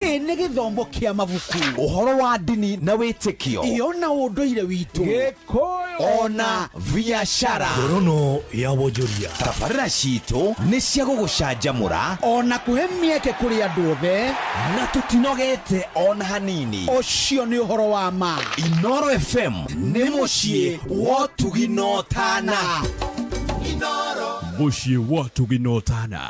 Ĩ nĩ gĩthomo kĩa mabuku, ũhoro wa ndini na wĩtĩkio, iyo na ũndũire witũ, Gĩkũyũ ona biacara. Ngorono ya wonjoria. Tabarĩra citũ nĩ cia gũgũcanjamũra ona kũhe mĩeke kũrĩ andũ othe, na tũtinogete ona hanini. Ũcio nĩ ũhoro wa ma. Inoro FM nĩ mũciĩ wa ũtugi na ũtana. Mũciĩ wa ũtugi na ũtana.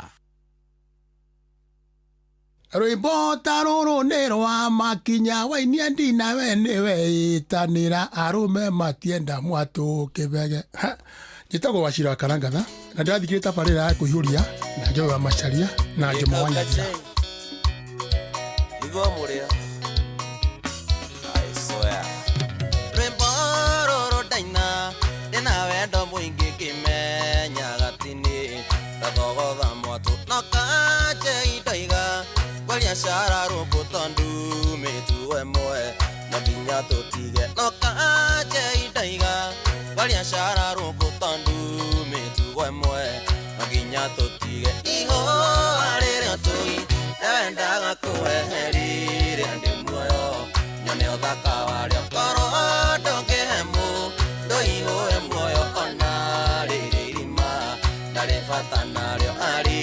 Rwĩmbo ta rũrũ nĩ rwa makinya wainia ndina we nĩwe ĩtanĩra arũme matienda mwatũ kĩbege. Ha, njĩtagwo Wachira wa Karangatha na ndĩrathikĩrĩria tabarĩra ya kũihũria na Njogu wa Macharia na Njomo wa Nyathira. Igua mũrĩa. I swear. Rwĩmbo rũrũ ndaina ndĩna wendo mũingĩ ngĩmenyaga atĩ nĩ ndathogotha mwatũ no kanje indoiga ngwaria cara rũkũ tondũ mĩtugo ĩmwe no nginya tũtige no kanje indoiga ngwaria cara rũkũ tondũ mĩtugo ĩmwe no nginya tũtige ihũa rĩrĩa tũi nĩwendaga kũweheria ndĩ muoyo nyone ũthaka warĩo korwo ndũngĩhe mũndũ ihũe muoyo ona rĩrĩ irima ndarĩ bata narĩo arĩ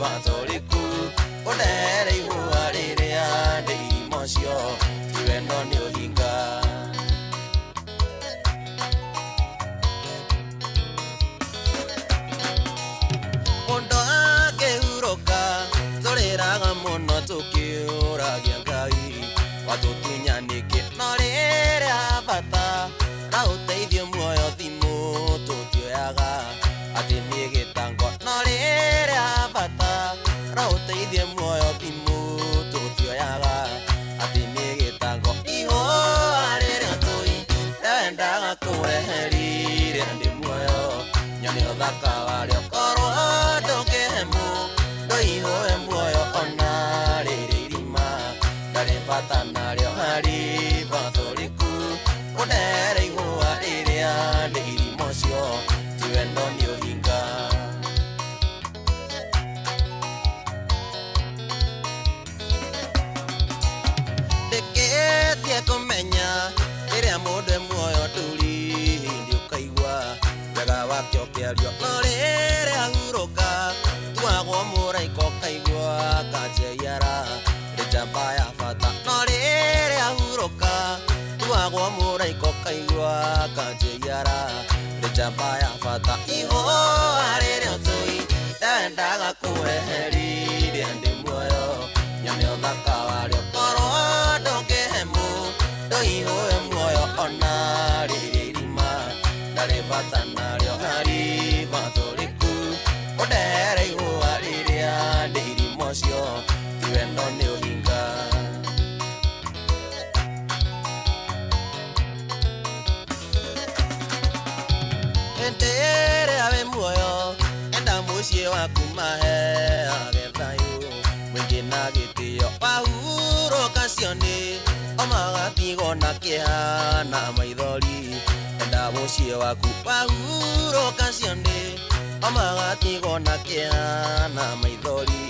bata ũrĩkũ ũndehere ihũa rĩrĩa ndĩ irima ũcio ti wendo nĩ ũhinga. Mũndũ akĩhurũka tũrĩraga mũno tũkĩũragia Ngai watũtunya nĩkĩ no rĩrĩa bata ra ũteithio muoyo thimũ tũtioyaga atĩ nĩ gĩtango no rĩrĩa bata ra ũteithio muoyo thimũ tũtioyaga atĩ nĩ gĩtango ihũa rĩrĩa tũi nĩwendaga kũweheria ndĩ muoyo nyone ũthaka warĩo korwo ndũngĩhe mũndũ ihũe muoyo ona rĩrĩ irima ndarĩ bata narĩo harĩ bata ũrĩkũ ũndehere ihũa rĩrĩa ndĩ irima ũcio ti wendo nĩ ũhinga. Ndĩkĩtie kũmenya rĩrĩa mũndũ e muoyo ndũrĩ hĩndĩ ũkaigua wega wake ũkĩario no rĩrĩa ahurũka tuagwo mũraika ũkaigua kanjeiara nĩ njamba ya bata no rĩrĩa ahurũka tuagwo mũraika ũkaigua kanjeiara nĩ njamba ya bata ihũa rĩrĩa tũi ndendaga kũweheria ndĩ muoyo nyone ũthaka warĩo korwo ndũngĩhe mũndũ ihũe muoyo ona rĩrĩ irima ndarĩ bata narĩo harĩ bata ũrĩkũ ũndehere ihũa rĩrĩa ndĩ irima ũcio ti wendo nĩ ũhinga. Hĩndĩ ĩrĩa wĩ muoyo enda mũciĩ waku maheage thayũ mũingĩ na gĩtĩo wahurũka cio nĩ o magatigwo na kĩeha na maithori enda mũciĩ waku wahurũka cio nĩ o magatigwo na kĩeha na maithori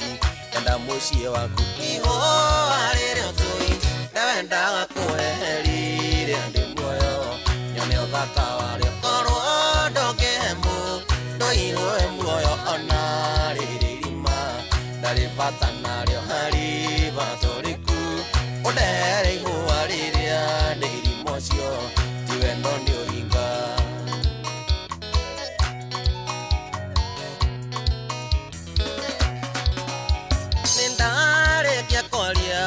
enda mũciĩ waku ihũa rĩrĩa tũi nĩwendaga kũweheria ndĩ muoyo nyone ũthaka warĩo korwo ndũngĩhe mũndũ ihũe muoyo ona rĩrĩ irima ndarĩ bata narĩo harĩ bata ũrĩkũ ũndehere ihũa rĩrĩa ndĩ irima ũcio ti wendo nĩ ũhinga. Nĩ ndarĩkia kwaria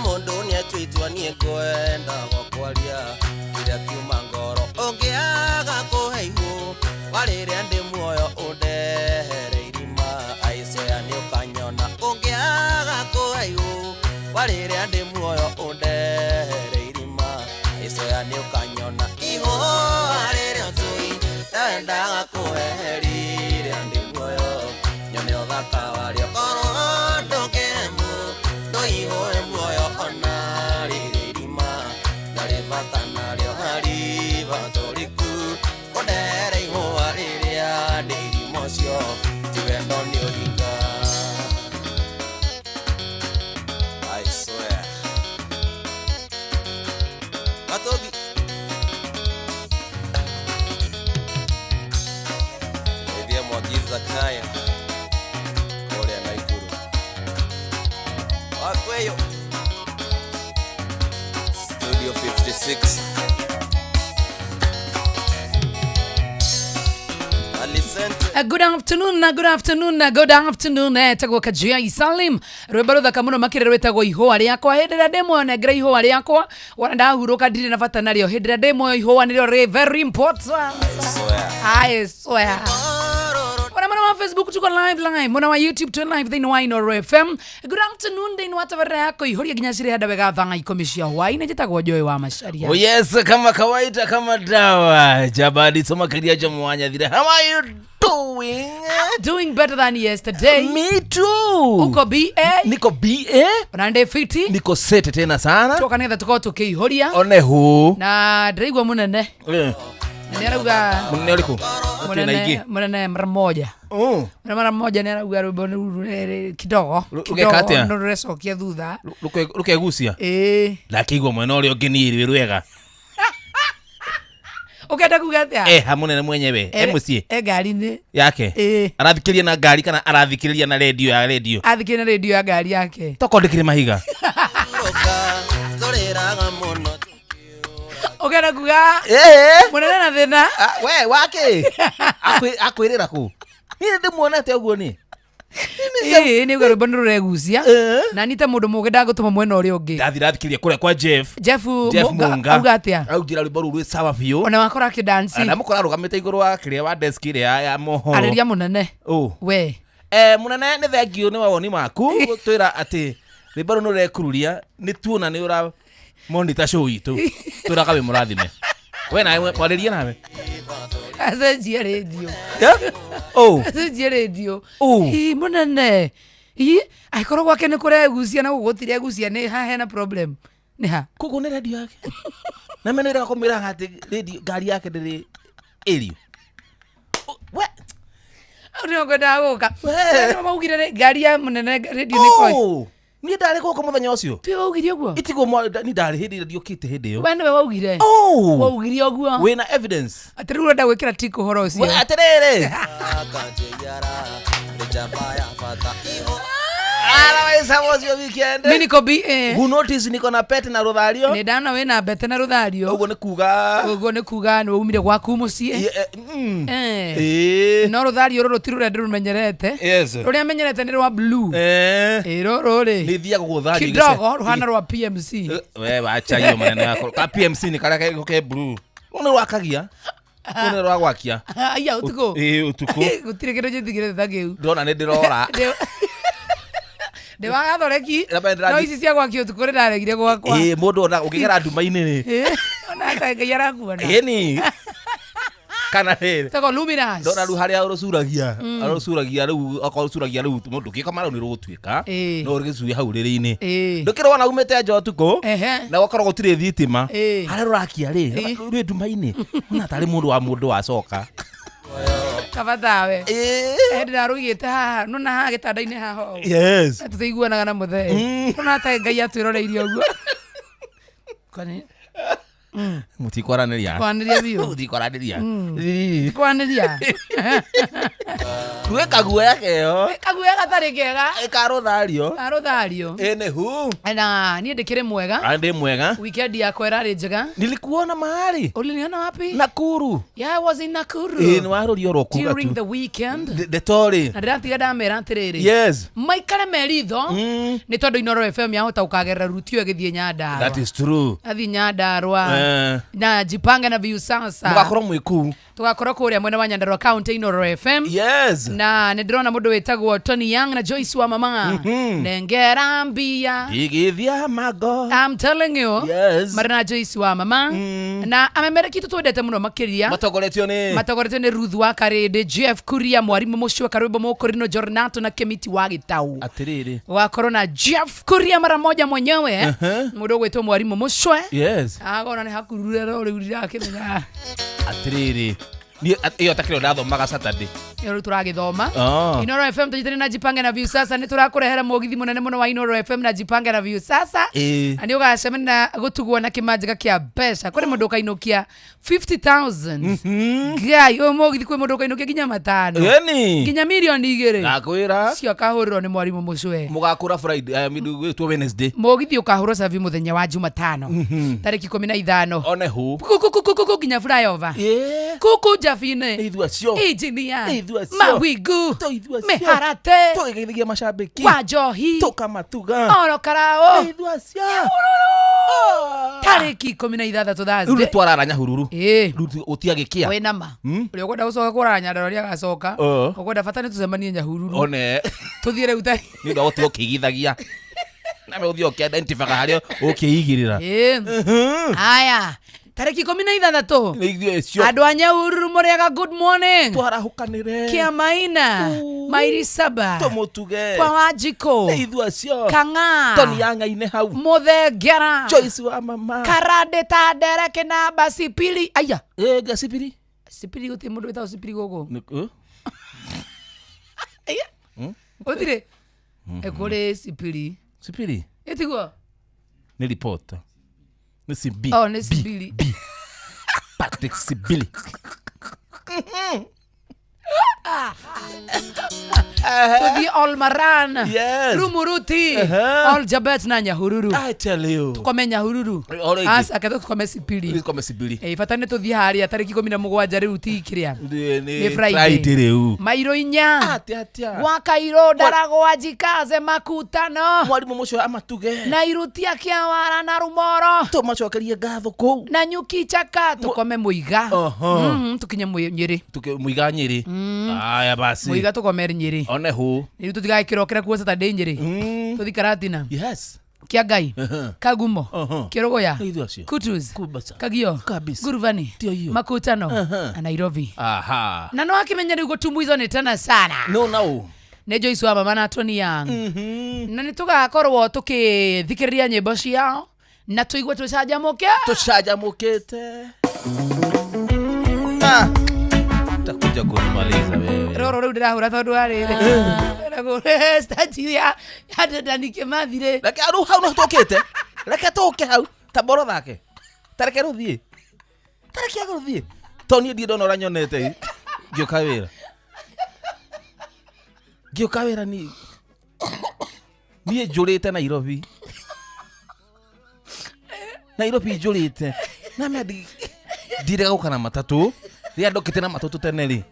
mũndũ nĩatuĩtwo niĩ ngwendaga kwaria kĩrĩa kiuma ngoro ũngĩaga kũhe ihũ warĩrĩa ndĩ muoyo ũndehere irima aicoya nĩ ũkanyona ũngĩaga kũhe ihũ warĩrĩa ndĩ muoyo ũndehere irima aicoya nĩ ũkanyona ihũa rĩrĩa tũi ndendaga kũweheria ndĩ muoyo nyone ũthaka warĩo korwo ndũngĩhe mũndũ ihũe muoyo ona rĩrĩ irima ndarĩ bata narĩo harĩ bata ũrĩkũ ũndehere ihũa rĩrĩa ndĩ irima ũcio ti wendo nĩ ũhinga. I swear. Studio 56. Good afternoon, good afternoon, good afternoon. Etagwo Kajia Salim. Rwĩmbo rũthaka mũno makĩria rwĩtagwo ihũa rĩakwa. Hĩndĩ ĩrĩa ndĩ muoyo nengera ihũa rĩakwa, wona ndahurũka ndirĩ na bata narĩo. Hĩndĩ ĩrĩa ndĩ muoyo ihũa nĩrĩo rĩ very important. I swear. Ona mwena wa Facebook tuko live live, mwena wa YouTube tu live thĩinĩ wa Inooro FM. Good afternoon thĩinĩ wa tabarĩra yako ihoria nginya cirĩ handa wega thaa 10 cia hwaĩ-inĩ. Njĩtagwo Joy wa Macharia. Oh yes, kama kawaida, kama dawa. Jabali soma kiria cha mwanyathire. How are you doing? Doing better than yesterday. Me too. Uko BA? Niko BA. Ona ndĩ fiti. Niko sete tena sana. Twoka nĩgetha tũkorwo tũkĩihũria. One hu. Na ndĩraigua mũnene. Eh. Nĩ arauga Munene ũrĩkũ? Twĩna ingĩ. mũnene mũnene mara moja. Oh. Mũnene mara moja nĩ arauga rwĩmbo rũu kidogo. Rũgeka atĩa? No rũrecokia thutha. Rukegucia. Ĩĩ. Ndakĩigua mwena ũrĩa ũngĩ niĩ rwĩ rwega. Ũkenda kuga atĩa? Eh, ha munene mwenyewe. E mũciĩ. E ngari-inĩ. Yake. Ĩĩ. Arathikĩrĩria na ngari kana arathikĩrĩria na redio ya redio. Athikĩrĩria na redio ya ngari yake. Tokorwo ndĩkĩrĩ mahiga. Ũkenda kuga Eh. mũnene na thĩna. We wake. Akwĩrĩra kũ? Niĩ ndĩmuonete ũguo niĩ. Ĩĩ nĩ uga rwĩmbo nĩ rũregucia. Na niĩ ta mũndũ mũgĩ ndagũtũma mwena ũrĩa ũngĩ. Ndathi rathikĩrĩria kũrĩa kwa Jeff. Jeff Jeff Munga. auga atĩa? Augĩra rwĩmbo rũu rwĩ sawa biũ. Ona wakora akĩdansi. Ndamũkora arũgamĩte igũrũ wa kĩrĩa wa desk ĩrĩa ya mohoro. Arĩria mũnene. Ũ. We. Mũnene nĩ thengiũ nĩ wawoni maku gũtwĩra atĩ rwĩmbo rũu nĩ rũrekururia nĩ tuona nĩ ũra monitor show itũ. Twĩraga wĩ mũrathime. We nawe mwarĩrie nawe. Acenjie rĩndiũ. Ũ. Acenjie rĩndiũ. Ũ. Ĩ mũnene. Ĩ angĩkorwo gwake nĩ kũregucia na gũkũ gũtiregucia nĩ ha hena problem. Nĩ ha? Koguo nĩ redio yake. Na mene ĩraga kũmwĩraga atĩ redio ngari yake ndĩrĩ ĩrio. We. Hau nĩho ngwendaga gũka. We. Nĩ maugire ngari ya mũnene rĩndiũ nĩ koi. Ũ. Niĩ ndarĩ gũkũ mũthenya ũcio. Tiwe waugire ũguo? Itiguo niĩ ndarĩ hĩndĩ ĩrĩa ndiũkĩte hĩndĩ ĩyo. We nĩwe waugire? Ũ. Waugire ũguo? Wĩna evidence. Atĩ rĩu ũrenda gwĩkĩra tick ũhoro ũcio. We atĩrĩrĩ. Otherwise, how was your weekend? Mi niko BA. Who notice niko na pete na rũthario? Nĩ ndana wĩna mbete na rũthario. Ũguo nĩ kuga. Ũguo nĩ kuga nĩ waumire gwaku mũciĩ. Ĩĩ. No rũthario rũrũ ti rũrĩa ndĩrũmenyerete. Yes. Rũrĩa menyerete nĩ rwa blue. Ĩ rũrũ rĩ. Nĩ thiaga gũthario. Kidogo rũhana rwa PMC. We wacha hiyo maneno yako. Ka PMC nĩ karĩa ke blue. Rũu nĩ rwakagia. Rũu nĩ rwa gwakia. Aya ũtukũ. Ĩ ũtukũ. Gũtirĩ kĩndũ njĩtigĩrĩte ta kĩu. Ndona nĩ ndĩrora. Ndĩ wa gathoreki. Namba ndĩrathiĩ- No ici cia gwakio ũtukũ nĩ ndaregire gwakwa. Ĩ mũndũ ona ũngĩgera nduma-inĩ rĩ. Ĩ, ona ta Ngai arakuona. Ĩni. Kana rĩrĩ. Tagwo Luminous. Ndona rĩu harĩa ũrũcuragia. Ũrũcuragia rĩu okorwo ũcuragia rĩu mũndũ ũngĩkoma rĩu nĩ rũgũtuĩka. Ĩ. No rũgĩcuria hau rĩrĩ-inĩ. Ĩ. Ndũkĩrĩ wona umĩte nja ũtukũ. Ehe. Na gwakorwo gũtirĩ thitima. Ĩ. Harĩa rũrakia rĩ, Ĩ. rwĩ nduma-inĩ. Ona tarĩ mũndũ wa mũndũ wacoka. Kaba tawe. Ĩ. Ndĩrarũgĩte haha nona haha gĩtanda-inĩ haha ũũ. Yes. Tũtiguanaga na mũthee. Nona ta Ngai atwĩroreirie ũguo. Kwani Mũtikwaranĩria. kwanĩria biũ. Mũtikwaranĩria. Kwanĩria. Rwĩ kaguoya keho. Kaguoya gatarĩ kega. Karũthario. Karũthario. Anywho. Na niĩ ndĩkĩrĩ mwega. Ndĩ mwega. Weekend yakwa ĩrarĩ njega. Nilikuona mahali. Uliniona wapi? Nakuru. Yeah, I was in Nakuru. Ĩ nĩ warũria oro kuga During tu. the weekend. Ndeto rĩ. Na ndĩratiga ndamera atĩrĩrĩ. Yes. Maikare meritho. Nĩ tondũ Inooro FM yahota gũkagerera ruti ĩyo ĩgĩthiĩ Nyandarua. That is true. Athiĩ Nyandarua. Na jipange na Viusasa. Mũgakorwo mwĩ kũu. Tũgakorwo kũrĩa mwena wa Nyandarua County Inooro FM. Yes. Na nĩ ndĩrona mũndũ wĩtagwo Tony Young na Joyce wa mama. Nengera mbia. Igithia mago. I'm telling you. Yes. Marĩ na Joyce wa mama. Na amemereki tũtwendete mũno makĩria. Matongoretio nĩ. Matongoretio nĩ Ruth wa Karĩndĩ, Jeff Kuria, mwarimũ mũcio Karwĩmbo Mũkũrino, Jornato na Kemiti wa Gĩtau. Atĩrĩrĩ. Wakorwo na Jeff Kuria mara moja mwenyewe. Mũndũ ũgwĩtwo mwarimũ mũcwe. Yes. Agona nĩ hakurure no rĩu ndirakĩmenya. Atĩrĩrĩ. Niĩ ĩyo ta kĩrĩa ndathomaga Saturday. Nĩ rĩu tũragĩthoma. Ah. Inoro FM tũnyitane na Jipange na Viusasa, nĩ tũrakũrehera mũgithi mũnene mũno wa Inoro FM na Jipange na Viusasa. Ĩĩ. Na nĩ ũgacemania na gũtugwo na kĩmanjĩka kĩa mbeca. Kũrĩ mũndũ ũkainũkia 50,000. Ngai, ũyũ mũgithi kwĩ mũndũ ũkainũkia nginya matano. Ĩni. Nginya mirioni 2. Ndakwĩra. Cio akahũrĩrwo nĩ mwarimũ mũcwe. Mũgakũra Friday, gwĩtwo Wednesday. Mũgithi ũkahũrwo cabi mũthenya wa Jumatano tarĩki 15. One hu. Kuku nginya flyover. Ĩĩ. Kuku Jabine. Ithuĩ acio. Engineer. Ithuĩ acio. Mawingu. To ithuĩ acio. Mĩharate. Tũgĩgeithagia macambĩki. Wa njohi. Tũkamatuga. Oro karao. Ithuĩ acio. Tarĩki 16 Rĩu Thursday. nĩ twarara Nyahururu. Ĩĩ. Rĩu gũtiagĩkĩa. Wĩna ma. Ũrĩa ũkwenda gũcoka kũrara Nyandarua nĩagacoka. Oh. Ũkwenda bata nĩ tũcemanie Nyahururu. One. Tũthiĩ rĩu ta. Nĩ ũndũ wa gũtiga ũkĩigithagia. Nawe ũthiĩ ũkĩ-identify-ga harĩa ũkĩigĩrĩra. Ĩĩ. Haya. Tarĩki 16. Nĩ ithuĩ acio. Andũ a Nyahururu mũrĩaga good morning. Twarahũkanĩre. Kĩamaina. Mairi saba. Tũmũtuge. Kwa Wanjikũ. Nĩ ithuĩ acio. Kang'a. Toni ya ng'ainĩ hau. Mũthengera. Joyce wa mama. Karande ta ndere kĩnamba sipili. Aya. Ĩ ngacibiri. Sipili gũtirĩ mũndũ wĩtagwo sipili gũkũ. Nĩ- Aya. Gũtirĩ. Kũrĩ sipili. Sipiri. Ĩtiguo? Nĩ reporter. Nĩ CB. Oh, nĩ sipili. Patrick Sibili. Tũthiĩ Olmaran. Yes. Rumuruti. Ehe. Oljabet na Nyahururu. I tell you. Tukome Nyahururu. O rĩngĩ. Aca, ke tũkome sipili. Kome Sibili. Ĩ, bata nĩ tũthiĩ harĩa tarĩki 17 rĩu ti kĩrĩa. Nĩ Nĩ Friday. Friday rĩu. Mairo 4. Atia atia. Gwa Kairũ ndaragwa jikaze makutano. Mwarimũ mũcio amatuge. Na irutia kĩawara na rumoro. Tũmacokerie ngatho kũu. Na nyuki chaka tukome mũiga. Oho. Tukinye Nyĩrĩ. Tuke mũiga Nyĩrĩ. Aya basi. Mũiga tukome Nyĩrĩ. One hu. Rĩu tũtigagĩkĩrokera kuo Saturday Nyĩrĩ. Tũthi Karatina. Yes. Kĩa Ngai. Kagumo. Oho. Kĩrũgũya. Nĩ ithuĩ acio. Kutus. Kubasa. Kagio. Kabisa. Guruvani. Tio hiyo. Makutano. Aha. Na Nairobi. Aha. Na no akĩmenya rĩu gũtumbuizwo nĩ tena sana. No no. Nĩ Joyce wa mama na Tony Young. Na nĩ tũgakorwo tũkĩthikĩrĩria nyĩmbo ciao na tũigue tũcanjamũke. Tũcanjamũkĩte. Ah. Utakuja kunimaliza wewe. Rũrũ rĩu ndĩrahũra tondũ wa rĩrĩ statue ya Dedan Kimathi rĩ. Reke rĩu hau no tũkĩte. Reke tũke hau. Ta boro thake. Ta reke rũthiĩ. Ta reke rũthiĩ. To niĩ ndirĩ ndona ũrĩa nyonete. Ngĩũka wĩra. Ngĩũka wĩra niĩ. Niĩ njũrĩte Nairobi. Nairobi njũrĩte. Na mea ndirega gũka na matatũ. Rĩrĩa ndokĩte na matatũ tene rĩ.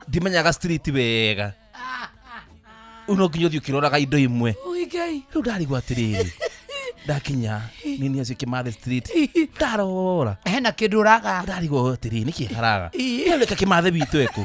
Ndimenyaga street wega. Rĩu no nginya ũthiĩ ũkĩroraga indo imwe. Ui Ngai. Rĩu ndarigwo atĩrĩrĩ. Ndakinya nini acio Kimathi Street. Ndarora. Hena kĩndũ ũraga. Ndarigwo atĩrĩrĩ nĩkĩ haraga. Ii. Rĩu reke Kimathi witũ ekũ.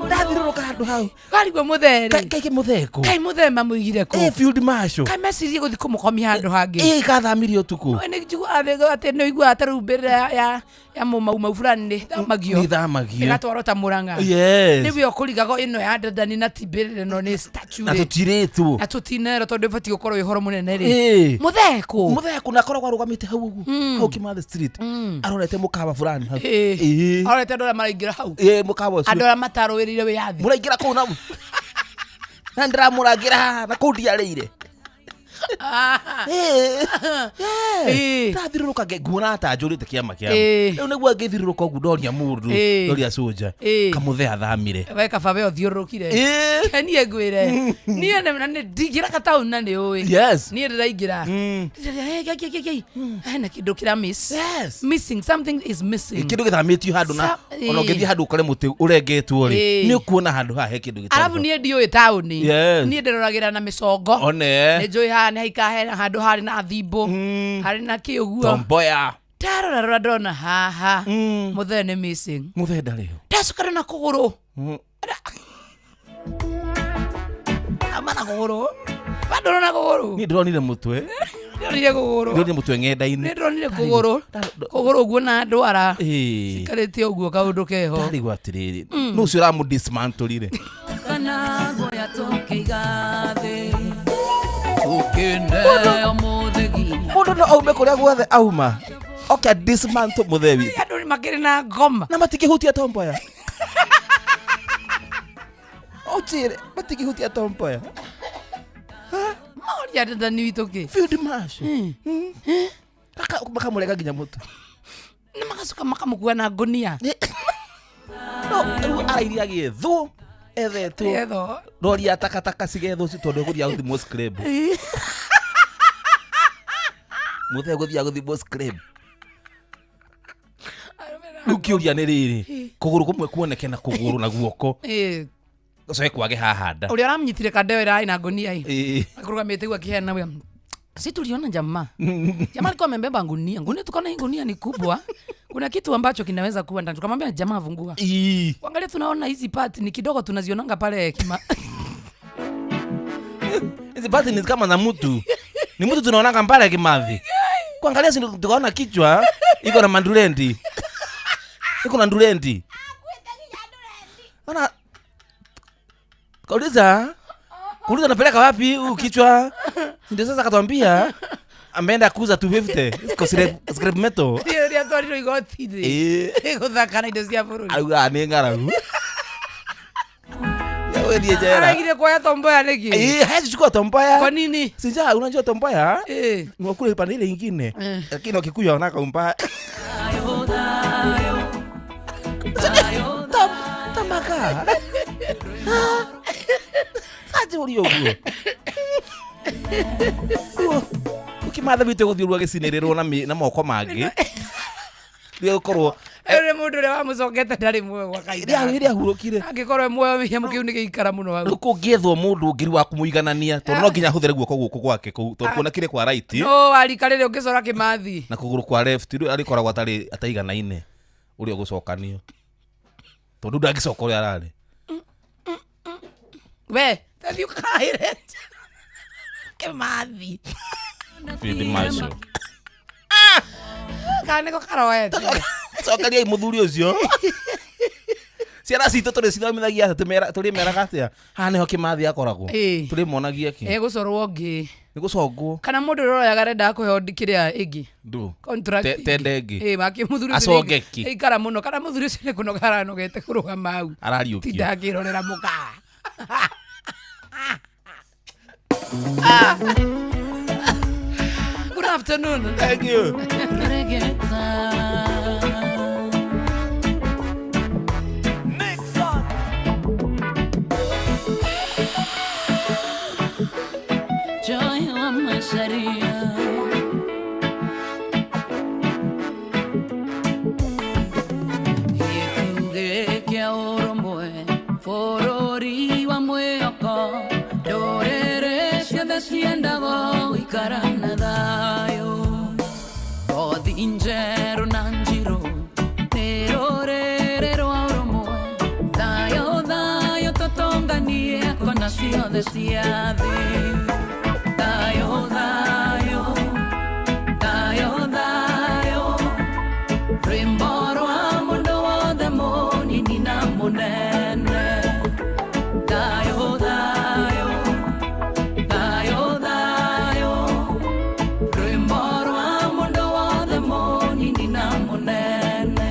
Ndathiũrũrũka handũ hau. Warigwo mũthee rĩ. Kaĩ mũthee kũ? Kaĩ mũthee mamũigire kũ? Ĩ field marshal. Kaĩ mecirie gũthiĩ kũmũkomia handũ hangĩ. Ĩ kathamirie ũtukũ. Nĩ njiguaga atĩ nĩ ũiguaga ta rĩu mbĩrĩra ya mũmaumau fulani nĩ thamagio. Nĩ thamagio. Ĩgatwarwo ta Mũrang'a. Yes. Nĩwe ũkũrigago ĩno ya Dedan na ti mbĩrĩra ĩno nĩ statue Na rĩ. tũtirĩtwo. Na tũtinerwo tondũ ĩbatiĩ gũkorwo ĩhoro mũnene rĩ. Ĩ. Mũthee kũ? Mũthee kũ na akoragwo arũgamĩte hau ũguo. Hau Kimathi Street. Arorete mũkawa fulani hau. Ĩ. Ĩ. Arorete andũ arĩa maraingĩra hau. Ĩ mũkawa ũcio. Andũ arĩa matarũĩrĩire wĩyathi. Mũraingĩra kũu na na ndĩramũrangĩra haha na kũu ndiarĩire. Ĩ. Ndathiũrũrũka nguona ta njũrĩte kĩama kĩama. Ĩ. Rĩu nĩguo ngĩthiũrũrũka ũguo ndoria mũndũ Ĩ. ndoria cũnja Ĩ. kamũthee athamire. We kaba we ũthiũrũrũkire. Ĩ. Ke niĩ ngwĩre. Niĩ na nĩ ndingĩraga taũni na nĩ ũĩ. Yes. Niĩ ndĩraingĩra. Ndĩraria, "Hey, gei, gei, gei. Hena kĩndũ kĩra miss. Yes. Missing, something is missing. Kĩndũ gĩthamĩtio handũ na ona ũngĩthiĩ handũ ũkore mũtĩ ũrengetwo rĩ Ĩ. nĩ ũkuona handũ haha he kĩndũ gĩtarĩ Arabu ho. niĩ ndiũĩ taũni. Yes. Niĩ ndĩroragĩra na mĩcongo. One. Nĩ njũĩ haha nĩ haikara hena handũ harĩ na thimbũ. Harĩ na kĩ ũguo. Tomboya. Ndarora rora ndona haha. Mũthee nĩ missing. Mũthee ndarĩ ho. Ndacoka ndona kũgũrũ. Ama na kũgũrũ. Ndona kũgũrũ. Niĩ ndĩronire mũtwe. Ndĩronire kũgũrũ. Ndĩronire mũtwe ng'enda-inĩ. Nĩ ndĩronire kũgũrũ. Kũgũrũ ũguo na ndwara. Ĩ. Cikarĩte ũguo kaũndũ keho. Ndarigwo atĩrĩrĩ nũ ũcio ũramũdismantũrire. Mũndũ no aume kũrĩa guothe auma oke dismantle mũthee witũ. Andũ Makĩrĩ na ngoma. Na matingĩhutia tomboya. Ũnjĩre matingĩhutia tomboya. Maũria ndani witũ kĩ? Field marshal. Makamũrega nginya mũtwe. Na magacoka makamũkua na ngũnia. No rĩu arairie agĩethwo ethetwo. Etho. Rori ya takataka cigethwo tondũ egũthiĩ gũthimwo scrap. Mũthee gũthiĩ gũthimwo scrap. Rĩu kĩũria nĩ rĩrĩ, kũgũrũ kũmwe kuoneke na kũgũrũ na guoko. Gũcoke kwage haha nda. Ũrĩa ũramũnyitire kandeo ĩrarĩ na ngũnia ĩ. Akũrũgamĩte ũguo akĩheana wĩra. Si tuliona jamaa. Jamaa alikuwa amebeba ngunia. Ngunia tukaona hii ngunia ni kubwa. Kuna kitu ambacho kinaweza kuwa ndani. Tukamwambia jamaa fungua. Angalia tunaona hizi part ni kidogo tunazionanga pale kima. Hizi part ni kama za mtu. Ni mtu tunaonanga pale Kimathi. Kuangalia si tukaona kichwa iko na mandulendi. Iko na ndulendi. Ona kauliza napeleka wapi huu kichwa? Ndio sasa akatuambia ameenda kuuza 250 kwa scrap metal. Ndio ndio atwarirwo igoti-inĩ. Gũthaka na indo cia bũrũri. Auga nĩ ng'aragu. Wewe ndiye jela. Araigire kuoya tomboya nĩkĩ? Hawezi chukua tomboya. Kwa nini? Sija unajua tomboya? Ni wakule pande ile nyingine. Lakini Wakikuyu wanaka umbaya. Tamaka. Aje uri ũguo. Ukimatha wite gũthiĩ ũguo agĩcinĩrĩrwo na moko mangĩ. Rĩu gũkorwo Ere mũndũ ũrĩa wamũcokete ndarĩ muoyo gwa kahinda. Rĩrĩa ahurũkire. Angĩkorwo muoyo kĩamũ kĩu nĩ gĩikara mũno hau. Rĩu kũngĩethwo mũndũ ũngĩ wa kũmũiganania tondũ no nginya ahũthĩre guoko gũkũ gwake kũu tondũ kuona kĩrĩ kwa right. No warika rĩrĩ ũngĩcora Kĩmathi. Na kũgũrũ kwa left rĩu arĩkoragwo atarĩ ataiganaine ũrĩa ũgũcokanio. Tondũ ndangĩcoka ũrĩa ararĩ. We, thathiĩ ũkaĩre Kĩmathi. Field Marshal. Kana nĩko karoete. Cokeriai mũthuri ũcio. Ciana citũ tũrĩcithomithagia atĩa tũrĩmeraga atĩa? Haha nĩho Kĩmathi akoragwo. Tũrĩmonagia kĩ? Egũcorwo ũngĩ. Nĩ gũcongwo. Kana mũndũ ũrĩa ũroyaga arendaga kũheo kĩrĩa ĩngĩ. Ndũ. Contract. Tende ĩngĩ. Make mũthuri ũcio Aconge kĩ? Aikara mũno. Kana mũthuri ũcio nĩ kũnoga aranogete kũrũgama hau. Arariũkio. Tinda akĩrorera mũka. Good afternoon. Thank you. Dayo, dayo, dayo, dayo. Rwimbo rwa mũndũ wothe mũnini na mũnene. Dayo, dayo, dayo, dayo. Rwimbo rwa mũndũ wothe mũnini na mũnene.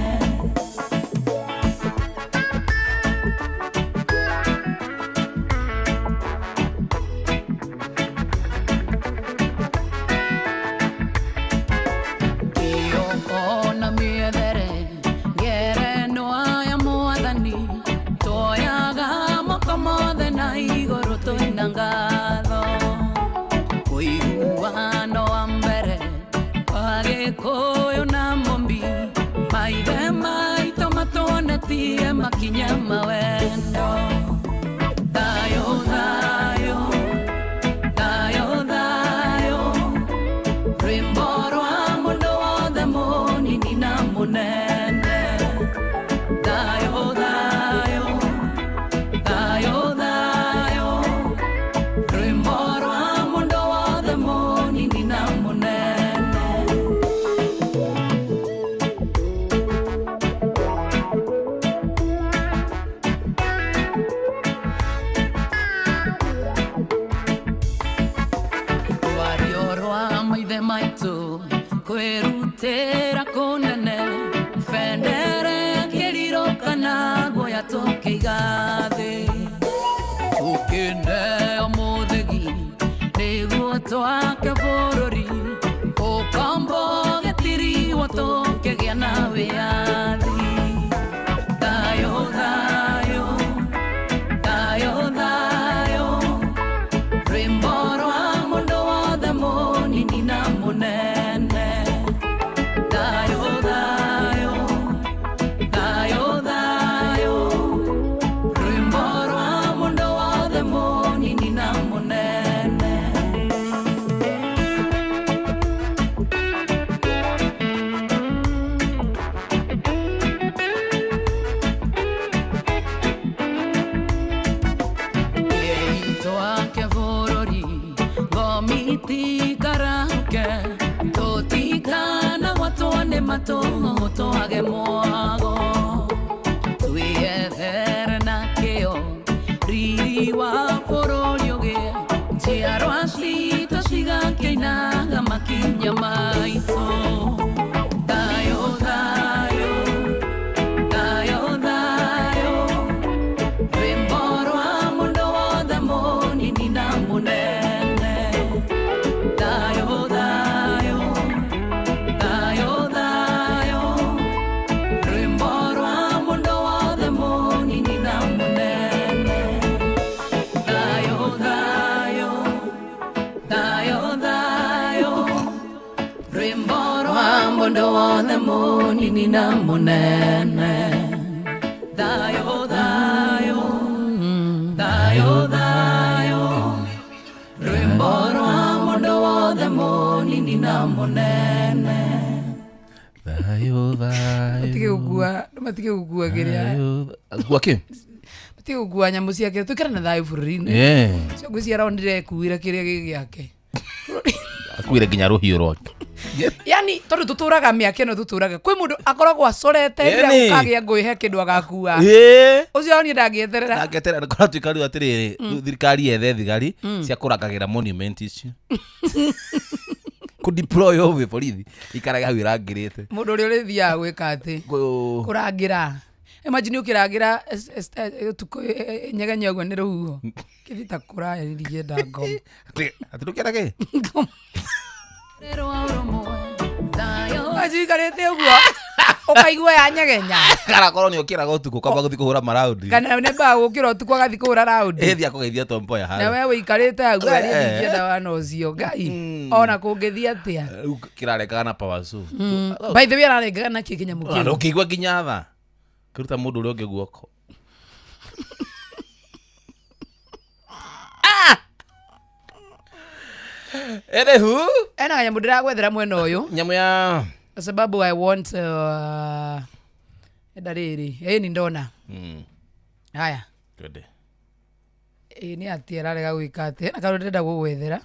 Makinya mawendo. Dayo, dayo, dayo, dayo. Rwimbo rwa mũndũ wothe mũnini na mũnene. Dayo, dayo, dayo, dayo. Rwimbo rwa mũndũ wothe mũnini na mũnene. Kwĩrutĩra kũnene bendera Twake bũrũri ũkombo gĩtiriwo tũkĩgĩa na wĩyathi. Thayũ thayũ thayũ thayũ, rwĩmbo rwa mũndũ wothe mũnini na mũnene. Thayũ thayũ thayũ thayũ, rwĩmbo rwa mũndũ wothe mũnini na mũnene. Twake bũrũri ngomitikarahuke, tũtikana gwatwo nĩ matũng'ũ twage mwago. Twĩethere na kĩo riri wa bũrũri ũgĩe, njiarwa citũ cigakĩinaga makinya maitũ. Thayũ thayũ thayũ thayũ, rwĩmbo rwa mũndũ wothe mũnini na mũnene. Thayũ thayũ thayũ thayũ, rwĩmbo rwa mũndũ wothe mũnini na mũnene. Thayũ thayũ thayũ thayũ, rwĩmbo rwa mũndũ wothe mũnini na mũnene. Thayũ thayũ thayũ thayũ, rwĩmbo rwa mũndũ wothe mũnini na mũnene. Thayũ thayũ. Matige gũkua, matige gũkua kĩrĩa. Gua kĩ? Matige gũkua nyamũ ciake, tũikare na thayũ bũrũri-inĩ. Eh. Cio ngwĩciria aronire ekuire kĩrĩa gĩ gĩake. Akuire nginya rũhiũ rwake. Yani tondũ tũtũraga mĩaka ĩno tũtũraga, kwĩ mũndũ akoragwo acorete rĩrĩa Ĩni. gũkagĩa ngũĩ he kĩndũ agakua. Ĩĩ. Ũcio niĩ ndangĩeterera. Ndangĩeterera kũratuĩka rĩu atĩrĩrĩ, rĩu thirikari yethe thigari cia kũrangagĩra monument icio. Kũ deploy ũguo borithi ikarage hau irangĩrĩte. Mũndũ ũrĩa ũrĩthiaga gwĩka atĩ kũrangĩra, imagine ũkĩrangĩra ũtukũ nyegenye ũguo nĩ rũhuho kĩthi ta kũraya ningĩenda ngoma. Atĩ ndũkĩenda kĩ? Acikarĩte ũguo ũkaigua ya nyegenya. Kana korwo nĩ ũkĩraga ũtukũ kwamba gũthiĩ kũhũra maraundi. Kana nĩ mbaga gũkĩra ũtukũ agathiĩ kũhũra raundi. Ĩthi akũgeithia tomboya Na harĩa. we wĩikarĩte hau We- arĩ ndingĩenda wana ũcio ngai ona kũngĩthiĩ atĩa. Rĩu kĩrarengaga na power saw. By the way ararengaga nakĩ kĩnyamũ Ona kĩu? ndũngĩigua nginya tha. Kĩruta mũndũ ũrĩa ũngĩ guoko. Anywho, Ena kanyamũ ndĩragwethera mwena ũyũ. Nyamũ ya Kwa sababu I want enda rĩrĩ ĩni ndona. Haya. Twende. Ĩ nĩ atĩ ararega gwĩka atĩ hena kaũndũ ndĩrenda gũgwethera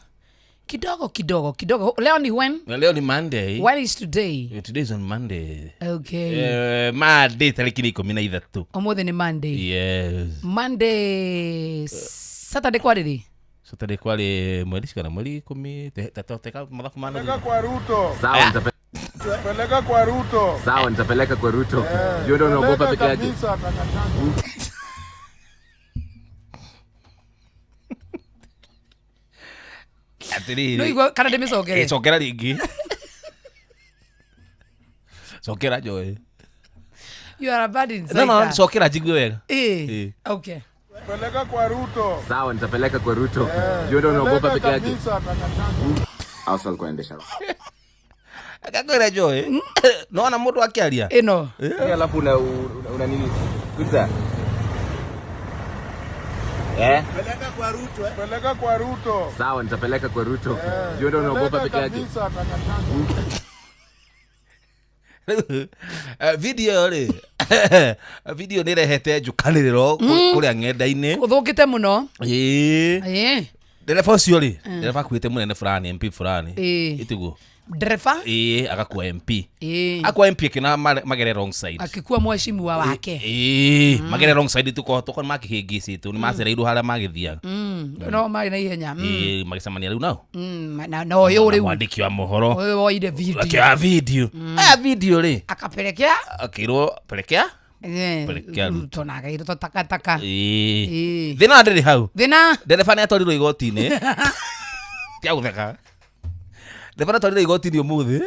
kidogo kidogo kidogo. Leo ni when? Na leo ni Monday. When is today? Today is on Monday. Okay. Monday tarĩki nĩ 13. Ũmũthĩ nĩ Monday. Yes. Monday, Saturday kwarĩ rĩ? Saturday kwarĩ mweri cigana? Mweri 10 teka mathabu ma Peleka kwa Ruto. Sawa, nitapeleka. Peleka kwa Ruto. Sawa, nitapeleka kwa Ruto. Juu ndio unaogopa peke yake. Kabisa, takataka. Atĩrĩrĩ. No igua kana ndĩmĩcokere? Ĩ, cokera rĩngĩ. Cokera Joy. You are a bad No, insider. no, cokera njigue wega. Eh. Eh. Okay. Peleka kwa Ruto. Sawa, nitapeleka kwa Ruto. Juu ndio unaogopa peke yake. Kabisa, takataka. Hasa alikuwa anaendesha. Akakwĩra Joy. Nona mũndũ akĩaria. Ĩno. Alafu una una nini? Kuza. Eh? Peleka kwa Ruto. Peleka kwa Ruto. Sawa, nitapeleka kwa Ruto. Juu ndio unaogopa peke yake. Kabisa, takataka. Video rĩ video nĩ ĩrehete njũkanĩrĩro kũrĩa ng'enda-inĩ. Ũthũkĩte mũno. Ĩĩ. Ĩĩ. Ndereba ũcio rĩ, ndereba akuĩte mũnene fulani, MP fulani. Ĩĩ. Ĩtiguo. Ndereba? Ĩĩ, agakua MP. Ĩĩ. Akua MP akĩona magere wrong side. Akĩkua mheshimiwa wake. Ĩĩ, magere wrong side tuko nĩ makĩhĩngĩcĩtwo nĩ macereirwo harĩa magĩthiaga. No marĩ na ihenya. Ĩĩ, magĩcemania rĩu nao. Na ũyũ rĩu. Mwandĩki wa mohoro. Ũyũ woire video. Akĩoya video. Aya video rĩ. Akapelekea. Akĩrwo pelekea. Eh, Pelekea Ruto. Ruto na akairwo takataka. Ĩĩ. Ĩĩ. Thĩna ndĩrĩ hau. Thĩna. Ndereba nĩ atwarirwo igoti-inĩ. Tia gũtheka. Ndereba twarire igoti-inĩ ũmũthĩ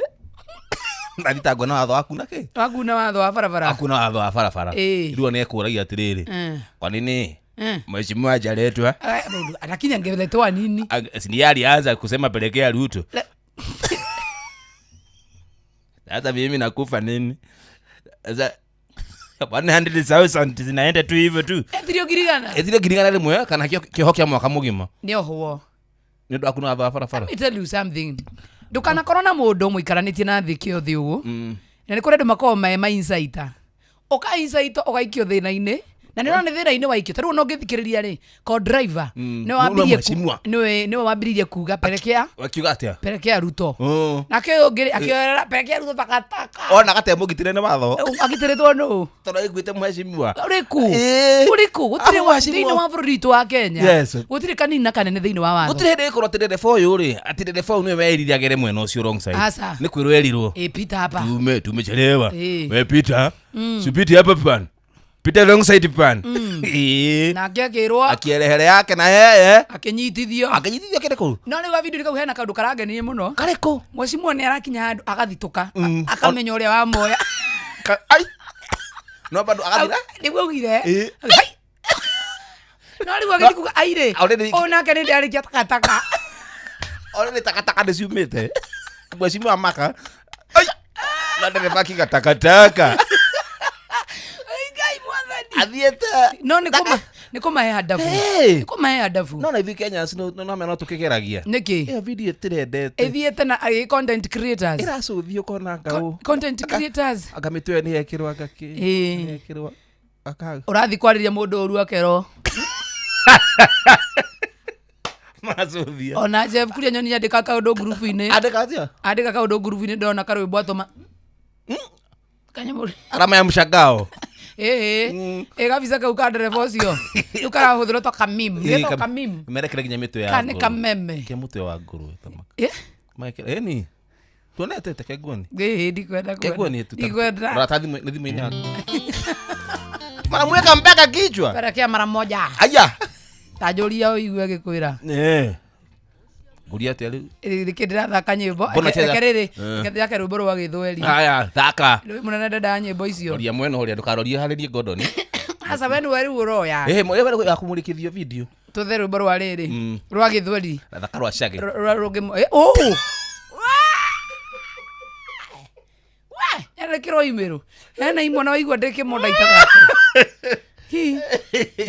na thitangwo na watho waku na kĩ Wakuna watho wa barabara. Hakuna watho wa barabara. Ĩĩ. Rĩu nĩ ekũragia atĩrĩrĩ, kwa nini mheshimiwa hajaletwa? Lakini angeletwa nini? Si ndiye alianza kusema pelekea Ruto. Sasa mimi nakufa nini? Sasa 100,000 zinaenda tu hivyo tu. Etirio ngirigana. Ethire ngirigana rĩmwe kana kĩoho kĩa mwaka mũgima. Nĩ ohwo. Nĩ ũndũ wa kuna watho wa barabara. Let me tell you something. Ndũkanakorwo na mũndũ mũikaranĩtie na thĩ kĩo thĩ ũguo. Na nĩ kũrĩ andũ makoragwo me ma insider. Ũka insider ũgaikio thĩna-inĩ. Na nĩ ũrona nĩ thĩna-inĩ waikio. Ta rĩu ona ũngĩthikĩrĩria rĩ, ko driver nĩwe wambirie Mheshimiwa. nĩwe wambĩrĩirie kuga perekea Wakiuga atĩa? perekea Ruto. Oh. Nake ũyũ ũngĩ akĩoerera perekea Ruto takataka. Ona gate mũgitĩre nĩ watho. Agitĩrĩtwo nũ? Tondũ aiguĩte mheshimiwa. Ũrĩkũ? Ĩĩ. Ũrĩkũ? Gũtirĩ Aho wa mheshimiwa. thĩinĩ wa bũrũri witũ wa Kenya. Yes. Gũtirĩ kanini na kanene thĩinĩ wa watho. Gũtirĩ hĩndĩ ĩkorwo atĩ ndereba ũyũ rĩ, atĩ ndereba ũyũ nĩwe werire agere mwena ũcio wrong side. Aca. Nĩ kwĩrwo erirwo. Ĩ Peter hapa. Tumechelewa. Ĩĩ. We Peter, sipiti hapa pan. Peter wrong side pan. Ĩĩ. Nake akĩrwo Akierehere yake na yeye. akĩnyitithio. Akĩnyitithio kĩrĩkũ? No rĩu gabidio kau hena kaũndũ karangenirie mũno. Karĩkũ? Mheshimiwa nĩ arakinya handũ agathitũka akamenya ũrĩa wamoya. Ai. No bado agathira. Nĩguo augire. Ĩĩ. Hai. No rĩu agĩthiĩ kuga airĩ. Already- Ũyũ nake nĩ ndarĩkia takataka. Already takataka nĩ ciumĩte. Mheshimiwa maka. Ai. Na ndereba akiuga takataka. Ai, Ngai mwathani. Athiĩte. No nĩ kũma nĩ kũmahe handabu. Hey. Nĩ kũmahe handabu. No na ithuĩ Kenyans no no tũkĩgeragia. Nĩkĩ? Ĩyo video ĩtĩrendete. Ĩthiĩte na content creators. Ĩracũthio kona ngau. Content creators. Anga mĩtwe ĩyo nĩ yekĩrwo anga kĩ. Ĩĩ. Nĩ yekĩrwo aka. Ũrathiĩ kwarĩria mũndũ ũru akerwo. Maracũthia. Ona Jeff Kuria nyoni andĩka kaũndũ ngurubu-inĩ. Andĩka atĩa? Andĩka kaũndũ ngurubu-inĩ ndona karwĩmbo atũma. Kanyamũ. Alama ya mshangao. Ĩĩ. Ĩ gabica kau ka ndereba ũcio. Rĩu karahũthĩrwo ta kameme. Getagwo kameme. Merekere nginya mĩtwe ya Ka nĩ ngũrwe. kameme. Kĩa mũtwe wa ngũrwe tamaka. Ĩ? Maekere ĩni. Tuonete te keguoni. Ĩĩ ndikwenda Keguoni tu. Ndikwenda. Rora thimũ nĩ thimũ-inĩ yaku. Maramweka mpaka kichwa. Perekea mara moja. Aya. Ta njũria ũigue agĩkwĩra. Eh. Nguria atĩa rĩu? Rĩkĩ ndĩrathaka nyĩmbo. Mbona cheza? Reke rĩrĩ. Eh. Reke thake rwĩmbo rwa gĩthweri. Aya, thaka. Rwĩ mũnene ndendaga nyĩmbo icio. Roria mwena ũrĩa ndũkarorie harĩrie Gordon. Aca we nĩwe rĩu ũroya. Eh, mwe ya kũmũrĩkithio video. Tuthe rwĩmbo rwa rĩrĩ. Rwa gĩthweri. Thaka rwa Shaggy. Rwa rũngĩ. Eh, oh! We, nyarekĩrwo imĩrũ. Hena imwe na waigua ndĩkĩmonda itathake. Hi.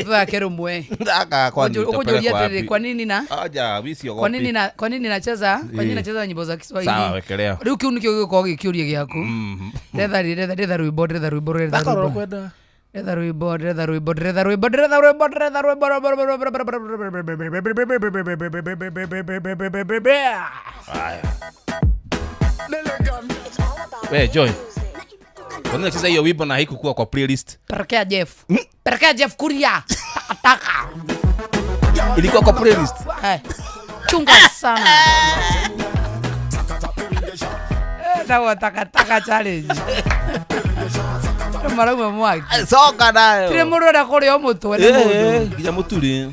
Thake rũmwe. Thaka kwa nini Ũkũnjũria atĩrĩrĩ, kwa nini na Aja, mimi siogopi. kwa nini na kwa nini nacheza kwa nini nacheza nyimbo za Kiswahili? Sawa, wekelea. Rĩu kĩu nĩkĩo gĩgũkorwo gĩ kĩũria gĩaku. Ndetha ndetha ndetha rwĩmbo ndetha rwĩmbo ndetha Thaka rwĩmbo. ũkwenda. Ndetha rwĩmbo ndetha rwĩmbo ndetha rwĩmbo ndetha rwĩmbo ndetha rwĩmbo rwĩmbo. We Joy. Kwa nini nacheza hiyo wimbo na haikukuwa kwa playlist? Pelekea Jeff. Pelekea Jeff Kuria. Takataka. Ilikuwa kwa playlist. Eh, Chunga sana. Tawa takataka challenge. Marauma mwaki. Soka nayo. Tire mũndũ ũrenda kũrĩa mũtwe nĩ mũndũ. Eh, nginya mũturi.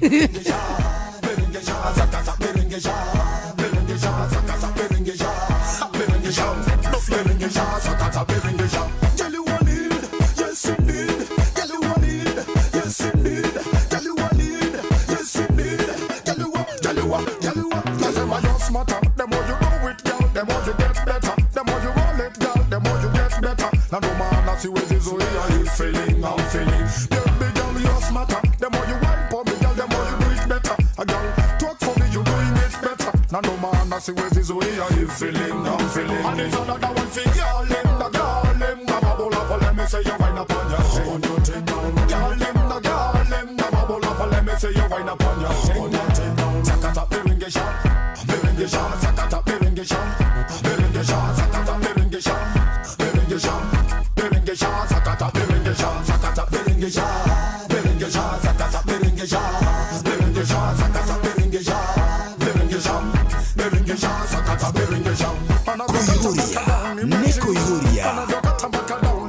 Kũihũria nĩ kũihũria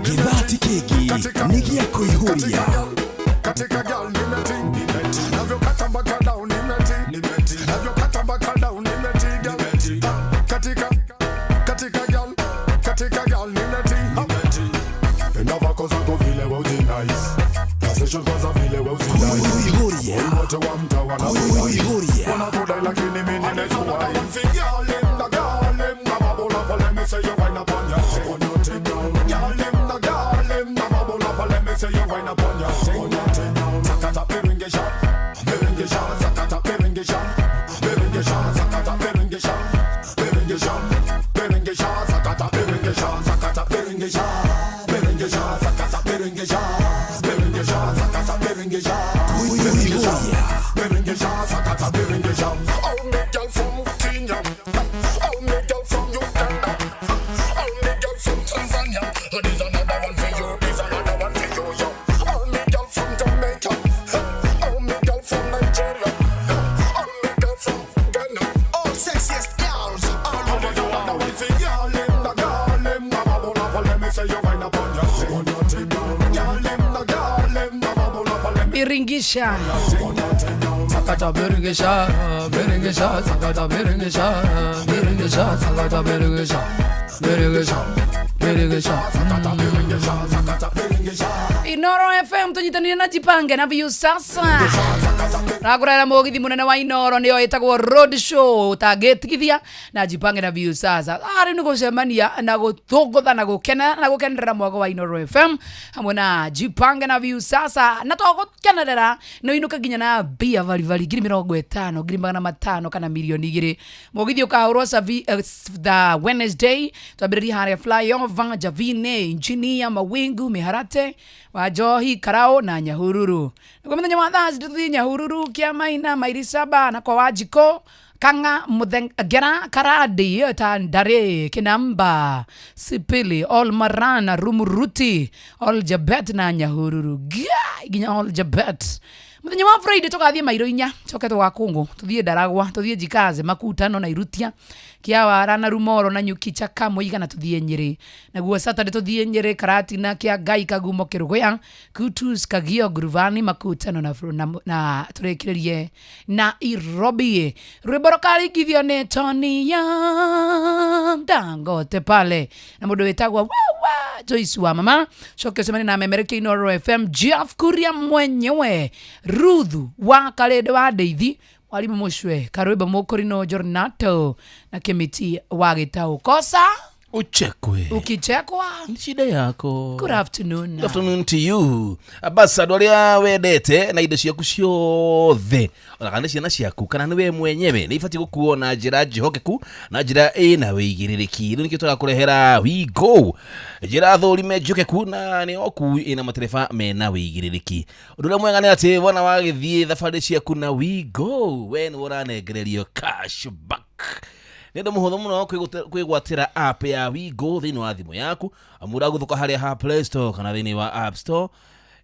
gĩthati kĩngĩ nĩ gĩa kũihũria. Biringisha Sakata biringisha, biringisha, sakata biringisha, biringisha, sakata biringisha, biringisha, biringisha, sakata biringisha, sakata biringisha. Inoro FM tunyitanire na Jipange na Viusasa. Ragurera mugithi munene wa Inoro nio itagwo road show utangĩtigithia na Jipange na Viusasa. Ari nĩ gũcemania na gũthũngũtha na gũkena na gũkenerera mwago wa Inoro FM hamwe na Jipange na Viusasa na to gũkenerera no inũka nginya na mbia varibari 50,000 500,000 kana 2,000,000 mugithi ũkahũrwo savi the Wednesday twambĩrĩrie harĩa flyover Javine Engineer Mawingu Miharate wa Njohi Karao na Nyahururu. Nĩguo mũthenya wa Thursday tũthiĩ Nyahururu Kĩamaina Mairi Saba na kwa Wanjikũ Kang'a Muthengera Karadi Tandare Kinamba Sipili Ol Marana Rumuruti Ol Jabet na Nyahururu nginya Ol Jabet. Muthenya wa Friday tugathiĩ mairo inya coke tũgakũngũ tuthiĩ Ndaragwa tuthiĩ Njikaze Makutano na Irutia Kĩawara na Rumoro na Nyuki Chaka Mũiga na tuthiĩ Nyĩrĩ. Naguo Saturday tuthiĩ Nyĩrĩ Karatina Kĩa Ngai Kagumo Kĩrũgũya Kutus Kagio Nguruvani Makutano na tũrĩkĩrĩrie na Irobi. Rwĩmbo rũkaringithio nĩ Tony Young Dangote pale na mũndũ wĩtagwo Wawa Joyce wa mama coke ũcemanie na memerekia Inoro FM Jeff Kuria mwenyewe Ruthu wa Karende wa Ndeithi mwalimu Mucwe Karwimbo Mukurino Jornato na Kimiti wa Gitau. Kosa uchekwe ukichekwa ni shida yako. Good afternoon. Good afternoon to you. Bas andũ arĩa wendete na indo ciaku ciothe ona kana nĩ ciana ciaku kana nĩ we mwenyewe nĩ ibatiĩ gũkuo na njĩra njĩhokeku na njĩra ĩna wĩigĩrĩrĩki. Rĩu nĩkĩo tũrakũrehera Wigo, njĩra thũrime njĩhokeku na nĩ okui ĩna matereba mena wĩigĩrĩrĩki. Ũndũ ũrĩa mwega nĩ atĩ wona wagĩthiĩ thabarĩ ciaku na Wigo we nĩwe ũranengererio cash back. Nĩ ũndũ mũhũthũ mũno kwĩgwatĩra app ya Wigo thĩinĩ wa thimũ yaku amu ũragũthũka harĩa ha Play Store kana thĩinĩ wa App Store.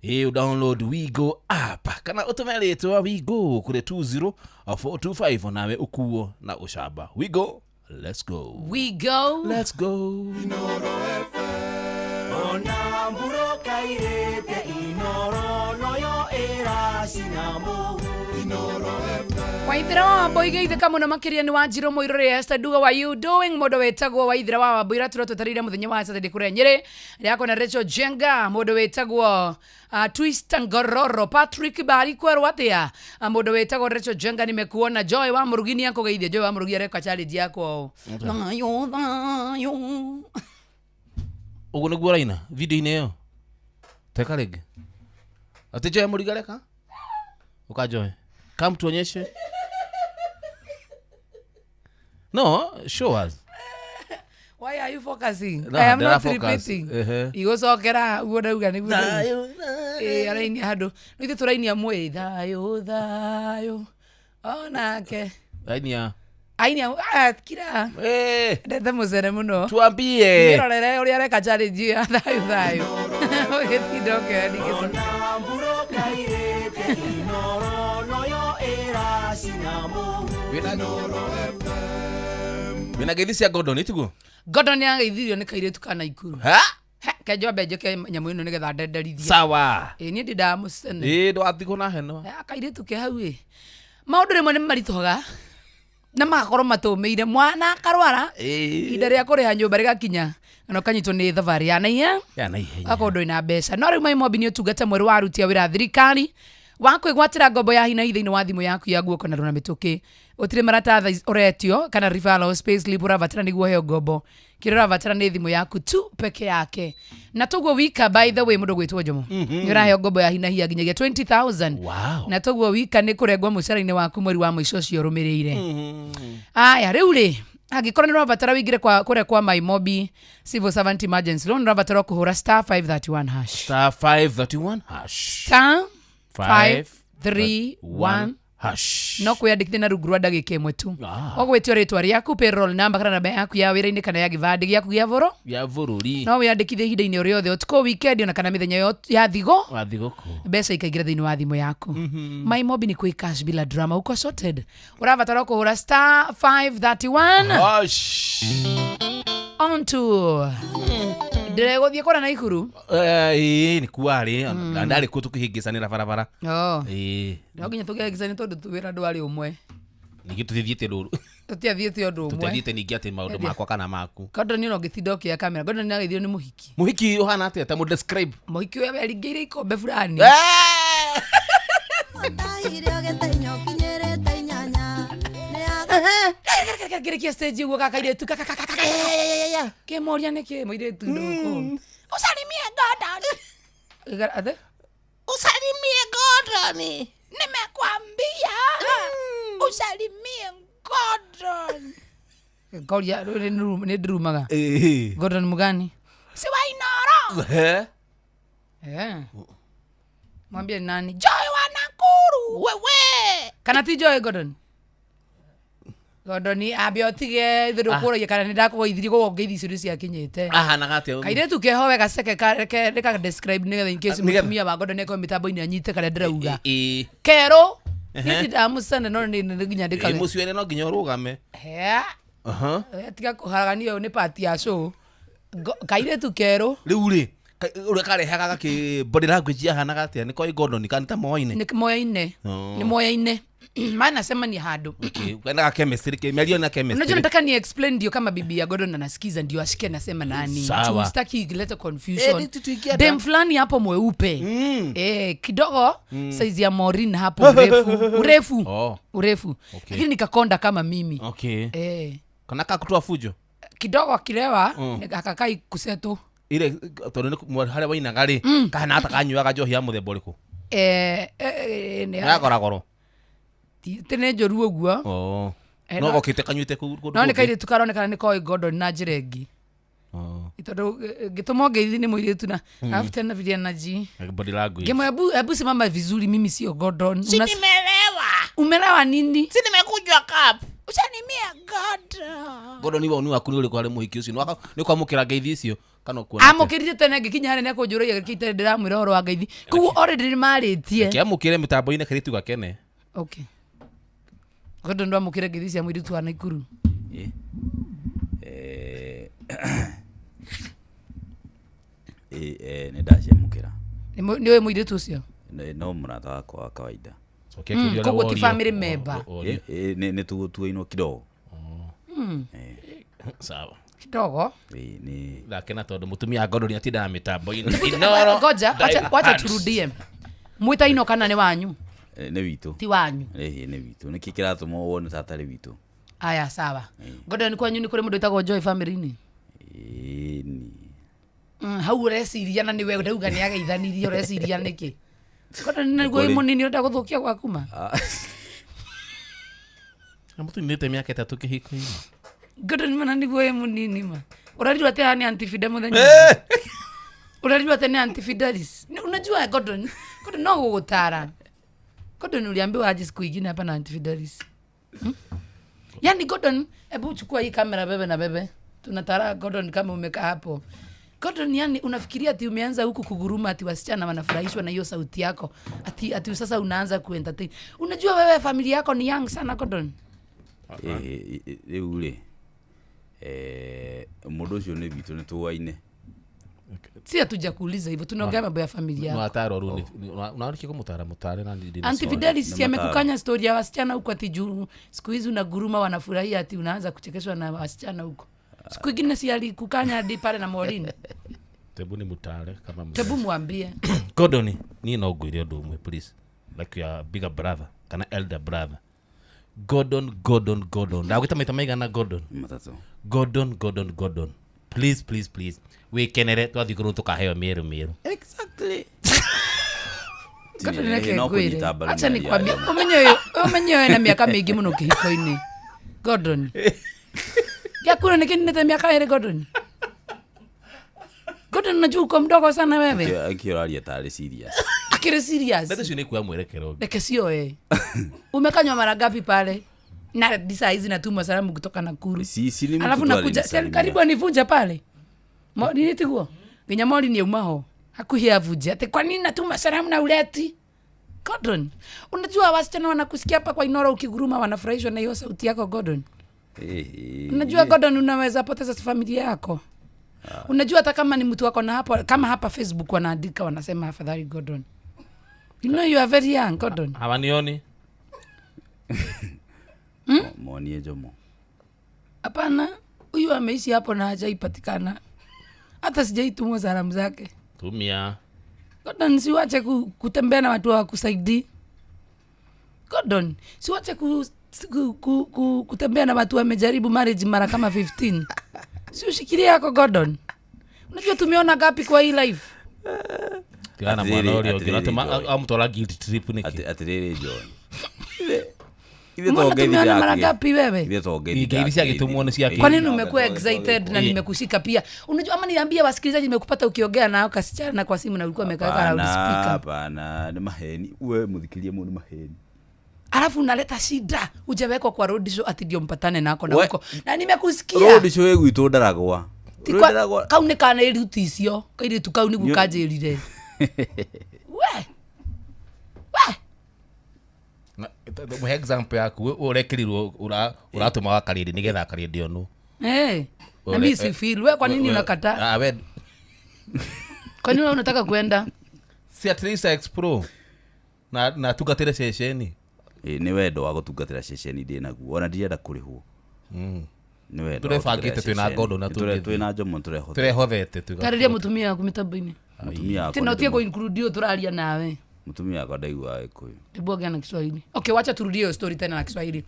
Ĩ download Wigo app kana ũtũme rĩtwa Wigo kũrĩ 20425 nawe ũkuo na ũcamba. Wigo, let's go. We go. Let's go. Waithira wa Wambui geithĩka mũno makĩria nĩ Wanjirũ Mũirũrĩ Esther Nduga wa you doing mũndũ wĩtagwo Waithira wa Wambui iratura twetereire mũthenya wa Saturday kũrĩa Nyĩrĩ rĩakwa na Rachel Jenga mũndũ wĩtagwo Twister Ngororo Patrick Bari kwerwo atĩa mũndũ wĩtagwo Rachel Jenga nimekuona Joy wa Mũrugi nĩ akũgeithia. Joy wa Mũrugi areka challenge yakwa ũũ thayũ thayũ ũguo nĩguo ũraina video-inĩ ĩyo teka rĩngĩ atĩ Joy Mũrugi areka ũka Joy come tuonyeshe. No, show us. Why are you focusing? No, I am not focus. Repeating. Igũcokera ũguo ndauga nĩguo. Arainia handũ. No ithuĩ tũrainia mwĩ thayũ thayũ. Onake. Ainia. Ainia kira. Ndete mũcere mũno. Tuambie. Nĩrorere ũrĩa areka challenge ya thayũ thayũ. Ũgĩtinda ũkĩoya ningĩ. Wĩna ngeithi cia Gordon itiguo? Gordon nĩageithirio nĩ kairĩtu ka Naikuru. Ha? Kenjo ambe njĩke nyamũ ĩno nĩgetha ndenderithie. Sawa. Ĩ niĩ ndindaga mũcene. Ĩ ndwatigwo na heno. Kairĩtu ke hau ĩ. Maũndũ rĩmwe nĩ maritũhaga na magakorwo matũmĩire mwana akarwara ihinda rĩa kũrĩha nyũmba rĩgakinya na ũkanyitwo nĩ thabarĩ ya naihenya Ya naihenya. akorwo ndũrĩ na mbeca. No rĩu Mai Mobi nĩ ũtungata mwerũ wa aruti a wĩra a thirikari Wa kwĩgwatĩra ngombo ya hinahi thĩinĩ wa thimũ yaku ya guoko na rũna mĩtũkĩ. Ũtirĩ maratathi ũretio kana referral payslip ũrabatara nĩguo ũheo ngombo. Kĩrĩa ũrabatara nĩ thimũ yaku tu peke yake. Na toguo wika, by the way, mũndũ gwĩtwo Njomo, nĩ ũraheo ngombo ya hinahi ya nginyagia 20,000. Wow. Na toguo wika nĩ kũrengwo mũcara-inĩ waku mweri wa mũico ũcio ũrũmĩrĩire. Aya, rĩu rĩ, angĩkorwo nĩ ũrabatara wĩingĩre kwa kũrĩa kwa MyMobi Civil Servant Emergency Loan, ũrabatara kũhũra star 531 hash. Star 531 hash. Star 5 531 hash. No kwĩyandĩkithia na rungu rwa ndagĩka ĩmwe tu. Ah. Ũgwĩtio rĩtwa rĩaku, payroll number kana namba yaku ya wĩra-inĩ kana ya gĩbandĩ gĩaku gĩa bũrũ. Ya bũrũri. No wĩyandĩkithie ihinda-inĩ o rĩothe, ũtukũ, weekend, ona kana mĩthenya ya thigo. Wa thigũkũ. Mbeca ikaingĩra thĩinĩ wa thimũ yaku. MyMobi ni quick cash bila drama, uko sorted. Ũrabatara kũhũra star 531 Hash. on to ndĩregũthiĩ kũra na ikuru. Ĩĩ, nĩ kuarĩ na ndarĩ kuo tũkĩhĩngĩcanĩra barabara. Oh. Ĩĩ. No nginya tũkĩhĩngĩcanie tondũ wĩra ndwarĩ ũmwe. Ningĩ tũtithiĩte rũru. Tũtiathiĩte ũndũ ũmwe. Tũtiathiĩte ningĩ atĩ maũndũ makwa kana maku. Gordon ona ũngĩtinda ũkĩoya kamera, Gordon nĩ ageithirio nĩ mũhiki. Mũhiki ũhana atĩa? Ta mũdescribe. Mũhiki ũyũ eringĩire ikombe fulani. Ngĩrĩkia stage ũguo gaka kairĩtu kĩmoria nĩkĩ mũirĩtu ndũkũ usalimie Gordon. Atĩ? Usalimie Gordon. Nimekwambia usalimie Gordon. Ngoria nĩ ndirumaga. Ĩĩ. Gordon mugani si wa Inoro. Eh? Eh. Mwambie ni nani? Joy wa Nakuru. Wewe. Kana ti Joy Gordon? Gordon ambe ũtige ithuĩ ndũkũragia kana nĩ ndakũgeithirie koguo ngeithi icio nĩ ciakinyĩte. Ahanaga atĩa? Kairĩtu keho wega ceke reka describe nĩgetha in case Nĩgetha- mũtumia wa Gordon ekorwo mĩtambo-inĩ anyite karĩa ndĩrauga. Ĩĩ. Kerũ niĩ ndindamucane no nĩ nginya Ĩĩ, ndĩkage. mũciĩ no nginya ũrũgame. Hea. Aha. Tiga kũharagania ũyũ nĩ part ya show. Kairĩtu kerũ Rĩu rĩ, ũrĩa karehaga gakĩ body language yahanaga atĩa? Nĩ koĩ Gordon kana ta moine? nĩ moyaine. Oh. Nĩ moyaine. Maana nasema ni handũ. Okay, kwenda chemistry, mĩario na Unajua chemistry. nataka ni explain ndio kama bibi ya Gordon anasikiza ndio ashike nasema nani. Sawa. Juu sitaki ilete confusion. Eh, tuingie Dem fulani hapo mweupe. Kidogo size ya Maureen hapo urefu. Urefu. Oh. Urefu. Okay. Lakini nikakonda kama mimi. Okay. Kana kakutoa fujo? Kidogo akilewa akakai kuseto. Ile tondũ nĩ harĩa wainaga rĩ, kahana ata kanyuaga njohi ya mũthemba ũrĩkũ? Nĩ Ya goragoro. ti nĩ njũru ũguo. Oh. Eh, No no- gokĩte kanyuĩte kũu kũndũ No nĩ kũngĩ. kairĩtu karonekana nĩ koĩ Gordon na njĩra ĩngĩ. Oh. Tondũ ngĩtũma ngeithi nĩ mũirĩtu na alafu tena vile anaji Body language. Ngemo hebu simama vizuri, mimi sio Gordon. Si nimelewa. Umelewa nini? Si nimekunywa cup. Usalimia Gordon. Gordon iwe ni waku nĩ ũrĩkũ harĩ mũhiki ũcio? Nĩ ũkwamũkĩra ngeithi icio kana ũkuona atĩa? Amũkĩrire tene ngĩkinya harĩa nĩakũnjũragia gĩkĩte ndĩramwĩra ũhoro wa ngeithi. Koguo already nĩmarĩtie. Kĩamũkĩre mĩtambo-inĩ kairĩtu gakene. Okay. Gordon ndwamũkĩre ngeithi cia mũirĩtu wa Nakuru. Nĩ ndaciamũkĩra. Nĩ ũĩ mũirĩtu ũcio? No mũrata wakwa wa kawaida. Cokia kĩũria ũrĩa Koguo ti worio. family member. Worio. Nĩ tũgutuainwo kidogo. Sawa. Kidogo. Nĩ Ndakena tondũ mũtumia wa Gordon atindaga mĩtambo-inĩ. Inoro. Ngoja, wacha Hands. turudie. Mwĩtainwo kana nĩ wanyu? Nĩ witũ. Ti wanyu. Nĩ witũ. Nĩkĩ kĩratũma wone ta atarĩ witũ? Aya, sawa. Gordon kwanyu nĩ kũrĩ mũndũ wĩtagwo Joy family-inĩ? Ĩĩ, Hau ũreciria na nĩwe ndauga nĩ ageithanirie ũreciria nĩkĩ? Gordon nĩguo wĩ Nĩ kũrĩ. mũnini ũrenda gũthũkia gwaku ma? Na mũtumia mĩaka ĩtatũ kĩhiko-inĩ. Gordon mana nĩguo wĩ mũnini ma. Ũrarirwo atĩa haha nĩ Auntie Fida mũthenya? Ũrarirwo atĩa nĩ Auntie Fidelis? Unajua Gordon, Gordon no gũgũtara. Gordon uliambiwa aje siku ingine hapa na Auntie Fidelis? Yaani Gordon, hebu chukua hii kamera bebe na bebe. Tunatara Gordon kama umekaa hapo. Gordon, yani unafikiria ati umeanza huku kuguruma ati wasichana wanafurahishwa na hiyo sauti yako. Ati sasa unaanza kuentertain. Unajua wewe familia yako ni young sana Gordon. Rĩu rĩ, mũndũ ũcio nĩ witũ nĩ tũaine. Si hatujakuuliza hivyo, tunaongea mambo ya familia yako. Nwatara rũ unarĩkia kũmũtara mũtare na ndĩ na Auntie swali. Fidelis si Ni amekukanya story ya wasichana huko ati juu siku hizi unaguruma wanafurahia ati unaanza kuchekeshwa na wasichana huko. Siku ingine si alikukanya hadi pale na Maureen. Tebu nĩ mũtare kama mzee. Tebu mwambie. Gordon, niĩ no ngwĩre ũndũ ũmwe please. Like your bigger brother kana elder brother. Gordon, Gordon, Gordon, ndagwĩta maita maigana Gordon? Matatũ. Gordon, Gordon, Gordon, please, please, please, wĩkenere. Twathiĩ kũrũ tũkaheo mĩerũ mĩerũ. Exactly. Gordon, reke No ngwĩre. kũnyita mbaru Acha mĩario nikwambie, ya Jomo. umenye ũyũ na miaka mĩingĩ mũno kĩhiko-inĩ. Gordon, gĩakura nĩ kĩninĩte mĩaka ĩrĩ. Gordon, Gordon, unajua uko mdogo sana wewe. Akĩ ũraria tarĩ serious. Akĩrĩ serious. Ndeto icio nĩ kuoya mwerekero ũngĩ. Reke sioe. Umekanywa mara ngapi pale na hadi saa hizi natuma salamu kutoka Nakuru? Si ni mtu Alafu tu nakuja si alinisalimia. karibu anivunja pale. Nini tiguo nginya mori ni umaho hakuhi avuje ati kwa nini natuma salamu na uleti. Gordon, unajua wasichana wanakusikia hapa kwa Inoro ukiguruma, wanafurahishwa na hiyo sauti yako, Gordon. Unajua, Gordon, unaweza poteza familia yako. Unajua hata kama ni mtu wako na hapo kama hapa Facebook wanaandika, wanasema afadhali Gordon. You know you are very young, Gordon. Hawanioni. Monie Jomo. Hapana, huyu ameishi hapo na hajaipatikana, hata sijaitumwa salamu zake. Tumia. Gordon, siwache kutembea na watu hawakusaidii. Gordon, siwache kutembea na watu wamejaribu marriage mara kama 15. Si ushikilie yako, Gordon. Unajua tumeona gapi kwa hii life? Tigana Atĩrĩrĩ, mwana ũrĩa ũngĩ. atĩrĩrĩ, Ũratũma Joy. amũtwara guilt trip nĩkĩ? Atĩrĩrĩ John. Mbona tumeona mara ngapi wewe? Ithe to ngeithi Ngeithi ciagĩtũmwo nĩ ciakĩ? Kwa nini umekuwa excited na nimekushika pia? Unajua, ama niambie wasikilizaji, nimekupata ukiongea nao kasichana kwa simu na ulikuwa umekaweka loudspeaker. Hapana, nĩ maheni. We mũthikĩrie mu nĩ maheni. Alafu unaleta shida, hujawekwa kwa road show ati ndio mpatane nako na We- huko. Na nimekusikia. Road show ĩ gwitũ ndaragwa. Ti Road ndaragwa. kau nĩ kana iruti icio kairitu kau nĩguo kanjĩrire we we. Mũhe example yaku we ũrekĩrirwo ũratũma wa karĩndĩ nĩgetha karĩndĩ onwo. Eh, na mimi si feel we, kwa nini unakataa? Ah, we Kwa nini wewe unataka kwenda? Si at least explore na tungatĩre ceceni. Ĩ, nĩ wendo wa gũtungatĩra ceceni ndĩ naguo, ona ndirenda kũrĩhwo. Nĩ wendo wa Tũrebangĩte gũtungatĩra twĩna ceceni. Gordon na Nĩ tũre- tũngĩthiĩ. twĩna Jomo tũrehothete. Tũrehothete. Tarĩria mũtumia waku mĩtambo-inĩ. Mũtumia wakwa Tena nĩ utie ndĩmũ- kuinclude tũraria nawe. Mũtumia wakwa ndaiguaga Gĩkũyũ. Hebu ongea na Kiswahili. Okay, wacha turudie hiyo story tena na Kiswahili.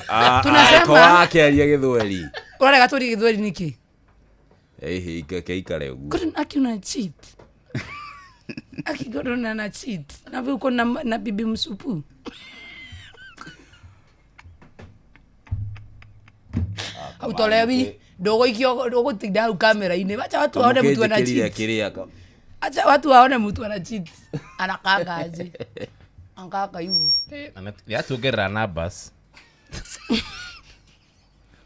Ah, Tunasema- ah, ko wakĩaria Gĩthweri. Urarega tũrie Gĩthweri nĩkĩ? Ĩhĩ, keikare ũguo. Gordon, aki una cheat. Aki Gordon ana cheat. Na wewe uko na bibi msupu. Hautolewi ndũgũikio, ndũgũtinda hau kamera-inĩ. Wacha watu waone mtu ana Kamũkĩnjĩkĩrire cheat. kĩrĩa ka- Acha watu waone mtu ana cheat. Anakanga aje? Anakanga hivyo. Yatuongerera numbers,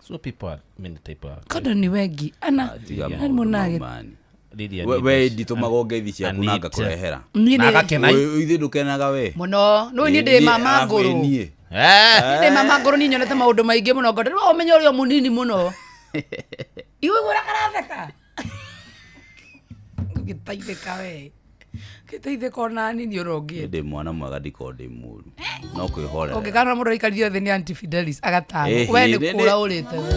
so people are many type of Gordon ni wengi. Ana Tiga nani maũndũ munage. mau mani. Lydia We Nibes. nditũmagwo ngeithi ciaku na Anita. ngakũrehera. Niĩ Na nĩ- agakena. Ũ- Ithuĩ ndũkenaga we. Mũno. No niĩ ndĩ Ĩ, mama arabu ĩ ngũrũ. niĩ. Eh, Ndĩ mama ngũrũ, niĩ nyonete maũndũ maingĩ mũno, Gordon. We ũmenye ũrĩa mũnini mũno. Iwe gũra karatheka. Gĩteithĩka we. Gĩteithĩka ona nini ũrongĩenda. Ndĩ mwana mwega, ndikorwo ndĩ mũru, no kwĩhorera. Ũngĩkana mũndũ aikarire thĩ nĩ Aunty Fidelis agatano. Ĩhĩ, We nĩ nĩ- kũra ũrĩte we.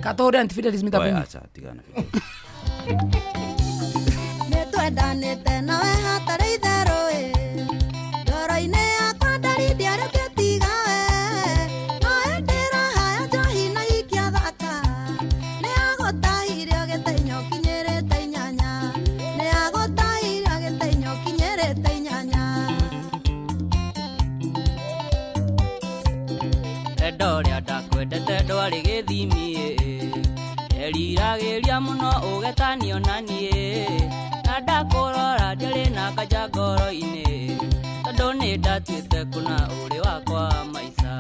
Katũhũre Aunty Fidelis We, mĩtambo-inĩ. acha, tigana. Nĩ twendanĩte nawe hatarĩ itherũ ĩ, ngoro-inĩ yakwa ndari ndiarĩkĩtiga we, no ĩndĩ raha ya njohi na ikia thaka nĩ agũtahire ũgĩtainya ũkinyĩrĩte inyanya, nĩ agũtahire ũgĩtainya ũkinyĩrĩte inyanya. Wendo ũrĩa ndakwendete ndwarĩ gĩthimi, eriragĩria mũno ũgetanio na niĩ, na ndakũrora ndiarĩ na nganja ngoro-inĩ, tondũ nĩ ndatuĩte kũna ũrĩ wakwa wa maica,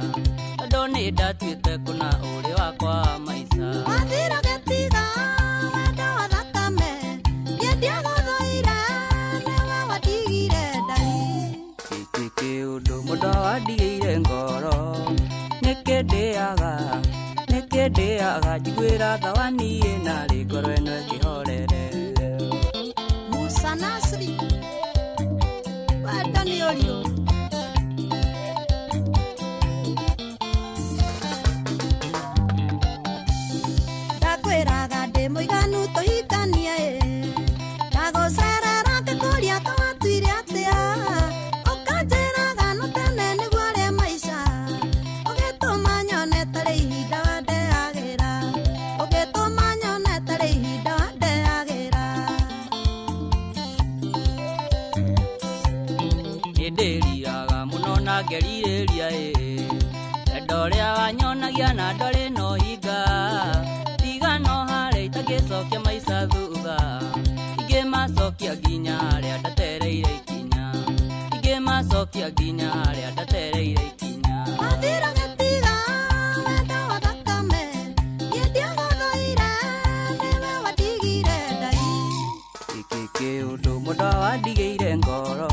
tondũ nĩ ndatuĩte kũna ũrĩ wakwa wa maica. Wathira ũgĩtiga wendo wa thakame, niĩ ndiagũthũire, nĩwe wandigire ndari. Gĩkĩ kĩũndũ mũndũ wandigĩire ngoro, nĩkĩ ndĩaga, nĩkĩ ndĩaga, njiguĩra thawani narĩ ngoro ĩno ĩkĩhorere. Musa Nasri, wendo nĩ ũriũ. Ndakwĩraga ndĩ mũiganu tũhikanie ĩ, ndagũcerera ngĩkũria kawatuire atĩa, ũkanjĩra ngerirĩria ĩ wendo ũrĩa wanyonagia na ndwarĩ na ũhinga tiga no harĩa itangĩcokia maica thutha ingĩmacokia nginya harĩa ndatereire ikinya ingĩmacokia nginya harĩa ndatereire ikinya. Wathira gĩtiga wendo wa thakame niĩ ndiagũthũire nĩwe wandigire ndari. Gĩkĩ kĩũndũ mũndũ wandigĩire ngoro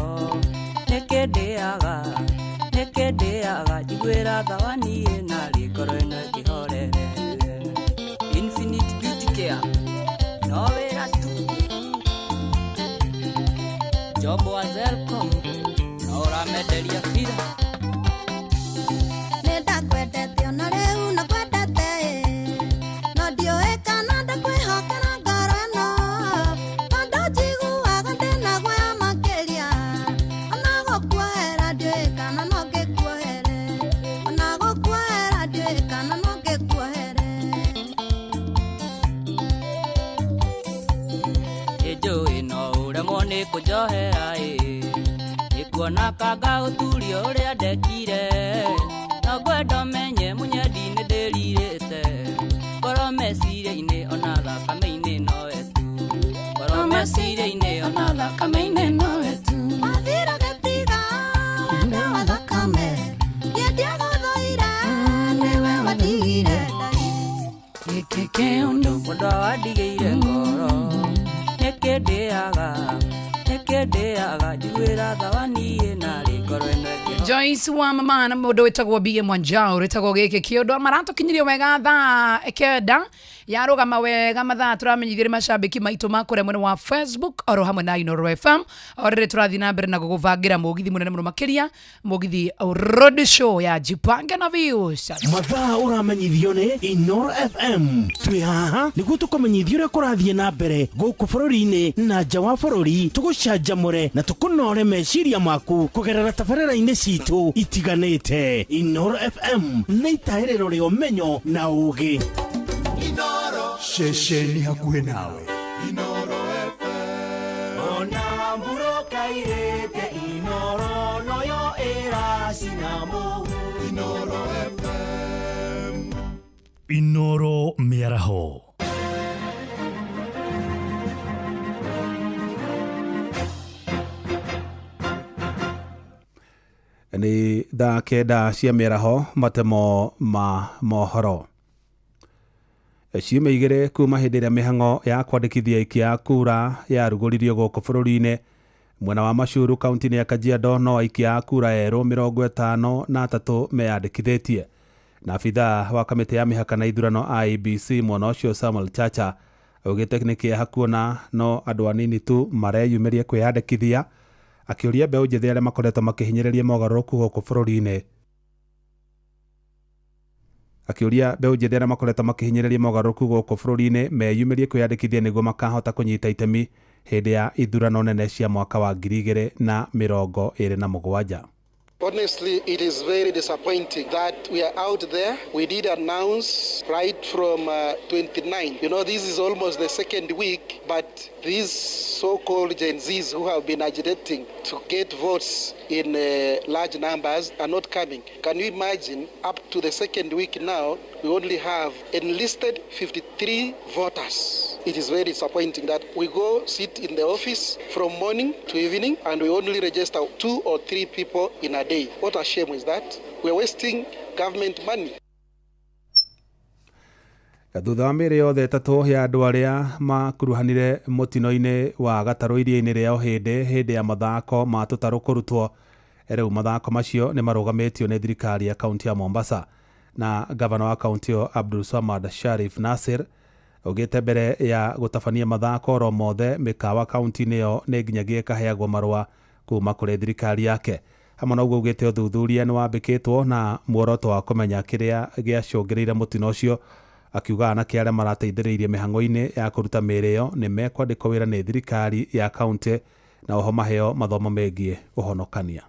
nĩkĩ ndĩaga njiguĩra thawani ĩnarĩ ngoro ĩno ĩkĩhorere. Infinite Beauty Care no wĩra tu Jombo wa Zelcom no ũramenderia bira. Nĩndakwendete ona rĩu nakwendete ĩ no ndiũĩ kana ndakwĩhokera ngoro ĩno tondũ njiguaga ndĩna guoya makĩria ona gũkuohera ndiũĩ kana no ngĩkuohere ona gũkuohera ndiũĩ kana no ngĩkuohere. Ĩnjũĩ no ũremwo nĩ kũnjohera ĩ nĩkuona kanga ũturio ũrĩa ndekire no ngwenda ũmenye mũnyendi nĩ ndĩrirĩte ngoro meciria-inĩ ona thakame-inĩ nowe tu ngoro meciria-inĩ ona thakame-inĩ nowe tu. Wathira gĩtiga wendo wa thakame niĩ ndiagũthũire nĩwe wandigire ndari. Gĩkĩ kĩũndũ mũndũ wandigĩire ngoro nĩkĩ ndĩaga njiguĩra thawani ĩnarĩ ngoro ĩno ĩkĩhorere. Joyce wa mama na mũndũ wĩtagwo BM Mwanjao rĩtagwo gĩkĩ kĩũndũ maratũkinyirie wega thaa 9 yarũgama wega mathaa tũramenyithia nĩ macambĩki maitũ ma kũrĩa mwena wa Facebook oro hamwe na Inooro FM o rĩrĩ tũrathiĩ na mbere na gũgũbangĩra mũgithi mũnene mũno makĩria mũgithi road show ya Jipange na Views. Mathaa ũramenyithio nĩ Inooro FM twĩ haha nĩguo tũkũmenyithia ũrĩa kũrathiĩ na mbere gũkũ bũrũri-inĩ na nja wa bũrũri tũgũcanjamũre na tũkũnore meciria maku kũgerera tabarĩra-inĩ citũ itiganĩte. Inooro FM nĩ itaĩrĩro rĩa ũmenyo na ũũgĩ. Ceceni hakuhĩ nawe. Ona mburoka irĩte Inooro noyo ĩracina mũhu. Inooro FM. Inooro mĩaraho. Nĩ thaa 9 cia mĩaraho matemo ma mohoro. Ciumia 2 kuma hĩndĩ ĩrĩa mĩhang'o ya kwandĩkithia aikia a kura yarugũririo gũkũ bũrũri-inĩ mwena wa Mashuru kaunti-inĩ ya Kajiado no aikia a kura erũ 53 meyandĩkithĩtie. Na abithaa wa kamĩtĩ ya mĩhaka na ithurano IEBC mwena ũcio Samuel Chacha augĩte nĩ kĩeha kuona no andũ anini tu mareyumĩria kwĩyandĩkithia akĩũria mbeũ njĩthĩ arĩa makoretwo makĩhinyĩrĩria mogarũrũku gũkũ bũrũri-inĩ akĩũria mbeũ njĩthĩ arĩa makoretwo makĩhinyĩrĩria mogarũrũku gũkũ bũrũri-inĩ meyumĩrie kwĩyandĩkithia nĩguo makahota kũnyita itemi hĩndĩ ya ithurano nene cia mwaka wa 2027. Honestly, it is very disappointing that we are out there. We did announce right from 29. You know, this is almost the second week, but these so-called Gen Zs who have been agitating to get votes in large numbers are not coming. Can you imagine, up to the second week now, we only have enlisted 53 voters. It is very disappointing that we go sit in the office from morning to evening and we only register 2 or 3 people in a day. What a shame is that? We're wasting government money. Thutha wa mĩĩrĩ yothe 3 ya andũ arĩa makuruhanire mũtino-inĩ wa gatarũ iria-inĩ rĩa Ũhĩndĩ hĩndĩ ya mathako ma tũtarũ kũrutwo rĩu mathako macio nĩ marũgamĩtio nĩ thirikari ya kaunti ya Mombasa na gavana wa kaunti ĩyo Abdul Swamad Sharif Nasir augĩte mbere ya gũtabania mathako oro mothe mĩkawa kaunti-inĩ ĩyo nĩ nginyagia ĩkaheagwo marũa kuma kũrĩ thirikari yake. Hamwe na ũguo augĩte ũthuthuria nĩ wambĩkĩtwo na muoroto wa kũmenya kĩrĩa gĩacũngĩrĩire mũtino ũcio akiuga anake arĩa marateithĩrĩirie mĩhang'o-inĩ ya kũruta mĩĩrĩ ĩyo nĩ mekwandĩkwo wĩra nĩ thirikari ya kaunti na oho maheo mathomo megiĩ ũhonokania.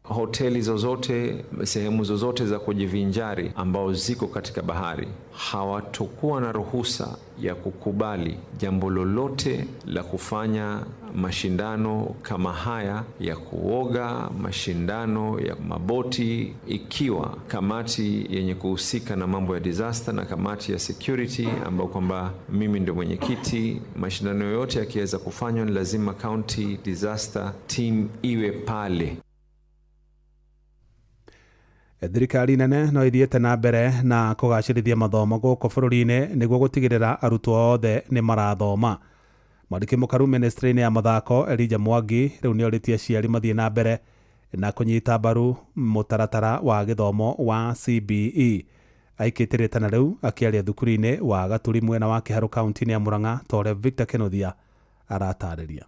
Hoteli zozote, sehemu zozote za kujivinjari ambao ziko katika bahari hawatokuwa na ruhusa ya kukubali jambo lolote la kufanya mashindano kama haya ya kuoga, mashindano ya maboti, ikiwa kamati yenye kuhusika na mambo ya disaster na kamati ya security ambayo kwamba mimi ndio mwenyekiti, mashindano yoyote yakiweza kufanywa ni lazima county disaster team iwe pale. Thirikari nene no ithiĩte na mbere na kũgacĩrithia mathomo gũkũ bũrũri-inĩ nĩguo gũtigĩrĩra arutwo othe nĩ marathoma. Mwandĩki mũkaru ministry-inĩ ya mathako Elijah Mwangi rĩu nĩ orĩtie aciari mathiĩ na mbere na kũnyita mbaru mũtaratara wa gĩthomo wa CBE. Aikĩtie rĩtana rĩu akĩaria thukuru-inĩ wa Gaturi mwena wa Kĩharũ kaunti-inĩ ya Murang'a ta ũrĩa Victor Kĩnuthia aratarĩria.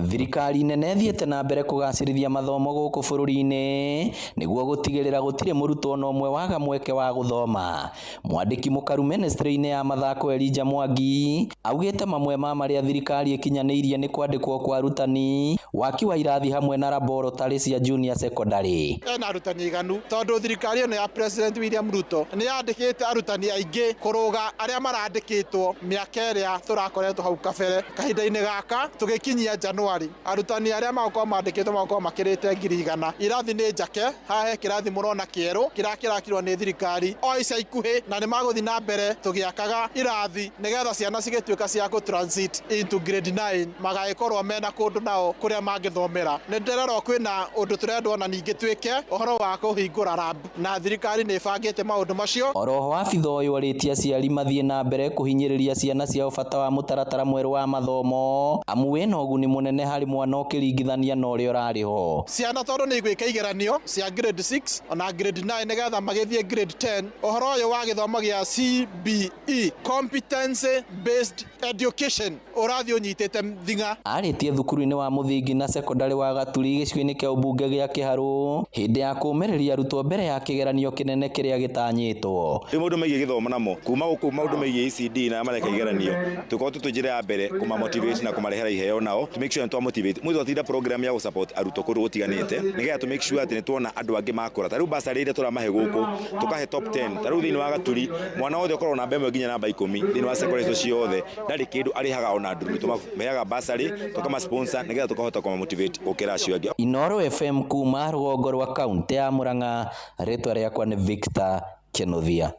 Thirikari nene ĩthiĩte na mbere kũgacĩrithia mathomo gũkũ bũrũri-inĩ nĩguo gũtigĩrĩra gũtirĩ mũrutwo ona ũmwe waga mweke wa gũthoma. Mwandĩki mũkaru ministry-inĩ ya mathako Elijah Mwangi augĩte mamwe ma marĩa thirikari ĩkinyanĩirie nĩ kwandĩkwo kwa arutani, waki wa irathi hamwe na laboratory cia junior secondary. Ena arutani aiganu tondũ thirikari ĩno ya President William Ruto nĩ yandĩkĩte arutani aingĩ kũrũga arĩa marandĩkĩtwo mĩaka ĩrĩa tũrakoretwo hau kabere. Kahinda-inĩ gaka tũgĩkinyia Januari arutani arĩa magũkorwo mandĩkĩtwo magũkorwo makĩrĩte 100,000. Irathi nĩ njake, haha he kĩrathi mũrona kĩerũ kĩrĩa kĩrakirwo nĩ thirikari o ica ikuhĩ, na nĩ magũthiĩ na mbere tũgĩakaga irathi nĩgetha ciana cigĩtuĩka cia kũ transit into grade 9 magagĩkorwo mena kũndũ nao kũrĩa mangĩthomera. Nĩ ndĩrerwo kwĩna ũndũ tũrendwo na ningĩ twĩke ũhoro wa kũhingũra lab, na thirikari nĩ ĩbangĩte maũndũ macio. Oroho abitha ũyũ arĩtie aciari mathiĩ na mbere kũhinyĩrĩria ciana ciao bata wa mũtaratara mwerũ wa mathomo amu wĩna ũguni mũnene harĩ mwana ũkĩringithania na ũrĩa ũrarĩ ho. Ciana tondũ nĩ igwĩka igeranio cia grade 6 ona grade 9 nĩgetha magĩthiĩ grade 10, ũhoro ũyũ wa gĩthomo gĩa CBE, competence based education, ũrathiĩ ũnyitĩte thing'a. Arĩtie thukuru-inĩ wa mũthingi na sekondari wa Gaturi gĩcigo-inĩ kĩa ũmbunge gĩa Kĩharũ hĩndĩ ya kũũmĩrĩria arutwo mbere ya kĩgeranio kĩnene kĩrĩa gĩtanyĩtwo. Rĩu maũndũ megiĩ gĩthomo namo kuma gũkũ maũndũ megiĩ ECD na mareka igeranio tũkorwo tũtũ njĩra ya mbere kũma motivate na kũmarehera iheo nao to make sure nĩ twa motivate mwĩ twatinda program ya gũ-support arutwo kũndũ gũtiganĩte nĩgetha tũ make sure atĩ nĩ tuona andũ angĩ makũra. Ta rĩu bursary iria tũramahe gũkũ tũkahe top 10, ta rĩu thĩinĩ wa Gaturi mwana wothe ũkoragwo namba 1 nginya namba 10 thĩinĩ wa secondary icio ciothe ndarĩ kĩndũ arĩhaga ona ndururu, tũmaheaga bursary tũkama sponsor nĩgetha tũkahota kũma motivate gũkĩra acio angĩ. Inooro FM kuma rũgongo rwa kaunti ya Murang'a, rĩtwa rĩakwa nĩ Victor Kĩnuthia.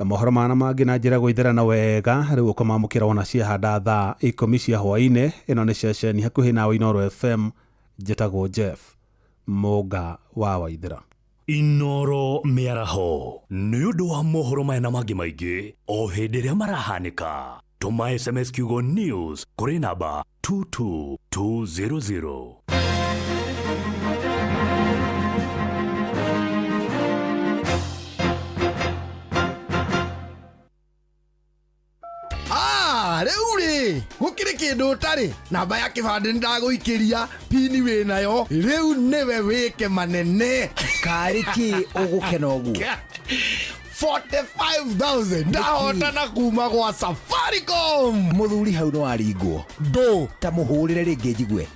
Mohoro mana mangĩ na njĩra gũitherana wega rĩu ũkũmamũkĩra wona ciahanda thaa 10 cia hwaĩ-inĩ. Ĩno nĩ ceceni hakuhĩ nawe Inooro FM, njĩtagwo Jeff Mũnga wa Waithĩra. Inooro mĩaraho nĩ ũndũ wa mohoro maya na mangĩ maingĩ o hĩndĩ ĩrĩa marahanĩka. Tũma SMS kiugo news kũrĩ namba 22200. Rĩu rĩ gũkĩrĩ kĩndũ ũtarĩ namba ya kĩbandĩ nĩndagũikĩria pini wĩnayo rĩu nĩwe wĩke manene. Karĩ kĩ ũgũkena ũguo? 45,000 ndahotana kuma gwa Safaricom. Mũthuri hau no aringwo ndũ ta mũhũrĩre rĩngĩ njigue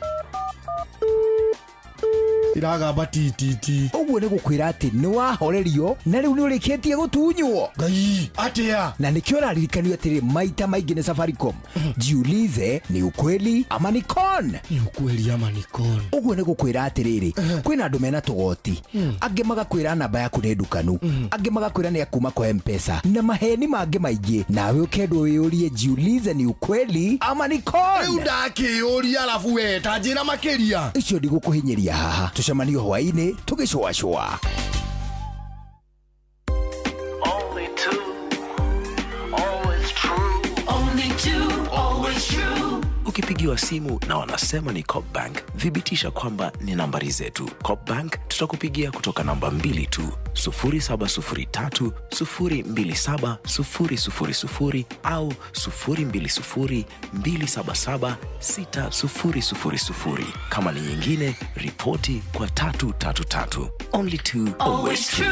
iragamba ttt. Ũguo nĩ gũkwĩra atĩ nĩ wahorerio na rĩu nĩ ũrĩkĩtie gũtunywo. Ngai atĩa? Na nĩkĩo ũraririkanio atĩrĩ maita maingĩ nĩ Safaricom, jiulize ni ukweli ama ni con. Ni ukweli ama ni con. Ũguo nĩ gũkwĩra atĩrĩrĩ, kwĩna andũ mena tũgoti, angĩ magakwĩra namba yaku nĩ ndukanu, angĩ magakwĩra nĩ akuma kwa M-Pesa na maheni mangĩ maingĩ, nawe ũkendwo wĩyũrie jiulize ni ukweli ama ni con. Rĩu ndakĩyũria arabu we ta njĩra makĩria. Icio ndigũkũhinyĩria haha, tũcemanio hwaĩ-inĩ tũgĩcũacũa. Only two, always true. Only two, always true. Ukipigiwa simu na wanasema ni Coop Bank, thibitisha kwamba ni nambari zetu. Coop Bank tutakupigia kutoka namba 2 tu, 0703 027 000 au 020 277 6000. Kama ni nyingine, ripoti kwa 333. Only two, always true.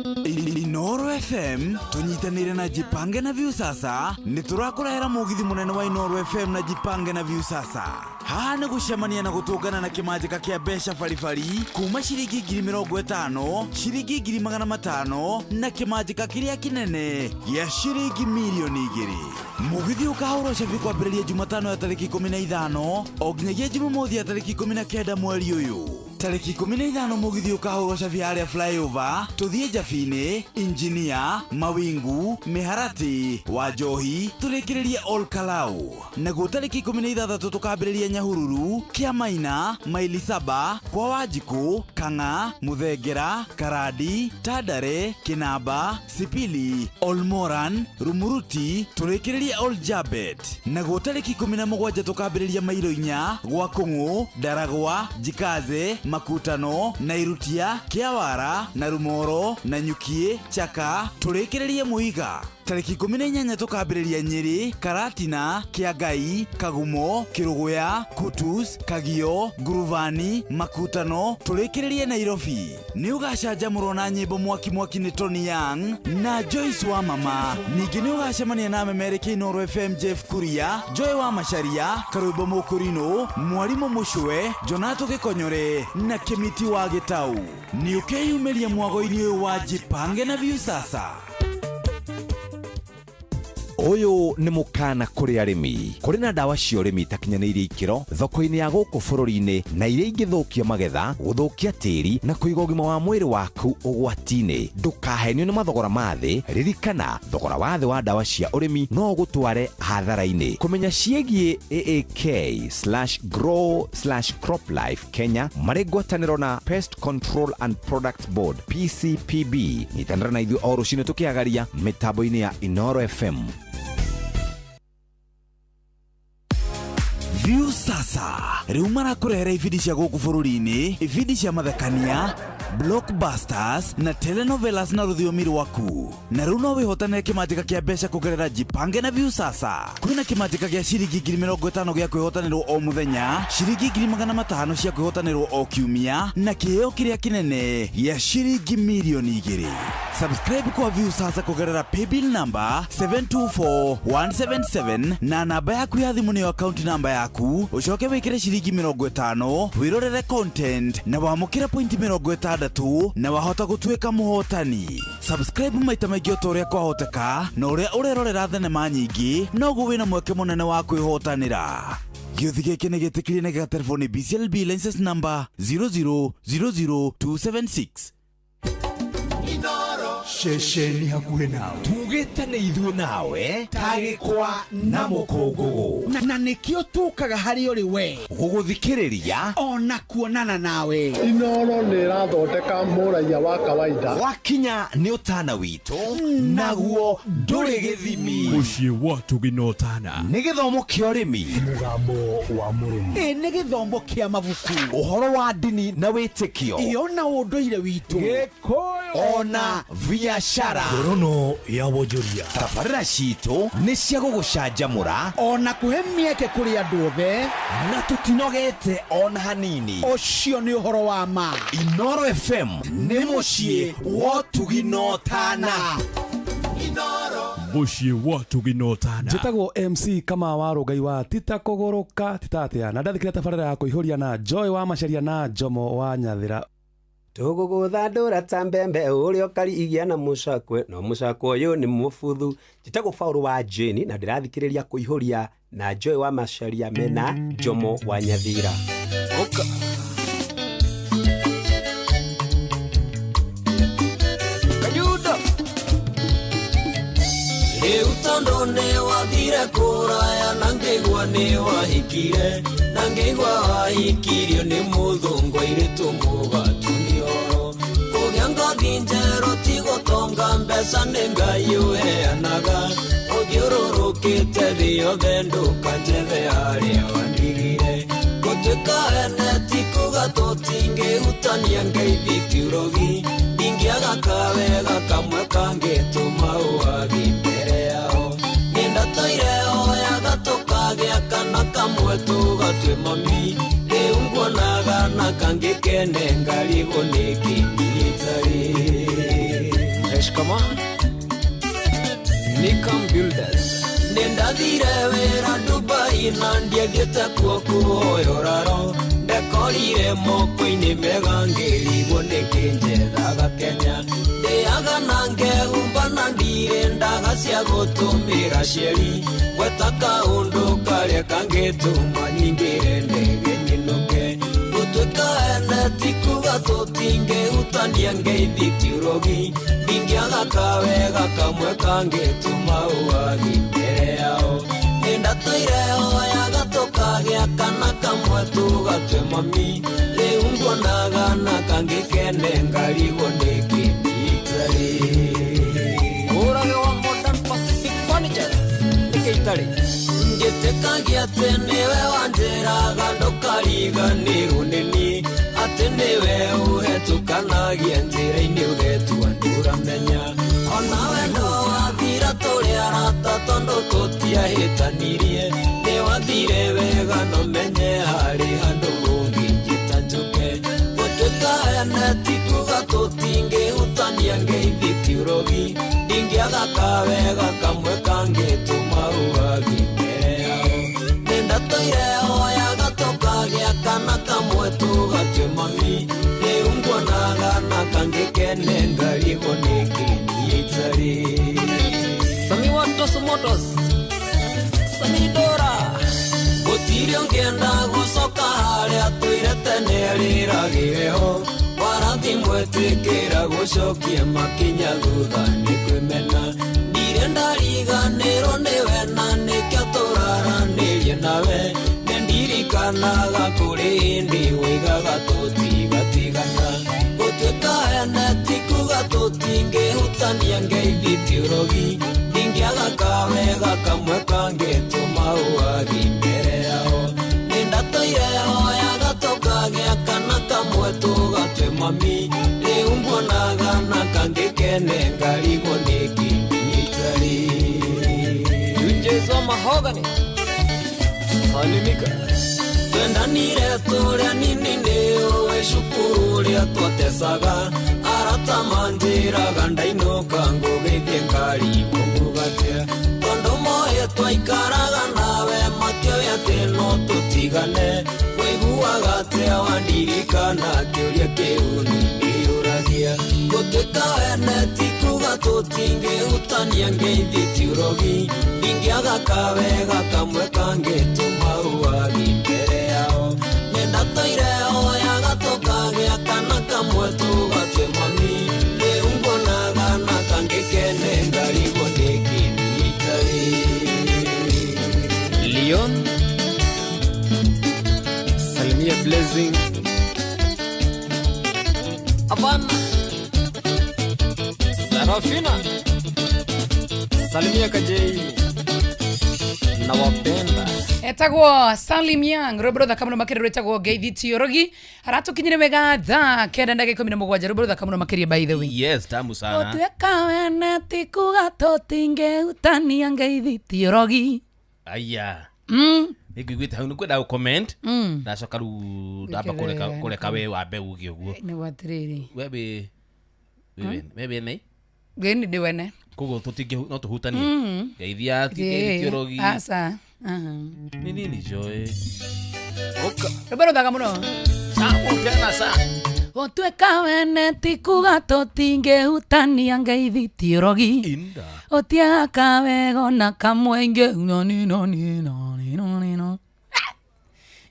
Inoro FM tunyitanire na Jipange na Viusasa nĩ tũrakũrehera mũgithi mũnene wa Inoro FM na Jipange na Viusasa. Haha nĩ gũcemania na gũtũngana na kĩmanjĩka kĩa mbeca baribari kuma ciringi 50,000, ciringi 500,000 na kĩmanjĩka kĩrĩa kĩnene gĩa ciringi 2,000,000. Mũgithi ũkahũrwo cabi kwambĩrĩria Jumatano ya tarĩki 15 o nginyagia Jumamothi ya tarĩki 19 mweri ũyũ. Tarĩki 15 mũgithi ũkahũrwo cabi harĩa flyover tũthiĩ Njabini, Injinia, Mawingu, Mĩharatĩ, Wanjohi tũrĩkĩrĩrie Ol Kalou. Naguo tarĩki 16 tũkambĩrĩria Nyahururu, Kĩamaina, Maili Saba, kwa Wanjikũ, Kang'a, Mũthengera, Karandi, Tandare, Kĩnamba, Sipili, Olmoran, Rumuruti tũrĩkĩrĩrie Ol Jabet. Naguo tarĩki 17 tũkambĩrĩria Mairo 4 gwa Kũng'ũ, Ndaragwa, Jikaze, Makutano, Nairutia, Kĩawara, Narumoro, Nanyukie, Chaka tũrĩkĩrĩrie Mũiga. Tarĩki 18 tũkambĩrĩria Nyĩrĩ, Karatina, Kĩangai, Kagumo, Kĩrũgũya, Kutus, Kagio, Nguruvani, Makutano tũrĩkĩrĩrie Nairobi. Nĩ ũgacanjamũrwo na nyĩmbo mwaki mwaki nĩ Tony Young na Joyce wa Mama. Ningĩ nĩ ũgacemania na memereki Inoro FM Jeff Kuria, Joy wa Macharia, Karwĩmbo Mũkũrinũ, Mwarimũ Mũcwe, Jonato Gĩkonyore na Kĩmiti wa Gĩtau. Nĩ ũkeyumĩria mwago-inĩ ũyũ wa Jipange na Viusasa. Ũyũ nĩ mũkana kũrĩ arĩmi. Kũrĩ na ndawa cia ũrĩmi itakinyanĩirie ikĩro thoko-inĩ ya gũkũ bũrũri-inĩ na iria ingĩthũkia magetha, gũthũkia tĩri na kũiga ũgima wa mwĩrĩ waku ũgwati-inĩ. Ndũkahenio nĩ mathogora ma thĩ. Ririkana, thogora wa thĩ wa ndawa cia ũrĩmi no ũgũtware hathara-inĩ. Kũmenya ciĩgiĩ AAK/grow/croplife Kenya marĩ ngwatanĩro na Pest Control and Products Board PCPB. Nyitanĩra na ithuĩ o rũcinĩ tũkĩagaria mĩtambo-inĩ ya Inoro FM. Viusasa rĩu marakũrehera ibindi cia gũkũ bũrũri-inĩ, ibindi cia mathekania, blockbusters na telenovelas na rũthiomi rwaku. Na rĩu no wĩhotanĩre kĩmanjĩka kĩa mbeca kũgerera Jipange na Viusasa. Kwĩna kĩmanjĩka gĩa ciringi 50,000 gĩa kwĩhotanĩrwo o mũthenya, ciringi 500,000 cia kwĩhotanĩrwo o kiumia na kĩheo kĩrĩa kĩnene gĩa ciringi 2,000,000. Subscribe kwa Viusasa kũgerera paybill number 724177 na namba yaku ya thimũ nĩyo account number yaku, ũcoke wĩkĩre ciringi 50 wĩrorere content na wamũkĩre pointi 60 na wahota gũtuĩka mũhotani. Subscribe maita maingĩ o ta ũrĩa kwahoteka na ũrĩa ũrerorera thenema nyingĩ noguo wĩna mweke mũnene wa kwĩhotanĩra. Gĩũthi gĩkĩ nĩ gĩtĩkĩrie na gĩgaterwo nĩ BCLB license number 0000276. Ceceni hakuhĩ nawe tugĩte nĩ ithuĩ nawe tagĩkwa na mũkũngũgũ na nĩkĩo tũkaga harĩ ũrĩ we gũgũthikĩrĩria ona kuonana nawe. Inoro nĩ ĩrathondeka mũraiya wa kawaida. Wakinya nĩ ũtana witũ naguo ndũrĩ gĩthimi. Mũciĩ wa tũginotana nĩ gĩthomo kĩa ũrĩmi, mũgambo wa mũrĩmi, ĩ nĩ gĩthomo kĩa mabuku, ũhoro wa ndini na wĩtĩkio, ĩyo na ũndũire witũ, Gĩkũyũ ona biashara. Ngorono ya wonjoria. Tabarĩra citũ nĩ cia gũgũcanjamũra ona kũhe mĩeke kũrĩ andũ othe, na tũtinogete ona hanini. Ũcio nĩ ũhoro wa ma. Inoro FM nĩ mũciĩ wa ũtugi na ũtana. Mũciĩ wa ũtugi na ũtana. Njĩtagwo MC Kama wa Rũgai wa Tita Kũgũrũka Tita Atĩa na ndathikĩrĩria tabarĩra ya kũihũria na Joy wa Macharia na Jomo wa Nyathira. Tũgũgũthandũra ta mbembe ũrĩa ũkarigia na mũcakwe no mũcakwe ũyũ nĩ mũbuthu. Njĩtagwo Paul wa Jane na ndĩrathikĩrĩria kũihũria na Joy wa Macharia mena Jomo wa Nyathira. Kayuda Rĩu tondũ nĩ wathire kũraya na ngĩigua nĩ wahikire na ngĩigua wahikirio nĩ mũthũngũ airĩtu mũgatunĩoro. Kũgĩa ngothi njerũ ti gũtonga mbeca nĩ Ngai ũheanaga ũthiũrũrũkĩte thĩ yothe ndũkanjethe harĩa wandigire. Gũtuĩka ene ti kuga tũtingĩhutania ngeithi ti ũrogi ndingĩaga kawega kamwe kangĩtũma ũwagi mbere yao. Nĩndatũire oyaga tũkagĩa kana kamwe tũgatue mami rĩu nguonaga na kangĩ kene ngarigwo nĩkĩ niĩ itarĩ. Shikamoo. Nikam Builders. Nĩndathire wĩra Dubai na ndiathiĩte kuo kũhoya ũraro ndekorire moko-inĩ mega ngĩrigwo nĩkĩ njethaga Kenya ndĩaga na ngehumba na ndirĩ ndaga cia gũtũmĩra cieri gweta kaũndũ karĩa kangĩtũma nyingĩre ndege nyinũke gũtuĩka ene ti kuga tũtingĩhutania ngeithi ti ũrogi ndingĩaga kawega kamwe kangĩtũma ũwagi mbere yao nĩndatũire hoyaga tũkagĩa kana kamwe tũgatue mami rĩu nguonaga na kangĩ kene ngarigwo nĩkĩ itarĩ Ũrage wa Modern Pacific Furnitures. Nĩkĩ itarĩ? Ngĩtĩkagia atĩ nĩwe wanjĩraga ndũkariganĩrwo nĩ niĩ atĩ nĩwe ũhetũkanagia njĩra-inĩ ũgetua ndũramenya ona wendo wathira tũrĩ arata tondũ tũtiahĩtanirie nĩwathire wega no menye harĩ handũ ũngĩnjĩta njũke gũtuĩka ene ti kuga tũtingĩhutania ngeithi ti ũrogi ndingĩaga kawega kamwe kangĩtũma ũwagi mbere yao nĩndatũire hoyaga tũkagĩa kana kamwe tũgatue mami rĩu nguonaga na kangĩ kene ngarigwo nĩkĩ niĩ itarĩ Sami wa Tosu Motors. Sami Dora. Gũtirĩ ũngĩenda gũcoka harĩa tũire tene rĩragĩre ho warathi mwetĩkĩra gũcokia makinya thutha nĩ kwĩmena ndirĩ ndariganĩrwo nĩwe na nĩkĩo tũraranĩrie nawe nĩndirikanaga kũrĩ hĩndĩ woigaga tũtigatigana gũtuĩka ene ti kuga tũtingĩhutania ngeithi ti ũrogi ndingĩaga kawega kamwe kangĩtũma ũwagi mbere yao nĩndatũire hoyaga tũkagĩa kana kamwe tũgatue mami rĩu nguonaga na kangĩ kene ngarigwo nĩkĩ niĩ itarĩ Junjes wa Mahogany. Salimika. twendanire tũrĩa nini nĩ ũĩ cukuru ũrĩa twatecaga arata manjĩraga ndainũka ngũgĩthiĩ ngarigwo ngugatĩa tondũ moĩ twaikaraga nawe makĩoĩ atĩ no tũtigane wĩiguaga atĩa wandirikana kĩũria kĩu nĩndĩyũragia gũtuĩka wene ti kuga tũtingĩhutania ngeithi ti ũrogi ndingĩaga kawega kamwe kangĩtũma ũwagi mbere yao nĩndatũire hoyaga tũkagĩa kana kamwe tũgatue mami rĩu nguonaga na kangĩ kene ngarigwo nĩkĩ niĩ itarĩ Leon. Salimia Blessing. Havana. Sarafina. Salimia Kajei. Nawapenda. Etagwo Salim Young rwĩmbo rũthaka mũno makĩria rwĩtagwo ngeithi tiũrũgi aratukinyire wega thaa kenda ndagĩka 17 rwĩmbo rũthaka mũno makĩria by the way. Yes, tamu sana. Gũtuĩka wene ti kuga tũtingĩhutania ngeithi tiũrũgi. Aya. Nĩngũiguĩte hau nĩngwenda gũ-comment. Ndacoka rĩu ndamba Wĩkĩre kũreka we wambe uge ũguo. Nĩguo atĩrĩrĩ. We wĩ we wĩ nei? Ngĩni ndĩ wene. Koguo tũtingĩ no tũhutanie. Ngeithia tiũrũgi. Aca. Nĩ nini Joy? Rwĩmbo rũthaka mũno. Tamu tena sana. Gũtuĩka wene ti kuga tũtingĩhutania ngeithi tiũrũgi. Ũtiaga kawega ona kamwe ingĩ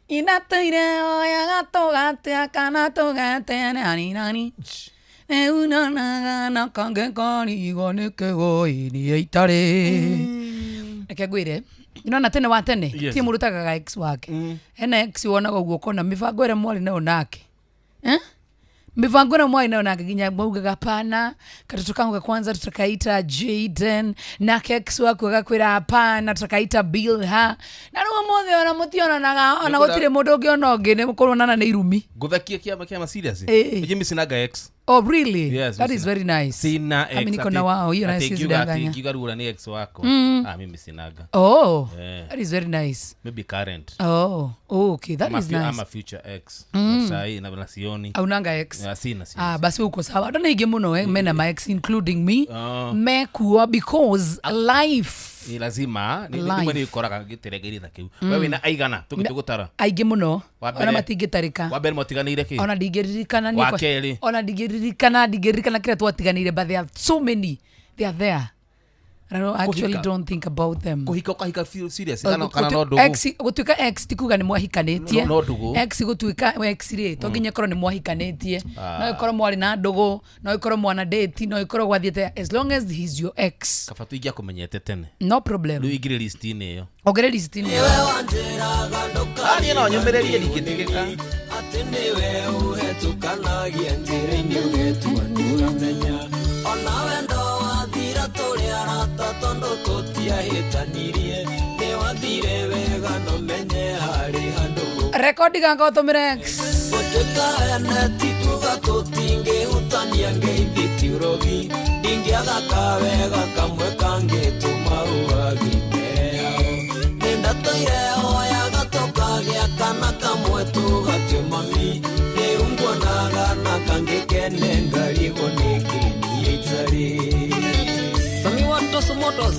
inatũire hoyaga tũgatea kana tũgate nani nani rĩu nyonaga na kangĩ karigwo nĩkĩ gũinie itarĩ reke ngwĩre nĩũrona tene wa tene Yes. ti mũndũ ũtagaga ex wake hena ex wonaga ũguo ũkona mĩbango ĩrĩa mwarĩ nayo nake. Eh? Mipango na mwa inayo nake ginya maugaga pana katoto kangu ka kwanza tutakaita Jaden nake ex wako agakwĩra hapana tutakaita Bilha na rĩu ũmũthĩ ona mũtionanaga ona Nĩngwenda- gũtirĩ mũndũ ũngĩona ũngĩ nĩ kũronana nĩ irumi. Ngũthekie kĩama kĩama serious. Ĩĩ. Jimmy sinaga ex. Oh, really? Yes, That mi is sina. very nice. Sina ex. Ami niko na wao, hiyo nayo ati siwezi ingiuga- ati danganya. ingiuga rura ni ex wako. Ah, mimi sinaga. Oh, Yeah. that is very nice. Maybe current. Oh, okay, that Ama is nice. Ama future ex. Sahi na sioni. Aunanga ex? Yeah, sina, sina. Ah, basi uko sawa. Andå nä aingä må no mena ma ex including me. Oh. Mekuo because life Ni lazima ni Life. rĩmwe nĩ ũkoraga gĩteregeire ta kĩu. We wĩna aigana tũgĩtũgũtara. Aingä må no Wa mbere- ona matingä tarä Wa mbere mwatiganĩire kĩ? Ona ndingäririkana. Wa kerĩ. Ona ndingäririkana kä rä a twatiganä but there are so many, they are there. I don't, actually Kũhika. don't think about them. Kũhika ũkahika biũ serious kana no ndũgũ? Gå tuä ka ex ti kuga nä mwahikanä tie. No ndũgũ. Ex gå tuä ka ex rä to nginya ĩkorwo nä mwahikanä tie. Ah. No ĩkorwo mwarĩ na ndũgũ, no ĩkorwo mwana date, no ĩkorwo gwathiĩte, as long as he's your ex. Kaba tũingĩakũmenyete tene. No problem. Rĩu ingĩrĩ list-inĩ ĩyo. Ongerera list-inĩ ĩyo. Ah, niĩ no nyũmĩrĩrie ndingĩtigĩka. Atĩ nĩwe ũhetũkanagia njĩra-inĩ ũgetua nĩũramenya ona wendo wathira tũrĩ arata tondũ tũtiahĩtanirie nĩ wathire wega no menye harĩ handũ Rekodi ganga ũtũmĩre ex. Gũtuĩka ene ti kuga tũtingĩhutania ngeithi ti ũrogi ndingĩaga kawega kamwe kangĩtũma ũhagi mbere yao nĩndatũire hoyaga tũkagĩa kana kamwe tũgatue mami rĩu nguonaga na kangĩ kene ngarigwo nĩkĩ niĩ itarĩ.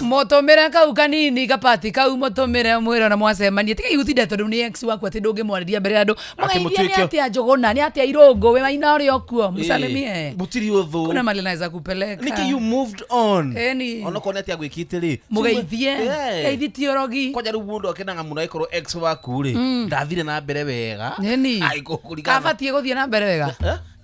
Mũtũmĩre kau kanini kapati kau, mũtũmĩre mwĩre ona mwacemania tiga igũtinda tondũ nĩ ex waku atĩ ndũngĩmwarĩria mbere ya andũ. Mũgeithie nĩ mũtuĩke- atĩa Njũgũna, nĩ atĩa Irũngũ, wĩ maina ũrĩa ũkuo mũsalimie. Mũtirĩ ũthũ. Kuna mali naweza kupeleka. Nĩkĩ you moved on? Eni. Onokorwo nĩ atĩa gwĩkĩte rĩ. Mũgeithie. Yeah. Geithi ti ũrogi. Kwanja rĩu mũndũ akenaga mũno angĩkorwo ex waku rĩ ndathire na mbere wega. Eni. Ai, kũringana na- Abatiĩ gũthiĩ na mbere wega.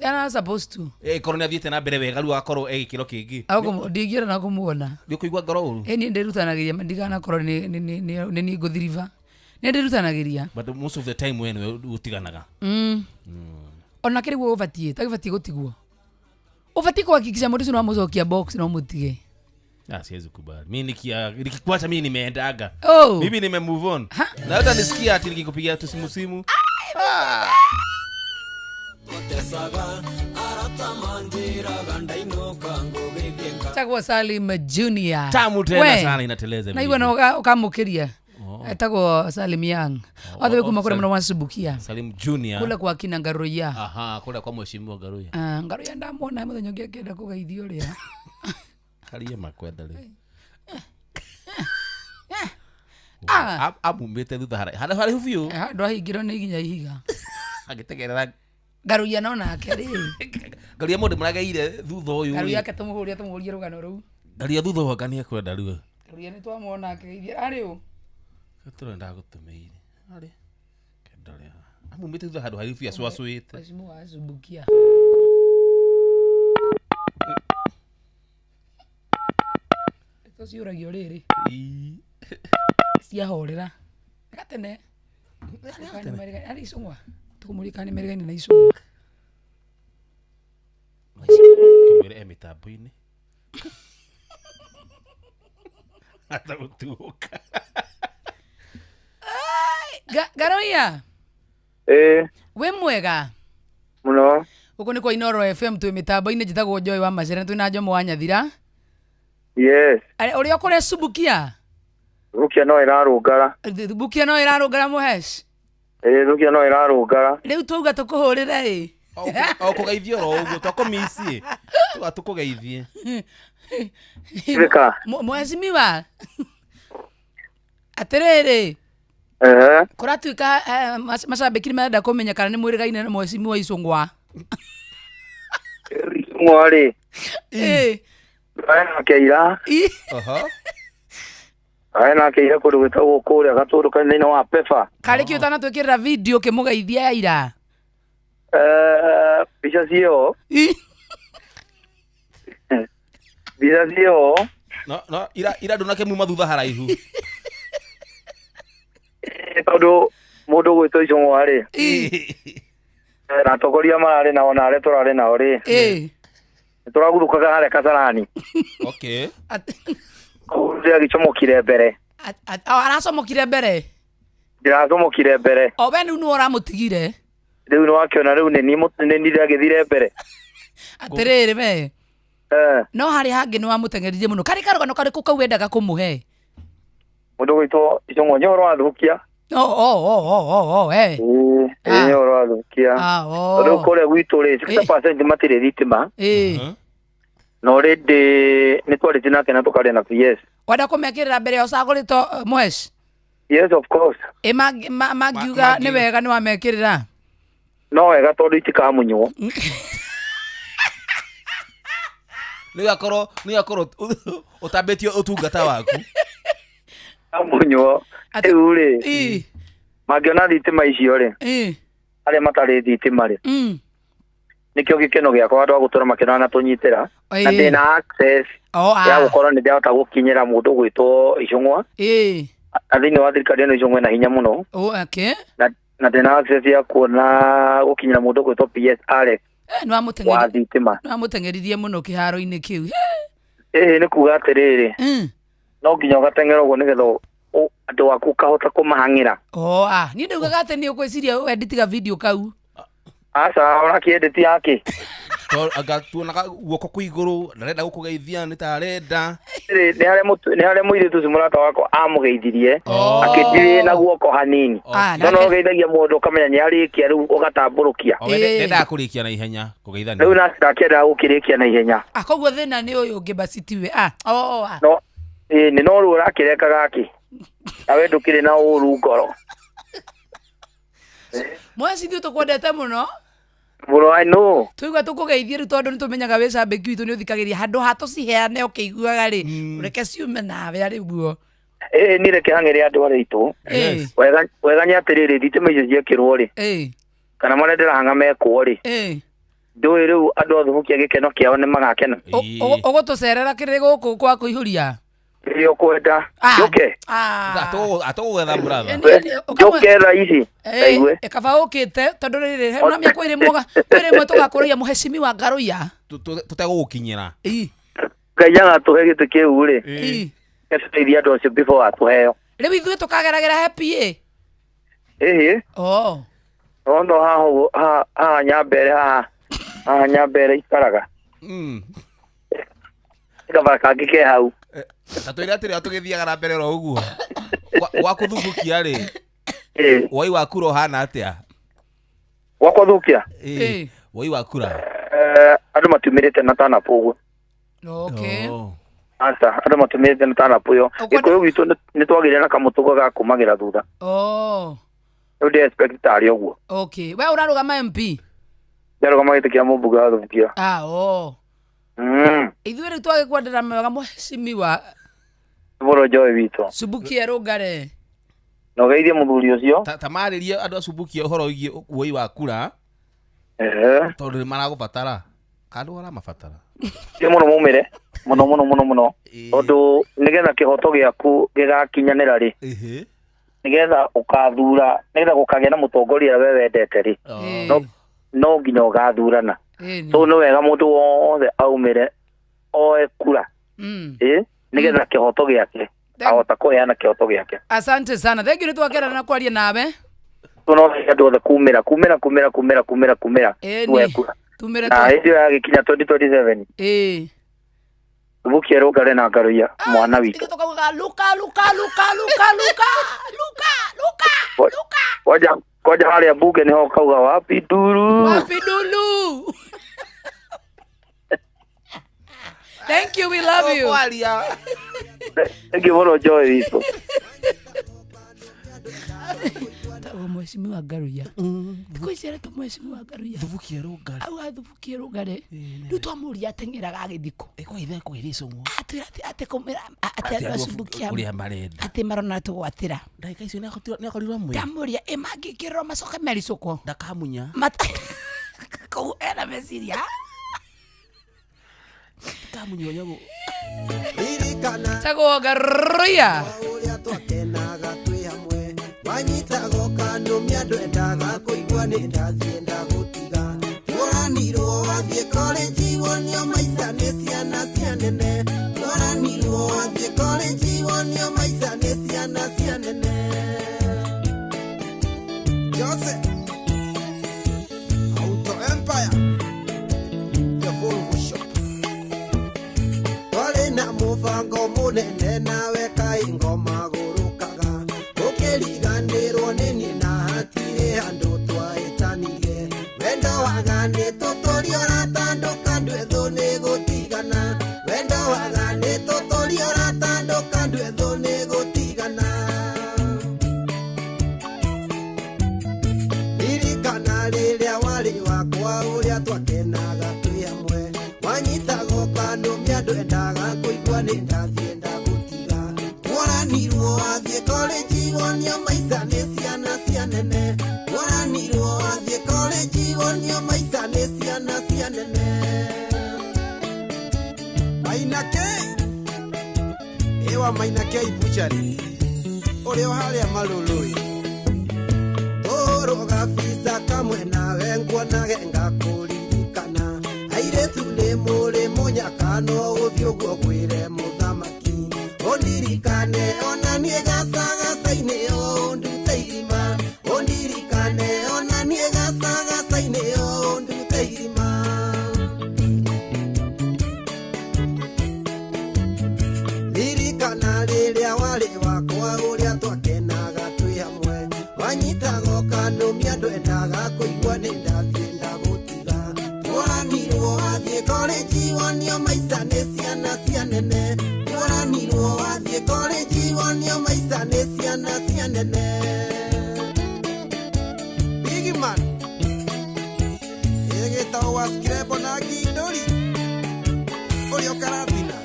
They are not supposed to. Ĩkorwo nĩ athiĩte na mbere wega rĩu agakorwo e gĩkĩro kĩngĩ. Ndingĩona na kũmuona. Nĩ ũkũigua ngoro ũru? Ĩ niĩ ndĩrutanagĩria ndikanakorwo nĩ niĩ ngũthiriba. Nĩ ndĩrutanagĩria. But most of the time we nĩwe ũtiganaga. Ona kĩrĩ guo ũbatiĩ tagĩbatiĩ gũtigwo, ũbatiĩ kuhakikisha mũndũ ũcio nĩwamũcokia box no mũtige. Ah, siwezi kubali. Mimi nikikuacha mimi nimeendaga. Oh. Mimi nime move on. Na hata nisikia ati nikikupigia tu simu simu. Tagwo Salim Junior. Tamu tena We, sana inateleza. Naigua na ũkamũkĩria. Etagwo Salim Young. Othe Oh, kuma kũrĩa Salim- mũno wacubukia. Salim Junior. Kule kwa kina Ngaruiya. Aha, kule kwa mheshimiwa Ngaruiya. Ah, Ngaruiya ndamwona mũthenya ũngĩ akĩenda kũgeithio ũrĩa. Karia makwenda rĩ. Ah. Amumĩte thutha haraihu haraihu biũ. Handũ ahingĩrwo nĩ nginya ihiga. Agĩtegerera Ngaruiya no nake rĩ. Ngaruiya mũndũ mũrageire thutha ũyũ. Ngaruiya Rĩ. ake tũmũhũrie tũmũrie rũgano rũu. Ngaruiya thutha ũyũ anga nĩekwenda rĩu. Ngaruiya nĩ twamwona akĩgeithia. Arĩ ũ? Tũrenda ndagũtũmĩire. Arĩ. Kendore. Amumĩte thutha handũ haraihu biũ acũacũĩte. Mheshimiwa acubukia. Ndeto ciũragio rĩrĩ. Ciahorera. Gatene. Arĩ icũng'wa. Tũkũmũria kana nĩmerĩgaine na icũng'wa. Kĩmwĩre e mĩtambo-inĩ. Ata gũtuũka. Ngaruiya. Ĩĩ. Wĩ mwega? Mũno. Gũkũ nĩ kwa Inoro FM twĩ mĩtambo-inĩ njĩtagwo Joy wa Macere twĩ na Njomo wa Nyathira. Yes. Ũrĩa ũkũrĩa Subukia? Thubukia no ĩrarũngara. Thubukia no ĩrarũngara mũhesh. Ĩĩ, Thubukia no ĩrarũngara. Rĩu twauga tũkũhũrĩre ĩ. O kũgeithio oro ũguo twakũmici. Tuga tũkũgeithie. Thika. Mheshimiwa. Atĩrĩrĩ. Ehe. Kũratuĩka macambĩki nĩ marenda kũmenya kana nĩ mwĩrĩgaine na mheshimiwa Icũng'wa. Icũng'wa rĩ. Ĩ. Tũrarĩ nake ira. Aha. Tũrarĩ nake ira kũndũ gwĩtagwo kũrĩa gatũndũ thĩinĩ wa Pefa. Karĩ kĩ ũtanatwĩkĩrĩra video ũkĩmũgeithia ya ira? Mbica ciĩho. Mbica ciĩho. No no ira ira ndũnakĩmuma thutha haraihu. Tondũ mũndũ ũgwĩtwo Icũng'wa rĩ. Na atongoria mararĩ nao na arĩa tũrarĩ nao rĩ. Nĩ tũraguthũkaga harĩa Kasarani. Okay. Koguo agĩcomokire mbere. Aracomokire mbere. Ndĩracomokire mbere. O we rĩu nĩwe ũramũtigire. Rĩu nĩ wakĩona rĩu nĩ niĩ ndagĩthire mbere. Atĩrĩrĩ we. Eh. No harĩ hangĩ nĩ wamũteng'eririe mũno. Karĩ karũgano karĩkũ kau wendaga kũmũhe? Mũndũ gwitwo Icũng'wa nĩ ũhoro wa thubukia. Oh, oh, oh, oh, oh, oh, eh. Ĩĩ, ĩĩ nĩ ũhoro wa thubukia. Ah, oh. Tondũ kũrĩa gwitũ rĩ, 60% matirĩ thitima. Ĩĩ. Na already nĩ twarĩtie nake na tũkaria na PS. Wenda kũmekĩrĩra mbere ya ũcagũrĩtwo Mhesh? Yes, of course. Ĩ mangiuga nĩ wega nĩ wamekĩrĩra? No wega tondũ itikamunywo. Nĩ ũgakorwo ũtambĩtie ũtungata waku. Amunywo. Rĩu rĩ, mangĩona thitima icio rĩ, arĩa matarĩ thitima rĩ, nĩkĩo gĩkeno gĩakwa andũ a gũtũra makĩona na tũnyitĩra. Na ndĩna access ya gũkorwo nĩ ndĩrahota gũkinyĩra mũndũ gwĩtwo Icũng'wa. Na thĩinĩ wa thirikari ĩno Icũng'wa ĩna hinya mũno. Oh, okay. Na ndĩna access ya kuona gũkinyĩra mũndũ gwĩtwo PS Alex wa thitima. Nĩ wamũteng'eririe mũno kĩharo-inĩ kĩu. Ĩĩ nĩ kuga atĩrĩrĩ, no nginya ũgateng'era ũguo nĩgetha andũ aku ũkahota kũmahang'ĩra. Oh, ah, niĩ ndaugaga atĩ nĩ ũgwĩciria wenditiga video kau. Aca, ũrakĩendeti yake. Anga tuonaga guoko kwĩ igũrũ ndarenda gũkũgeithia nĩ ta arenda. Nĩ harĩa mũirĩtu ũcio mũrata wakwa amũgeithirie akĩndirĩ na guoko hanini. No no ũgeithagia mũndũ ũkamenya nĩ arĩkia rĩu ũgatambũrũkia. Ndendaga kũrĩkia na ihenya kũgeithania. Rĩu nake ndakĩendaga gũkĩrĩkia na ihenya. Ah, koguo thĩna nĩ ũyũ ũngĩ basi tiwe. Ah, oh, ah. No ĩĩ no rĩu ũrakĩreka gakĩ. Nawe ndũkĩrĩ na ũru ngoro. Mweci ithuĩ tũkwendete mũno. Mũno, I know. Tũigua tũkũgeithie rĩu tondũ nĩtũmenyaga wĩ cambĩki witũ nĩ ũthikagĩrĩria handũ ha tũciheane ũkĩiguaga rĩ, reke ciume nawe arĩ guo. Ĩĩ niĩ reke hang'ĩre andũ arĩa aitũ. Wega nĩ atĩrĩrĩ, thitima icio ciekĩrwo rĩ, kana marĩa ndĩrahang'a mekwo rĩ, ndũĩ rĩu andũ a Thubukia gĩkeno kĩao nĩ magakena. Ũgũtũcerera kĩrĩ gũkũ kwa kũihũria? Rĩrĩa ũkwenda. Njũke. Atũgũgetha brother. Njũke thaa ici. Aigue. Kaba ũkĩte tondũ rĩrĩ he namia kwĩ rĩmwe tũgakũrĩria mũhecimiwa Ngaruiya. Tũtegũgũkinyĩra. Ngai agatũhe gĩtĩ kĩu rĩ, tũteithie andũ acio before atũheo. Rĩu ithuĩ tũkageragĩra happy ĩ? Ĩhĩ. Oh. No haha ũguo, haha Nyambere haha Nyambere ikaraga. Gabara kangĩ ke hau. Ta twĩre atĩrĩ tũgĩthiaga na mbere oro ũguo. Gwa kũthumbukia rĩ, woi wa kura ũhana atĩa? Gwa kũthukia? Woi wa kura. Andũ matiumĩrĩte na tanapu ũguo. Okay. Aca, andũ matiumĩrĩte na tanapu ĩyo. Gĩkũyũ gwitũ nĩ twagĩire na kamũtugo ga kumagĩra thutha. Oh. Rĩu ndĩ expect tarĩ ũguo. Okay. We ũrarũgama MP? Ndarũgama gĩtĩ kĩa mũmbunge wa Thubukia. Ah, oh. Ithuĩ rĩu twagĩkwendera mawega mũhecimiwa Mũno Joy witũ. Subukia Rũngare. Na ũgeithie mũthuri ũcio. Ta marĩrie andũ a Subukia ũhoro wĩgiĩ woi wa kura. Tondũ nĩ maragũbatara. Kana ndũ aramabatara. Nĩ mũno maumĩre. Mũno mũno mũno mũno. Tondũ nĩgetha kĩhoto gĩaku gĩgakinyanĩra rĩ. Nĩgetha ũkathura, nĩgetha gũkagĩa na mũtongoria we wendete rĩ. No nginya ũgathurana. So nĩ wega mũndũ wothe aumĩre oe kura. Nĩgetha kĩhoto gĩake ahota kũheana kĩhoto gĩake. Asante sana. Thank you nĩ twakena na kwaria nawe. No andũ othe kumĩra kumĩra kumĩra kumĩra kumĩra kumĩra. Tuoe kura. Tumĩre Na hĩndĩ ĩyo yagĩkinya 2027. Thubukia Rũngare na Ngaruiya mwana witũ. Tũkaugaga luka luka luka luka luka luka luka. Kwanja harĩa mbunge nĩho kauga wapi nduru. Wapi nduru. Thank you, we love you. Thank you mũno Joy witũ. Tagwo mheshimiwa Ngaruiya. Thikũ ici aretwo mheshimiwa Ngaruiya. Thubukia Rũngare. Au athubukie Rũngare. Rĩu twamũria ateng'eraga agĩthiĩ kũ? Kũgeithia Icũng'wa. Atwĩra atĩ kũmĩra atĩ andũ a Subukia ũrĩa marenda. Atĩ marona tũgwatĩra. Ndagĩka icio nĩakorirwo amwe. Ndamũria ĩ mangĩkĩrĩrwo macoke mericũkwo. Ndakamunya. Koguo ena meciria. Ndakamunya nyamũ. Tagwo Ngaruiya. Wanyitago kanumia ndwendaga kũigua nĩ ndathiĩ ndagũtiga. Tworanirwo wathiĩ college wonio maica nĩ ciana cia nene. Tworanirwo wathiĩ college wonio maica nĩ ciana cia nene. Jose Auto Empire, the Mũbango mũnene nawe kaĩ ngoma gũrũkaga ũkĩriganĩrwo nĩ niĩ na hatirĩ handũ twahĩtanire wendo waga nĩ tũtũrio ũratandũka ndwethũ nĩ gũtigana wendo waga nĩ tũtũrio ũratandũka ndwethũ nĩ gũtigana ririkana rĩrĩa warĩ wakwa ũrĩa twakenaga twĩ hamwe wanyitaga ũkanũmia ndwendaga kũigua nĩ ndathiĩ ndagũtiga tworanirwo wathiĩ korenji wonio maica nĩ ciana cia nene tworanirwo wathiĩ korenji wonio maica nĩ ciana cia nene Maina K ewa Maina K butchery ũrĩa o harĩa Malũlũĩ tũrũga bica kamwe nawe nguonage ngakũririkana airĩtu nĩ mũrĩ mũnyaka no ũthiĩ ũguo ngwĩre mũthamaki ũndirikane ona niĩ gacagaca-inĩ ũndute irima ũndirikane ona niĩ gacagaca-inĩ ũndute irima ririkana rĩrĩa warĩ wakwa ũrĩa twakenaga twĩ hamwe wanyitaga ũkanũmia ndwendaga kũigua nĩ ndathiĩ ndagũtiga tworanirwo wathiĩ korenji wonio maica nĩ ciana cia nene tworanirwo wathiĩ korenji wonio maica nĩ ciana cia nene Big man ĩgĩtagwo wa Scrabble na Ngindũri ũrĩa ũkaratina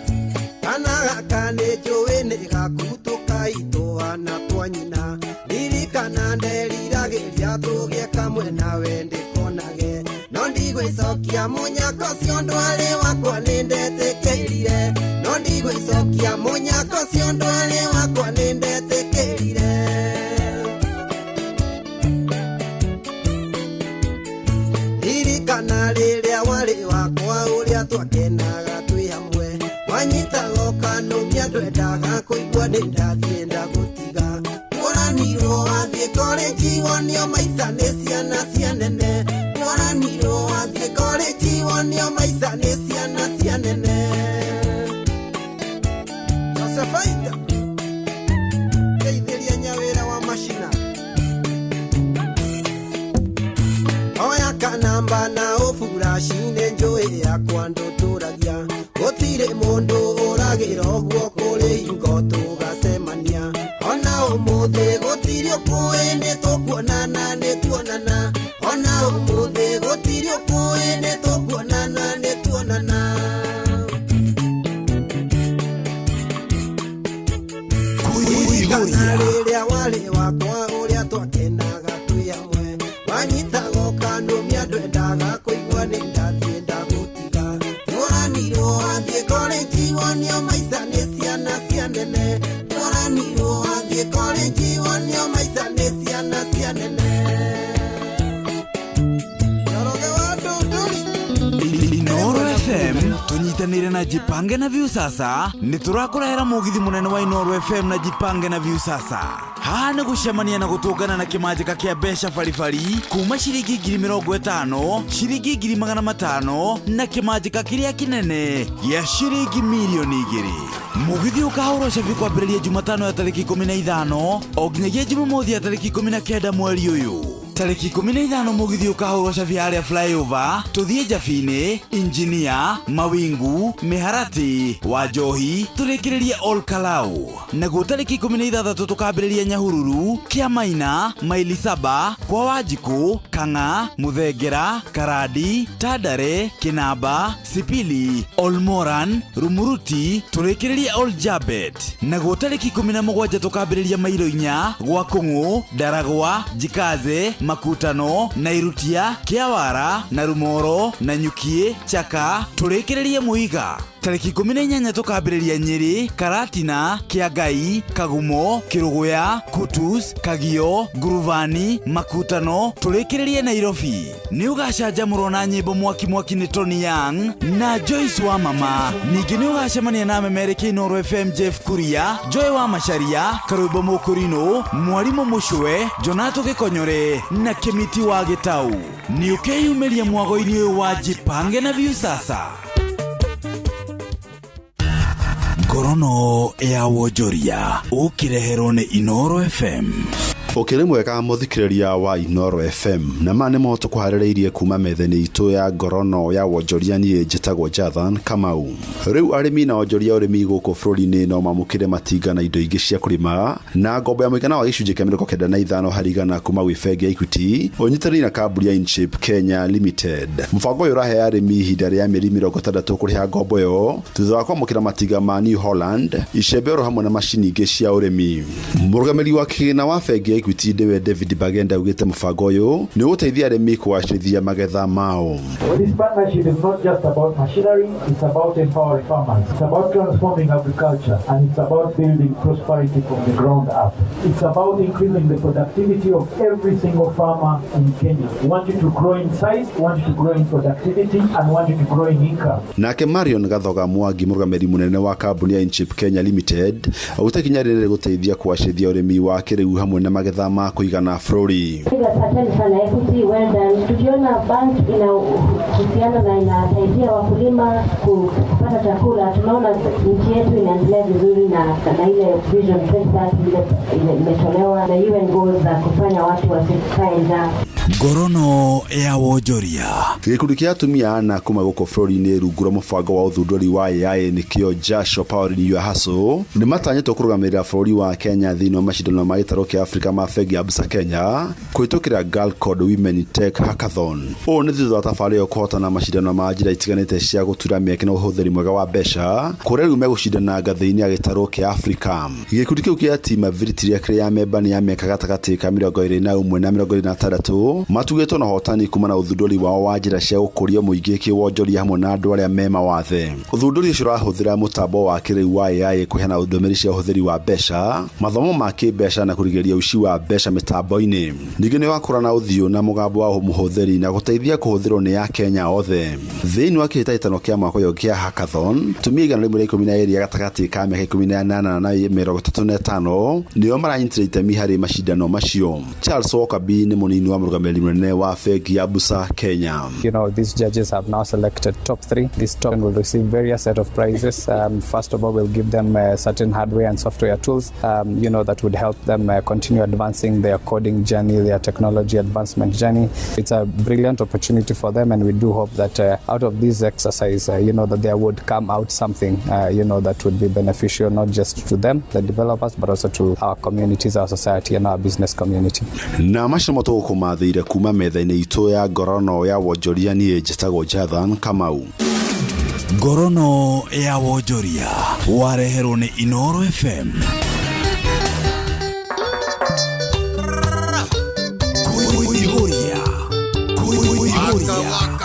kana gaka nĩ njũĩ nĩ gaku tũkaitũana twa nyina ririkana nderiragĩria tũgĩe kamwe nawe ndĩkonage no ndigwĩcokia mũnyaka ũcio ndwarĩ wakwa nĩ ndetĩkĩrire no ndigwĩcokia mũnyaka ũcio ndwarĩ wakwa nĩ ndetĩkĩrire ririkana rĩrĩa warĩ wakwa ũrĩa twakenaga twĩ hamwe wanyitaga ũkanũmia ndwendaga kũigua nĩ ndathiĩ ndagũtiga tworanirwo wathiĩ korenji wonio maica nĩ ciana cia nene tworanirwo wathiĩ korenji wonio maica nĩ ciana cia nene Josefaita ngeithĩria nyawĩra wa macina oya kanamba na ũburaci nĩ njũĩ yakwa ndũtũragia gũtirĩ mũndũ ũragĩra ũguo kũrĩ hingo tũgacemania ona ũmũthĩ gũtirĩ ũkũĩ nĩ tũkuonana nĩ tuonana ona ũmũthĩ gũtirĩ ũkũĩ nĩ tũkuonana nĩ tuonana ririkana rĩrĩa warĩ wakwa ũrĩa twakenaga twĩ hamwe wanyitaga ũkanũmia ndwendaga kũigua nĩ ndathiĩ ndagũtiga tworanirwo wathiĩ korenji wonio maica nĩ ciana cia nene tworanirwo wathiĩ korenji wonio maica nĩ ciana cia nene Njoroge wa Ndũndũri Inoro FM tunyitanire na Jipange na Viusasa nĩ tũrakũrehera mũgithi mũnene wa Inoro FM na Jipange na Viusasa haha nĩ gũcemania na gũtũngana na kĩmanjĩka kĩa mbeca baribari kuma ciringi 50,000 ciringi 500,000 na kĩmanjĩka kĩrĩa kĩnene gĩa ciringi 2 milioni. Mũgithi ũkahũrwo cabi kwambĩrĩria Jumatano ya tarĩki 15 o nginyagia Jumamothi ya tarĩki 19 mweri ũyũ. Tarĩki 15 mũgithi ũkahũrwo cabi harĩa flyover tũthiĩ Njabini, Injinia, Mawingu, Mĩharatĩ, Wanjohi tũrĩkĩrĩrie Ol Kalou. Naguo tarĩki 16 tũkambĩrĩria Nyahururu, Kĩamaina, Maili Saba, kwa Wanjikũ, Kang'a, Mũthengera, Karandi, Tandare, Kĩnamba, Sipili, Olmoran, Rumuruti tũrĩkĩrĩrie Ol Jabet. Naguo tarĩki 17 tũkambĩrĩria Mairo inya, gwa Kũng'ũ, Ndaragwa, Jikaze, Makutano, Nairutia, Kĩawara, Narumoro, Nanyukie, Chaka, tũrĩkĩrĩrie Mũiga. Tarĩki 18 tũkambĩrĩria Nyĩrĩ, Karatina, Kĩangai, Kagumo, Kĩrũgũya, Kutus, Kagio, Nguruvani, Makutano, tũrĩkĩrĩrie Nairobi. Nĩ ũgacanjamũrwo na nyĩmbo mwaki mwaki nĩ Tony Young na Joyce wa Mama. Ningĩ nĩ ũgacemania na memereki Inooro FM Jeff Kuria, Joy wa Macharia, Karwĩmbo Mũkũrinũ, Mwarimũ Mũcwe, Jonato Gĩkonyore na Kĩmiti wa Gĩtau. Nĩ ũkeyumĩria mwago-inĩ ũyũ wa Jipange na Viusasa. Ngorono ya wonjoria ũkĩreherwo nĩ Inoro FM. Ũkĩrĩ mwega mũthikĩrĩria wa Inoro FM, na ma nĩ mo tũkũharĩrĩirie kuma metha-inĩ itũ ya ngorono ya wonjoria. Niĩ njĩtagwo Jathan Kamau. Rĩu arĩmi na onjoria ũrĩmi gũkũ bũrũri-inĩ no mamũkĩre matinga na indo ingĩ cia kũrĩma na ngombo ya mũigana wa gĩcunjĩ kĩa 95 harĩ igana kuma gwĩ bengi ya Equity ũnyitanĩire na kambuni ya Inshape Kenya Limited. Mũbango ũyũ ũrahe arĩmi ihinda rĩa mĩeri 60 kũrĩha ngombo ĩyo thutha wa kwamũkĩra matinga ma New Holland, icembe oro hamwe na macini ingĩ cia ũrĩmi. Mũrũgamĩrĩri wa kĩgĩna wa bengi ya Equity nĩwe David Bagenda augĩte mũbango ũyũ nĩ ũgũteithia arĩmi kũgacĩrithia magetha mao. This partnership is not just about machinery, it's about empowering farmers. It's about transforming agriculture, and it's about building prosperity from the ground up. It's about increasing the productivity of every single farmer in Kenya. We want you to grow in size, we want you to grow in productivity, and we want you to grow in income. Nake Marion Gathoga Mwangi, mũrũgamĩrĩri mũnene wa kambuni ya Inshape Kenya Limited, augĩte ikinya rĩrĩ rĩgũteithia kũgacĩrithia ũrĩmi wa kĩrĩu hamwe na magetha ma kũigana bũrũri. Asanteni sana Equity, well done. Tukiona bank inahusiana na inasaidia wakulima kupata chakula, tunaona nchi yetu inaendelea vizuri na ile Vision 2030 ile imetolewa na UN goals za kufanya watu wasikae njaa. Ngorono ya wonjoria. Gĩkundi kĩa atumia ana kuma gũkũ bũrũri-inĩ rungu rwa mũbango wa ũthundũri wa AI nĩkĩo Jasho Powering Your Hustle nĩ matanyĩtwo kũrũgamĩrĩra bũrũri wa Kenya thĩinĩ wa macindano ma gĩtarũ kĩa Afrika ma bengi ya Absa Kenya kũhĩtũkĩra Girl Code Women Tech Hackathon. Ũũ nĩ thutha wa tabarĩra ĩyo kũhotana macindano ma njĩra itiganĩte cia gũtura mĩeke na ũhũthĩri mwega wa mbeca kũrĩa rĩu megũcindana ngathĩ-inĩ ya gĩtarũ kĩa Afrika. Gĩkundi kĩu kĩa Team Ability kĩrĩa ya memba nĩ ya mĩaka gatagatĩ ka 21 na 26 matugĩtwo na ũhotani kuma na ũthundũri wao wa njĩra cia gũkũria mũingĩ kĩwonjoria hamwe na andũ arĩa me mawathe. Ũthundũri ũcio ũrahũthĩra mũtambo wa kĩrĩu wa AI kũheana ndũmĩrĩri cia ũhũthĩri wa mbeca, mathomo ma kĩmbeca na kũrigĩrĩria ũici wa mbeca mĩtambo-inĩ. Ningĩ nĩ wakũra na ũthiũ na mũgambo wa mũhũthĩri na gũteithia kũhũthĩrwo nĩ Akenya othe. Thĩinĩ wa kĩhĩtahĩtano kĩa mwaka ũyũ kĩa hackathon, atumia 112 gatagatĩ ka mĩaka 18 na 35 nĩo maranyitire itemi harĩ macindano macio. Charles Wokabi nĩ mũnini wa mũrũgamĩrĩri mũnene wa bengi ya Absa Kenya. These judges have now selected top three. This top will receive various set of prizes. First of all, we'll give them certain hardware and software tools, that would help them continue advancing their coding journey, their technology advancement journey. It's a brilliant opportunity for them, and we do hope that out of this exercise, that there would come out something, that would be beneficial not just to them, the developers, but also to our communities, our society, and our business community. Na macio nĩmo tũgũkũmathĩire kuma metha-inĩ itũ ya ngorono ya wonjoria. Niĩ njĩtagwo Jathan Kamau. Ngorono ya wonjoria wareherwo nĩ Inoro FM. Kũihũria, kũihũria.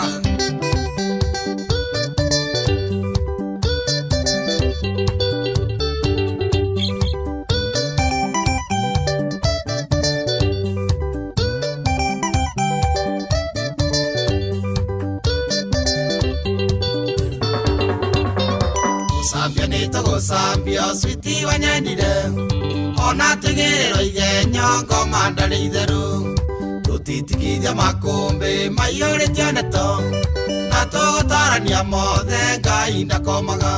Gũcambio nĩ tũgũcambio switi wanyendire ona tũigĩrĩrwo igenyo ngoma ndarĩ itherũ tũtitigithia makũmbĩ maiyũrĩtio ndeto na tũgũtarania mothe Ngai ndakomaga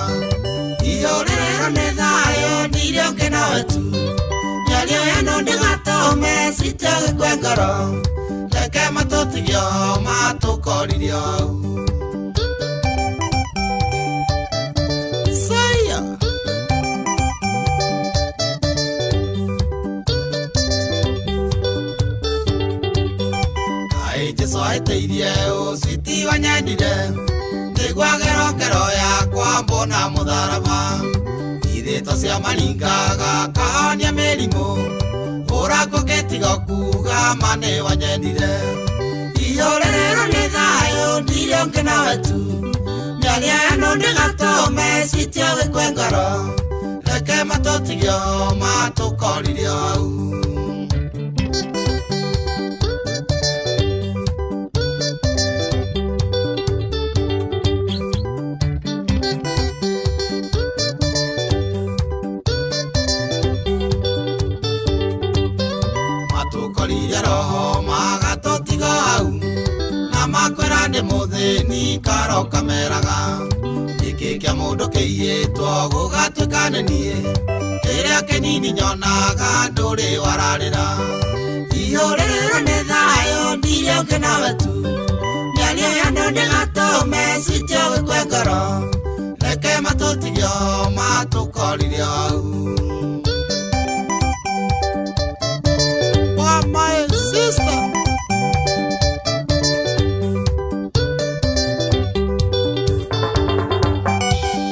iyũrĩrĩrwo nĩ thayũ ndirĩ ũngĩ nawe tu mĩario ĩno ndĩgatũme switi ũgĩkue ngoro reke matũtigio matũkoririo Saya. Kaĩ Jesũ aĩtĩirie ũciti wanyendire nĩguo ngero ngero yakwa mbona mũtharaba ithĩto cia maringaga kahonia mĩrimũ ũrakũ ngĩtiga kuga ma nĩ wanyendire iyũrĩrĩrwo nĩ thayũ ndirĩ ũngĩ nawe tu mĩario ĩno ndĩgatũme switi ũgĩkue ngoro reke matũtigio matũkoririo hau. Matũkoririe roho magatũtiga hau na makwĩra ndĩ mũthĩni karoka meraga nĩkĩ Kĩrĩ kĩa mũndũ kĩiyĩtwo gũgatuĩka nĩ niĩ kĩrĩa kĩnini nyonaga ndũrĩ wararĩra ihũrĩrĩrwo nĩ thayũ ndirĩ ũngĩ nawe tu mĩario ya andũ ndĩgatũme citie gĩkue ngoro reke matũtigio matũkorire hau. Wa my sister.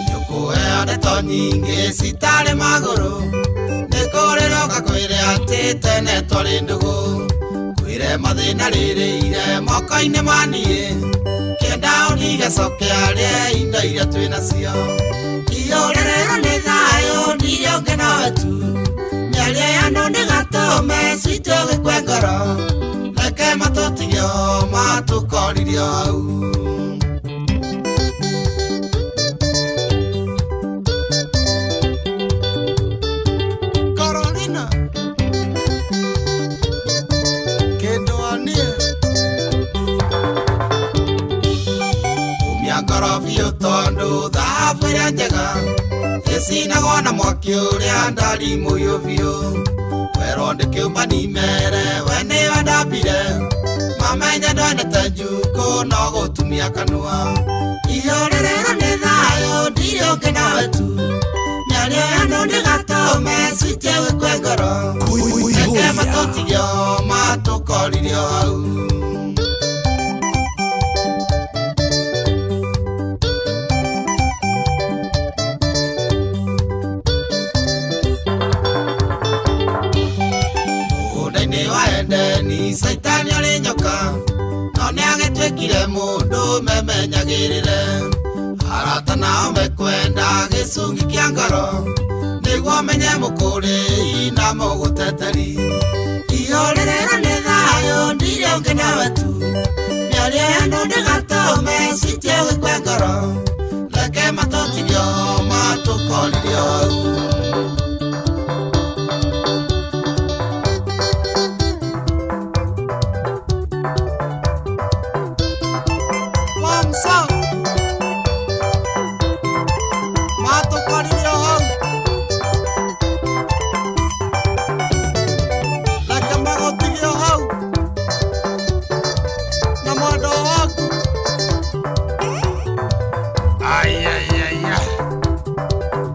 Nĩũkũheo ndeto nyingĩ citarĩ magũrũ nĩ kũrĩra ũgakwĩre atĩ tene twarĩ ndũgũ kwĩre mathĩna rĩrĩire moko-inĩ ma niĩ kĩenda ũnige coke arĩe indo iria twĩ nacio ihũrĩrĩrwo nĩ thayũ ndirĩ ũngĩ nowe tu mĩario ya andũ ndĩgatũme citũ gĩkue ngoro reke matũtigio matũkorire hau. Carolina kĩndũ anie umia ngoro biũ tondũ thahabu ĩrĩa njega ĩcinagwo na mwaki ũrĩa ndari mũhiũ biũ werwo ndĩkĩũmba nimere we nĩwe ndambire mamenye ndwendete njukũ no gũtumia kanua ihũrĩrĩrwo nĩ thayũ ndirĩ ũngĩ nawe tu mĩario ya andũ ndĩgatũme citie gĩkue ngoro reke matũtigio matũkorire hau. Mũgũnda-inĩ wa Edeni Caitani arĩ nyoka no nĩagĩtuĩkire mũndũ memenyagĩrĩre arata nao mekwenda gĩcungi kĩa ngoro nĩguo menye mũkũrĩi na mũgũteteri ihũrĩrĩrwo nĩ thayũ ndirĩ ũngĩ nawe tu mĩario ya andũ ndĩgatũme citie gĩkue ngoro reke matũtigio matũkorire hau. Mamsa matũkorire hau reke magũtigio hau na mwendo waku.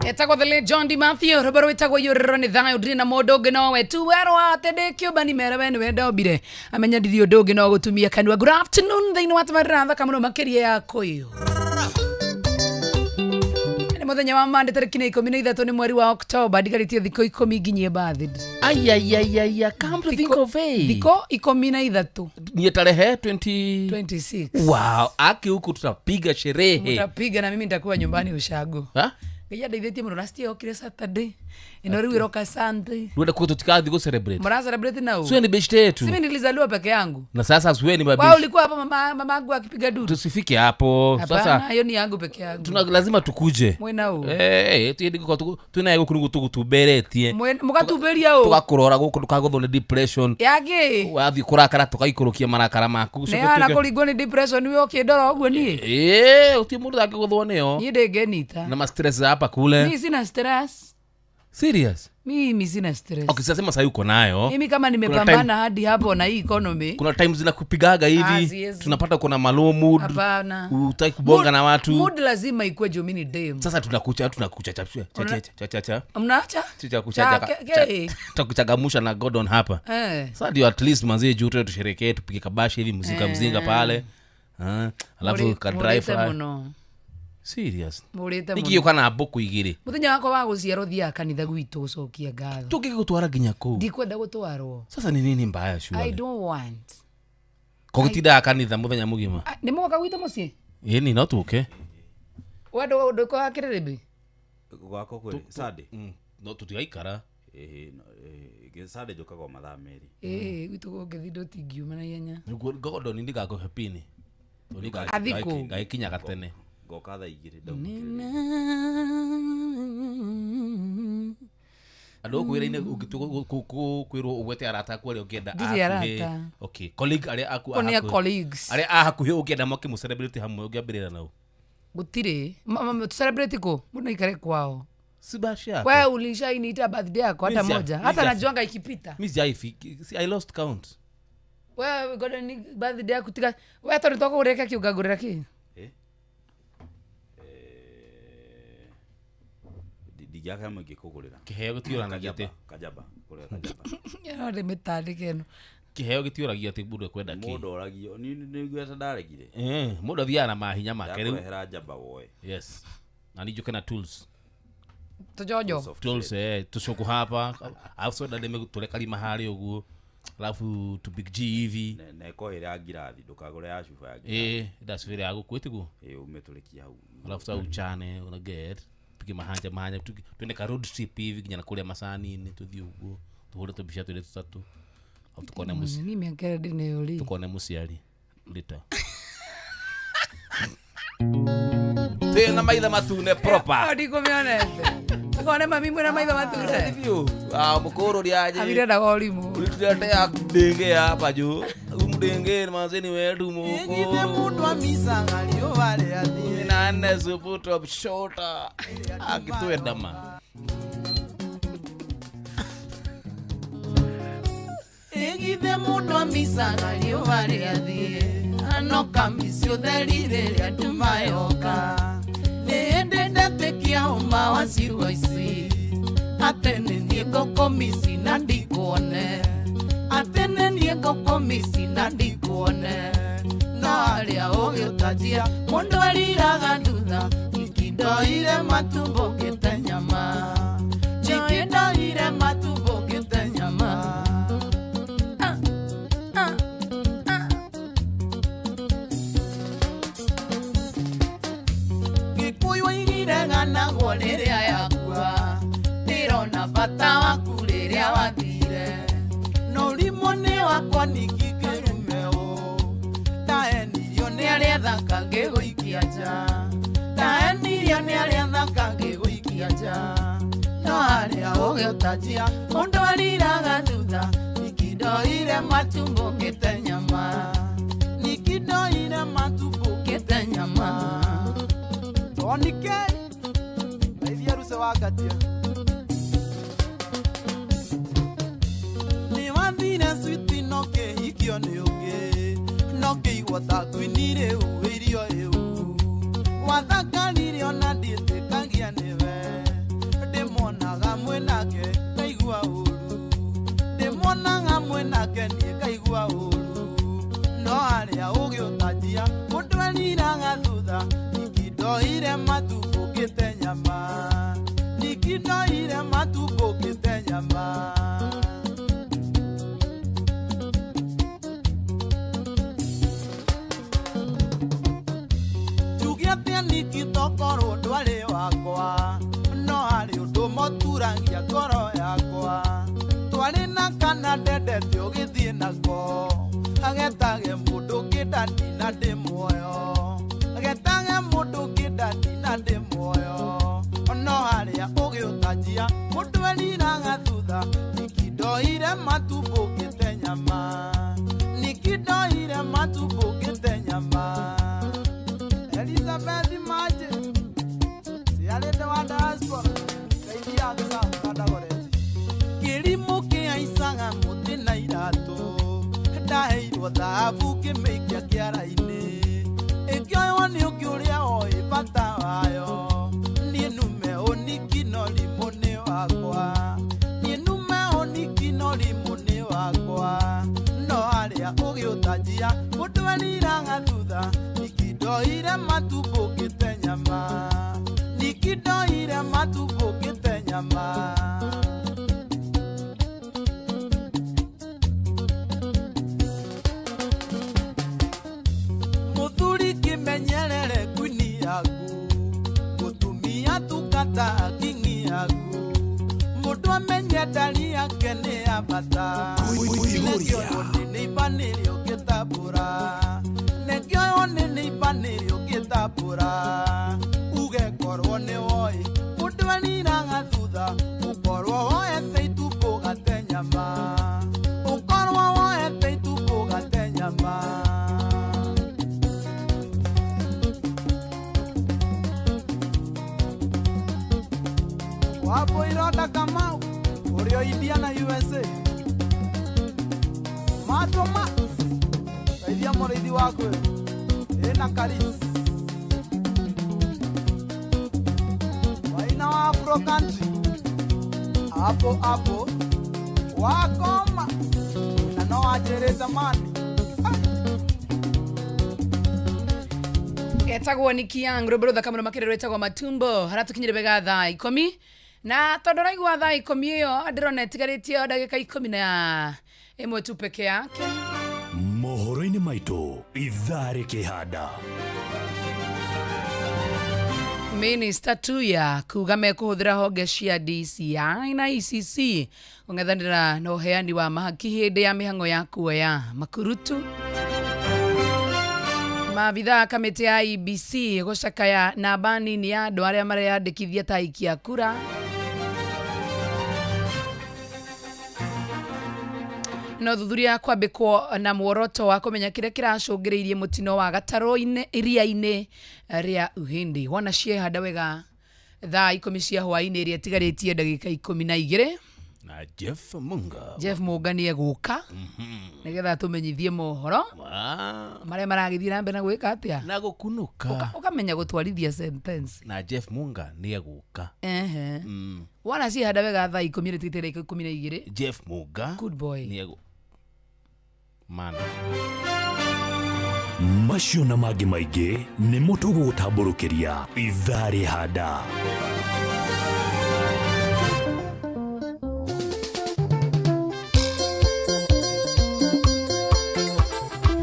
Etagwo the late John D. Matthew rwĩmbo rwĩtagwo iyũrĩrwo nĩ thayũ ndirĩ na mũndũ ũngĩ nowe tu werwo atĩ ndĩ kĩũmba ni mere we nĩwe ndombire amenya ndirĩ ũndũ ũngĩ no gũtumia kanua. Good afternoon thĩinĩ wa tabarĩra thaka mũno makĩria ya kũyũ nĩ mũthenya wa Monday tarĩki nĩ 13 nĩ mweri wa October ndigarĩtie thikũ 10 nginyie birthday. Ayayayaya, come to think of it. Thikũ 13 Ni tarehe 20 26. Wow, aki huku tutapiga sherehe. Mtapiga na mimi nitakuwa nyumbani ushago. Ha? Ngai andeithĩtie mũno last year okire Saturday ĩno rĩu ĩroka Sunday. Rwenda kwetu tutikathi go celebrate. Mara celebrate na Sio ni beshte yetu. Simi nilizaliwa peke yangu. Na sasa siwe ni mabishi. Wao ulikuwa hapo mama yangu akipiga duru. Tusifike hapo. Sasa hiyo ni yangu peke yangu. Tuna lazima tukuje. Mwena u. Tuende kwa tunaye guku tugutumberetie. Mugatuberia u. Tugakurora guku tukaguthwo ni depression. Yake. Wathi kurakara tukaikurukia marakara maku. Ne ana kuringwo ni depression we ukindora uguo nie. Uti mundu angiguthwo niyo. Ni ndingenita. Na ma stress hapa kule. Mimi sina stress. Serious? Mimi sina stress. Okay, sasa sema sasa uko nayo. Mimi kama nimepambana hadi hapo na hii economy. Kuna times zinakupigaga hivi. Tunapata uko na malo mood. Hapana. Hutaki kubonga na watu. Mood lazima ikue juu mimi ni dem. Sasa tunakucha cha cha. Mnaacha? Tutakuchagamusha na Gordon hapa. Sasa ndio at least manzie juu tusherekee tupige kabashi hivi muzika mzinga pale. Alafu ka drive. Serious. Nikio kana mbuku igiri. Muthenya wakwa wa guciarwo thia kanitha gwitu gucokia ngatho. Tungigutwara nginya kuu. Ndikwenda gutwarwo. Sasa ni nini mbaya sure? I don't want. Kogutindaga kanitha muthenya mugima. Ni mugoka gwitu mucii? Ĩĩ ni no tuke. Wendo nduko wa kiriribi? Gwakwa kwĩ Sunday. No tutigaikara. Ĩĩ Sunday njukaga o mathaa merĩ. Ĩĩ gwitu gũngĩthiĩ ndũtingiuma na ihenya. Nĩguo Gordon ndigakũhe pini. Athiĩ Ngaikinyaga tene. Ngoka thaa igĩrĩ Andũ kwĩra-inĩ ũngĩtua ũgwete arata aku arĩa ũngĩenda hakuhĩ. Okay, colleague arĩa aku hakuhĩ. Colleagues. Arĩa a hakuhĩ ũngĩenda moke mũcelebrate hamwe ũngĩambĩrĩra nao. Gũtirĩ. Tucelebrate kũ? Mũndũ aikare kwao. Si bash yako. Wewe ulishainiita birthday yako hata moja. Hata najuanga ikipita. Mimi sijaifiki. I lost count. Wewe Gordon ni birthday yako tika. Wewe hata unataka ureka ki ukagurira ki? Ndigiaka mngikugurira. Kiheo gitiuranagia ati kajaba kuria kajaba. Ĩno nĩ mĩtandĩko ĩno. Kiheo gitiuragia ati mundu ekwenda ki. Mundu oragio ni niguo ndaregire. Mundu athiaga na mahinya make riu. Ndakũrehera njamba woe. Yes. Na nĩ na tools. Tujojo. Tools tucoku hapa. Alafu soda ndeme karima harĩ ũguo. Alafu tu big G hivi. Neko ĩrĩa ngirathi ndũkagũre ya cuba ya ngirathi. Ndacubĩra ya gũkũ ĩtiguo. Ũmĩtũrĩkie hau. Alafu sasa uchane una get. Pige mahanja mahanja twende ka road trip hivi nginya kũrĩa macani-inĩ tuthiĩ ũguo tũhũre tũmbica twĩrĩ tũtatũ. Alafu tukone muci. Ni mĩaka ĩrĩa ndĩnayo rĩ. Tukone mũciari later. Tena maitha matune proper. Ndikũmĩonete. Tukone mami mwĩna maitho matune. Biũ. Mũkũrũ rĩaje. Abirenda ũrimũ. Ulituletea ndenge hapa juu. Mdenge mazeni wetu mukuru. Ngithe mundu amicaga riũa rĩathire. Na nne supu top shorter. Akitwenda ma. Ngithe mundu amicaga riũa rĩathire. Ano kamisi ũtheri rĩrĩa nduma yoka. Nĩ ndatekia ũma wa ciugo ici. Atĩ nĩ niĩ ngũkũmici na ndikuone. Atĩ nĩ niĩ ngũkũmici na ndikuone. No harĩa ũgĩũtanjia mũndũ ariraga thutha. Ndoire matumbo ngĩte nyama. Ndoire matumbo ngĩte nyama. Gĩkũyũ oigire ng'anagwo rĩrĩa yakua. Ndĩrona bata waku rĩrĩa wathire. No ũrimũ nĩ wakwa ningĩ ngĩrume ũũ. Ndaenirio nĩ arĩa thaka ngĩgũikia nja. Ndaenirio nĩ arĩa thaka ngĩgũikia nja. No harĩa ũgĩũtanjia mũndũ ariraga thutha. Ndoire matumbo ngĩte nyama. Ndoire matumbo ngĩte nyama. Tonike Raithia ruse wa ngatia. Nĩ wathire switi no kĩhikio nĩ ũngĩ. No kĩigua ta kwinire uirio ĩu. Wathakarire ona ndiĩtĩkagia nĩwe. Ndĩmuonaga mwĩnake ngaigua ũru. Ndĩmuonaga mwĩnake niĩ ngaigua ũru. No harĩa ũgĩũtanjia mũndũ eriraga thutha. Ndoire matumbo ngĩte nyama. Ndoire matumbo ngĩte nyama. Njuge atĩa ningĩ tokorwo ndwarĩ wakwa. No harĩ ũndũ moturagia ngoro yakwa. Twarĩ na kana ndendete ũgĩthiĩ nako. Agetage mũndũ ũngĩ ndina ndĩ muoyo. Agetage mũndũ ũngĩ ndina ndĩ muoyo. No harĩa ũgĩũtanjia mũndũ eriraga thutha. Ndoire matumbo ngĩte nyama. Ndoire matumbo ngĩte nyama. Elizabeth Maje ciarĩte wa diaspora ndeithia gĩcakandagoreti. Kĩrimũ kĩhaicaga mũtĩ na iratũ. Ndaheirwo thahabu ngĩmĩikia kĩara-inĩ. Ĩkĩoywo nĩ ũngĩ ũrĩa oĩ bata wayo. Niĩ nume ũniki no rimũ nĩ wakwa. Niĩ nume ũniki no rimũ nĩ wakwa. No harĩa ũgĩũtanjia mũndũ eriraga thutha. Ndoire matumbo ngĩte nyama. Ndoire matumbo ngĩte nyama. Mũthuri kĩmenyerere kwini yaku. Mũtumia tungata kingi yaku. Mũndũ amenye ndari yake nĩ ya bata. Nĩkĩoywo nĩ ibanĩrĩ ũngĩtambũra. Nĩkĩoywo nĩ ibanĩrĩ ũngĩtambũra. Uge korwo nĩ woĩ mũndũ eriraga thutha. Ũkorwo woete itumbũ gate nyama. Ũkorwo woete itumbũ gate nyama. Soda Kamau ũrĩa Indiana USA Mato Max geithia mũrĩithi waku ĩna Karis Waina wa Afro Country hapo hapo wakoma na no wanjĩrĩte mani. Etagwo ni Kiang rwĩmbo rũthaka mũno makĩria rwĩtagwo Matumbo haratukinyire wega thaa 10 na tondũ raigua thaa 10 ĩyo ndĩrona ĩtigarĩtie o ndagĩka 11 tu peke yake. Mohoro-inĩ maitũ ithaa rĩkĩhanda. Minister Tuya kuga mekũhũthĩra honge cia DCI na ECC kũng'ethanĩra na ũheani wa mahaki hĩndĩ ya mĩhang'o ya kuoya makurutu. Maabithaa kamĩtĩ ya IEBC gũcakaya namba nini ya andũ arĩa mareyandĩkithia ta aikia kura. Na ũthuthuria kwambĩkwo na muoroto wa kũmenya kĩrĩa kĩracũngĩrĩirie mũtino wa gatarũ-inĩ iria-inĩ rĩa Uhindi. Wona ciehanda wega thaa 10 cia hwaĩ-inĩ ĩrĩa ĩtigarĩtie ndagĩka 12. Na Jeff Munga. Jeff Munga nĩ egũka nĩgetha tũmenyithie mohoro marĩa maragĩthiĩ na mbere na gwĩka atĩa na gũkunũka, ũkamenya gũtwarithia sentence. Na Jeff Munga nĩ egũka. Ehe. Wona ciehanda wega thaa 10 ĩrĩa ĩtigarĩtie 12. Jeff Munga good boy nĩ egũ mana. Macio na mangĩ maingĩ nĩmo tũgũgũtambũrũkĩria ithaa rĩhanda.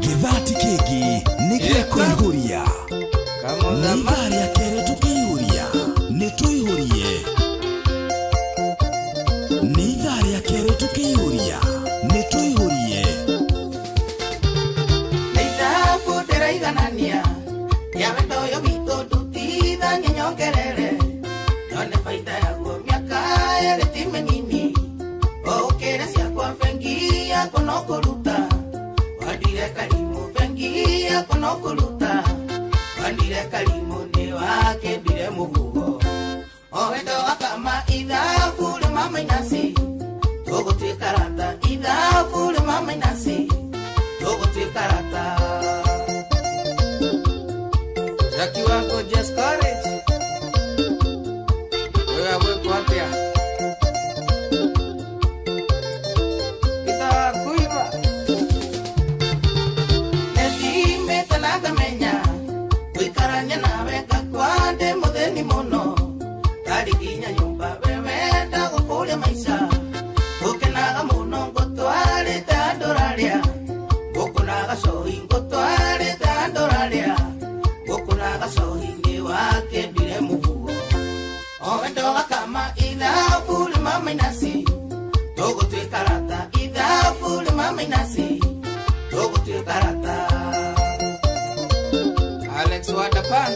Gĩthati kĩngĩ nĩ gĩa kũihũria. Nĩ ithaa rĩa kerĩ tũkĩihũria, nĩ tũihũrie. Nĩ ithaa rĩa kerĩ tũkĩihũria, nĩ tũihũrie. Nĩ ithabu ndĩraiganania ya wendo ũyũ witũ ndutithanie nyongerere nyone baita yaguo mĩaka ĩrĩ ti mĩnini ũkĩre ciakwa bengi yakwa no kũruta wandire karimu bengi yakwa no kũruta wandire karimu nĩ wakĩndire mũhuho o wendo wakama ithabu rĩma mainasi tũgũtuĩka rata ithabu rĩma mainasi tũgũtuĩka rata. Jackie wako Jess Courage wewe gwĩkwo atĩa gĩtakuiba Nĩthimĩte na ngamenya gũikarania nawe ngakwa ndĩ mũthĩni mũno ndarĩ nginya nyũmba wewe ndagũkũria maica ngũkenaga mũno ngũtwarĩte andũ rarĩa ngũkũnaga cohi ngũtwarĩte andũ rarĩa ngũkũnaga cohi nĩ wakĩndire mũhuho o wendo wakama ithabu rĩma mainasi tũgũtuĩka rata ithabu rĩma mainasi tũgũtuĩka rata. Alex Wadapan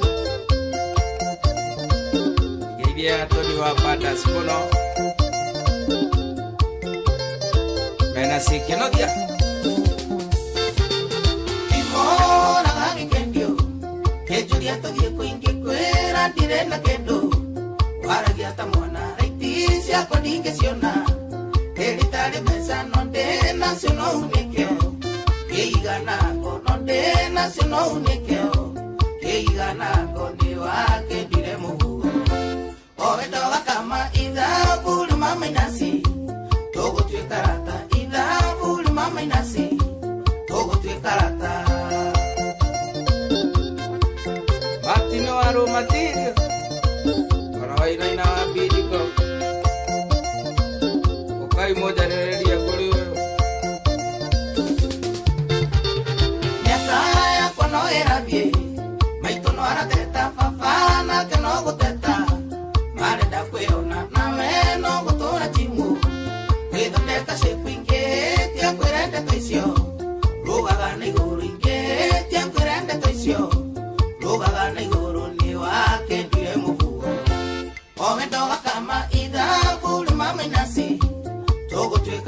geithia Tony wa Badas mũno mena cikĩnogia Imoraga gĩkendio kĩnjũria tũthiĩ kũingĩ kwĩra ndirĩ na kĩndũ waragia ta mwana raiti ciakwa ndingĩciona rĩrĩ mbeca no ndĩ nacio no unĩkĩo kĩiganako no ndĩ nacio no unĩkĩo kĩiganako nĩ wakĩndire mũhuho o wendo wakama ithabu rĩma mainasi tũgũtuĩka rata ithabu rĩma mainasi tũgũtuĩka rata. Martino Aromatirio ona wainaina wa bidiko ũkai mũnjarĩrĩrie kũrĩ ũyũ. Mĩaka yakwa no ĩrathiĩ maitũ no arateta baba nake no gũteta marenda kwĩona nawe no gũtũra timu gwĩthondeka shape ingĩ tia kwĩra ndeto icio rũgaga na igũrũ ingĩ tia kwĩra ndeto icio rũgaga na igũrũ nĩ wakĩndire mũhuho o wendo wakama ithabu rĩma mainasi tũgũtuĩka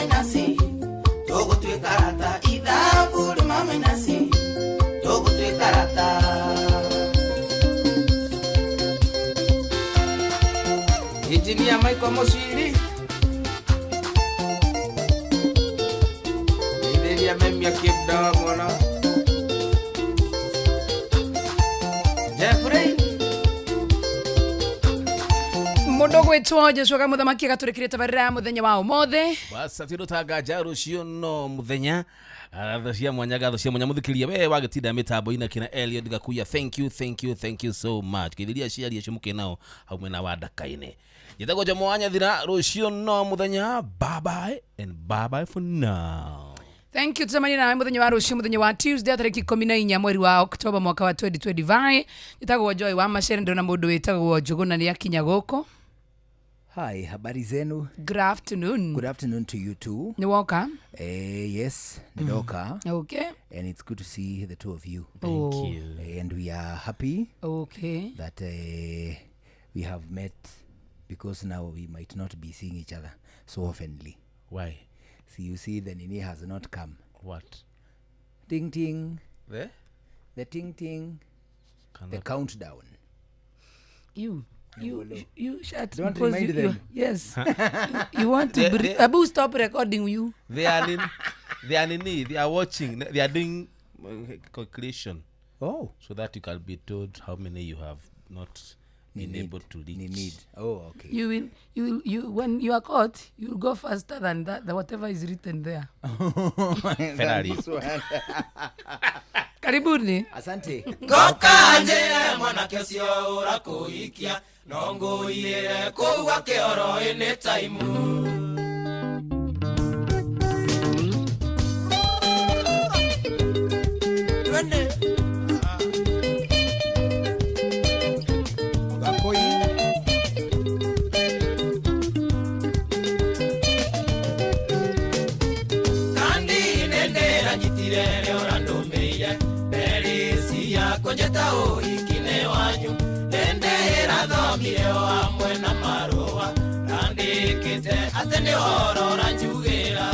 mainasi tũgũtuĩka arata ithabu rĩma mainasi tũgũtuĩka arata. Engineer Michael Musiri Itheria memia kibda mwana Jeffrey Mũndũ gwĩtwo Joshua Kamũthamaki agatũrĩkĩria tabarĩra ya mũthenya wa ũmũthĩ. Basa tirutaga nja rũciũ no mũthenya. Ngatho cia mwanya, ngatho cia mwanya mũthikĩria we wagĩtinda mĩtambo-inĩ kina Eliud Gakuya. Thank you, thank you, thank you so much. Kĩthiria aciari acio mũkĩ nao hau mwena wa Ndaka-inĩ. Njĩtagwo Jomo wa Nyathira, rũciũ no mũthenya. Bye bye and bye bye for now. Thank you. Tucemanie nawe muthenya wa rucio, muthenya wa Tuesday tariki 14 mweri wa October mwaka wa 2025. Njĩtagwo Joy wa Macere, ndĩrona mũndũ wĩtagwo Njũgũna nĩ akinya gũkũ. Hi, habari zenu? Good afternoon. Good afternoon to you too. Nĩ woka? Yes, nĩndoka. Okay. And it's good to see the two of you. Thank you. And we are happy. Okay. That we have met, because now we might not be seeing each other so oftenly. Why? See, you see, the nini has not come. What? Ting ting. The? The ting ting. Cannot. The countdown. You shut. Don't remind you, them. You, yes. You want to Abu, stop recording you. They are in, they are in need. They are watching. They are doing calculation. Oh. So that you can be told how many you have not been able to reach. Need. Oh, okay. You will, when you are caught, you will go faster than that, whatever is written there. Ferrari. Karibuni. Asante. Ngoka njĩre mwanake ũcio ũrakũhikia no ngũiyĩre kũu gwake oro anytime. Twende. Njeta ũhiki-inĩ wanyu nĩndĩrathomire o hamwe na marũa randĩkĩte atĩ nĩ ũhoro ũranjugĩra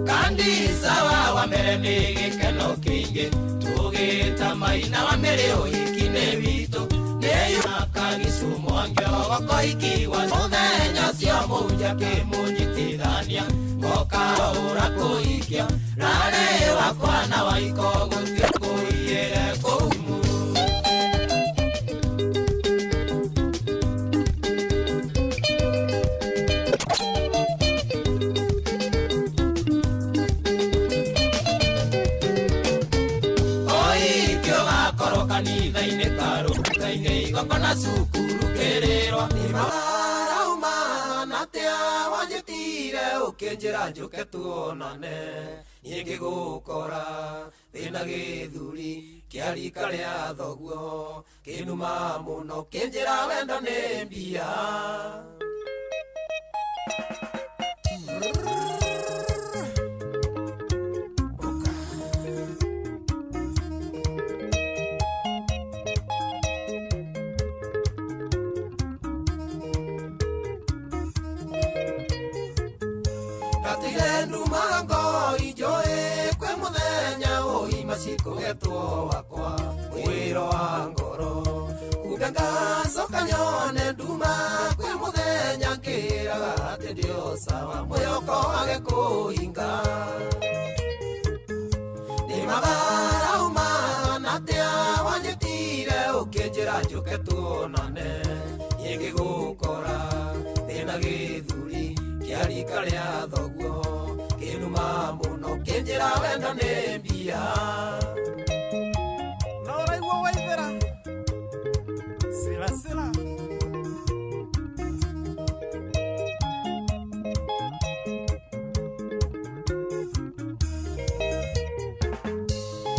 kandi sawa wa mbere nĩ gĩkeno kĩingĩ tũgĩta maina wa mĩrĩ ũhiki-inĩ witũ nĩyũka Gĩcumo angĩogokohikiwa mũthenya ũcio mũhunjia akĩmũnyitithania ngoka ũra kũhikia rarĩ wakwa na waiko gũtirĩ kũiyĩre kũu. Ũhiki ũgakorwo kanitha-inĩ karũtha-inĩ igongona cukuru kĩrĩrwo Nĩmarauma atĩa wanjĩtire ũkĩnjĩra njũke tuonane niĩ ngĩgũkora thĩna gĩthuri kĩa rika rĩa thoguo kĩnuma mũno kĩnjĩra wendo nĩ mbia. Macikũgetwo wakwa mwĩro wa ngoro kumbe ngacoka nyone nduma kwĩ mũthenya ngĩraga atĩ ndĩo sawa mwĩhoko wage kũhinga nĩ matharauma atĩa wanjĩtire ũkĩnjĩra njũke tuonane niĩ ngĩgũkora thĩna gĩthuri kĩa rika rĩa thoguo kĩnuma mũno kĩnjĩra wendo nĩ mbia. Na ũraigua waithera sila sila.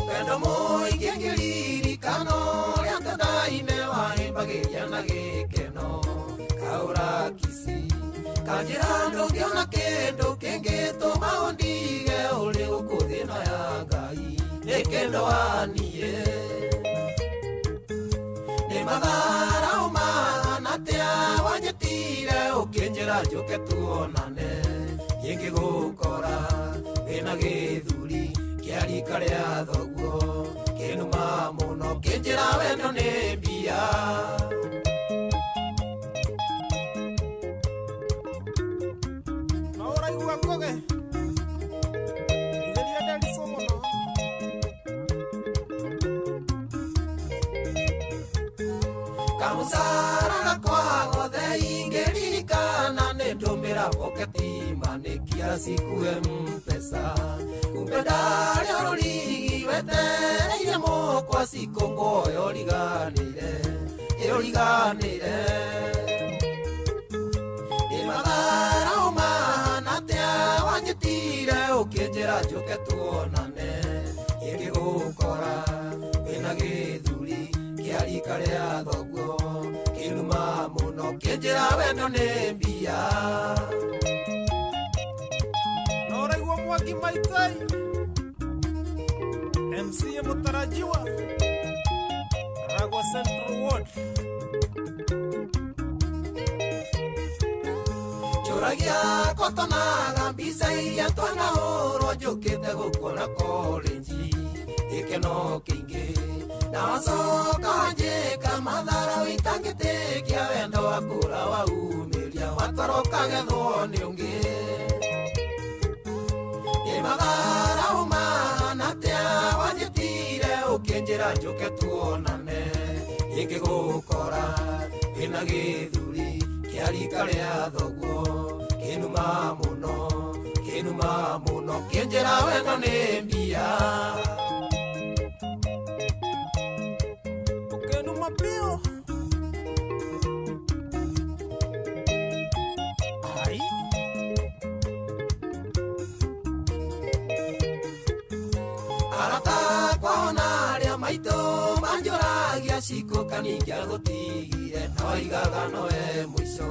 Wendo mũingĩ ngĩririkano rĩa ndandaine wahĩmbagĩria na gĩkeno kaũra kici kanjĩra ndũngĩona kĩndũ kĩngĩtũma ũndige ũrĩ gũkũ thĩ ĩno ya Ngai nĩ kĩndũ waniĩ nĩ matharauma atĩa wanjĩtire ũkĩnjĩra Ũkĩnjĩra njũke tuonane ingĩgũkora wĩna gĩthuri kĩa rika rĩa thoguo kĩnuma mũno kĩnjĩra wendo nĩ mbia. No ũraigua ngũgĩ teithĩria Nderico mũno. Kamusara gakwa gothe ingĩririkana nĩ ndũmĩra poketima nĩ kiasi kue mpesa kumbe ndarĩ rũrigi wetereire mũkwa cikũngũ yoriganĩire ĩroriganĩire nĩ mathara ũmahana atĩa wanjĩtire ũkĩnjĩra njũke tuonane ingĩgũkora wĩna gĩthuri kĩa rika rĩa thoguo kĩnuma mũno kĩnjĩra wendo nĩ mbia. No ũraigua Mwangi Maitai MCA mũtarajiwa Ragwa Central Ward. Njũragia kotonaga mbica iria twanahũrwo njũkĩte gũkuona kolenji gĩkeno kĩingĩ na wacoka wanjĩka mathara wĩtangĩtĩkia wendo wakũra waumĩria watwarwo ũkagethwo nĩ ũngĩ nĩ mathara ũmahana atĩa wanjĩtire ũkĩnjĩra njũke tuonane ingĩgũkora wĩna gĩthuri kĩa rika rĩa thoguo kĩnuma mũno kĩnuma mũno kĩnjĩra wendo nĩ mbia. Ũkĩnuma biũ. Ai. Arata akwa ona arĩa maitũ manjũragia cikũ kaningĩagũtigire na waigaga nowe mũico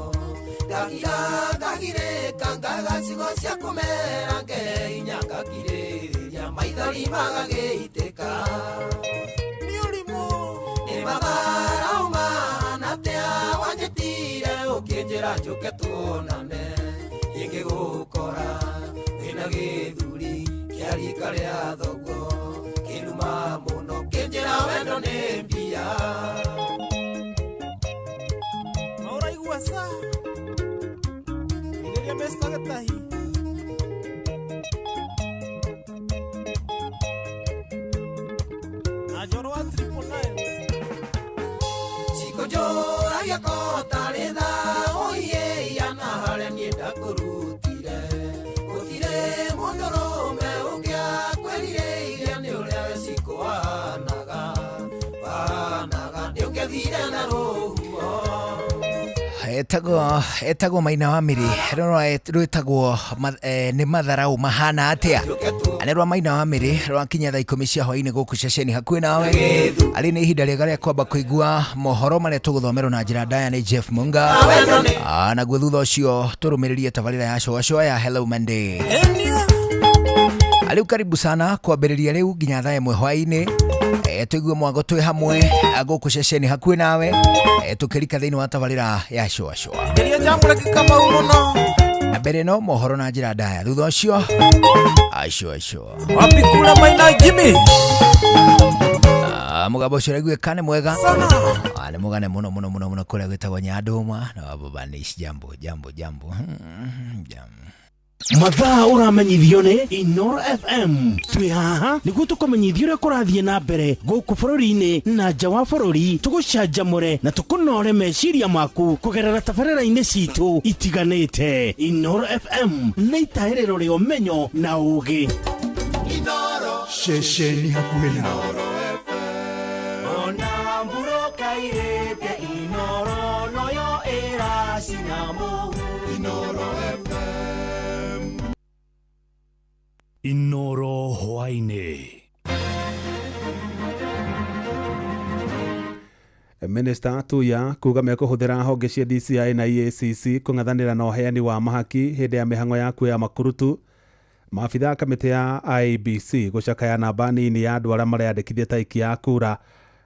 ndagira ngagirĩka ngaga ciugo cia kũmera ngehinya ngakirĩrĩria maithori magagĩitĩka Nĩ ũrimũ. Nĩ mathara ũmahana atĩa wanjĩtire ũkĩnjĩra njũke tuonane ingĩgũkora wĩna gĩthuri kĩa rika rĩa thoguo kĩnuma mũno kĩnjĩra wendo nĩ mbia. No ũraigua sa teithĩria Mr. Gĩtahi. Na Njoro wa 999. Cikũnjũragia kotarĩ thaa ũiĩia na harĩa niĩ ndakũrutire gũtirĩ mũndũrũme ũngĩakwĩrirĩirie nĩ ũrĩa we cikũ wahanaga wahanaga nĩ ũngĩathire na rũhuho. Etagwo Maina wa Mĩrĩ rwĩtagwo nĩ matharau mahana atĩa nĩ rwa Maina wa Mĩrĩ rwakinya thaa 10 cia hwaĩ-inĩ gũkũ ceceni hakuhĩ nawe arĩ nĩ ihinda rĩega rĩa kwamba kũigua mohoro marĩa tũgũthomerwo na njĩra ndaya nĩ Jeff Munga naguo thutha ũcio tũrũmĩrĩrie tabarĩra ya coacoa ya Hello Monday. Rĩu karibu sana kwambĩrĩria rĩu nginya thaa 1 hwaĩ-inĩ tũigue mwago twĩ hamwe gũkũ ceceni hakuhĩ nawe tũkĩrika thĩinĩ wa tabarĩra ya coacoa. Teithĩria Njamũreki Kamau mũno. Na mbere no mohoro na njĩra ndaya thutha ũcio acoacoa Wapi kula Maina Jimmy. Mũgambo ũcio ũraiguĩka nĩ mwega nĩ mũgane mũno mũno mũno mũno kũrĩa gwĩtagwo Nyandũma na wababanish jambo jambo jambo jambo. Mathaa ũramenyithio nĩ Inoro FM twĩ haha nĩguo tũkũmenyithia ũrĩa kũrathiĩ na mbere gũkũ bũrũri-inĩ na nja wa bũrũri tũgũcanjamũre na tũkũnore meciria maku kũgerera tabarĩra-inĩ citũ itiganĩte. Inoro FM nĩ itahĩrĩro rĩa ũmenyo na ũũgĩ. Ceceni hakuhĩ nawe. Ona mburoka irĩte Inoro noyo ĩracina mũhu Inoro FM. Inoro hwaĩ-inĩ. Minister Tuya kuga mekũhũthĩra honge cia DCI na EACC kũng'ethanĩra na ũheani wa mahaki hĩndĩ ya mĩhang'o ya kuoya makurutu. Maabitha a kamĩtĩ ya IEBC gũcakaya namba nini ya andũ arĩa mareyandĩkithia ta aikia a kura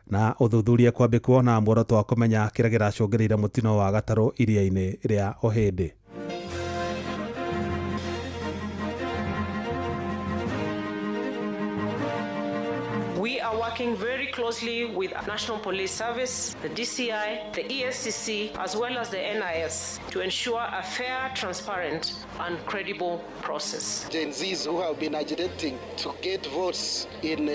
na ũthuthuria kwambĩkwo na muoroto wa kũmenya kĩrĩa kĩracũngĩrĩirie mũtino wa gatarũ iria-inĩ rĩa Ũhĩndĩ. working very closely with National Police Service, the DCI, the ESCC, as well as the NIS to ensure a fair, transparent, and credible process. Gen Zs who have been agitating to get votes in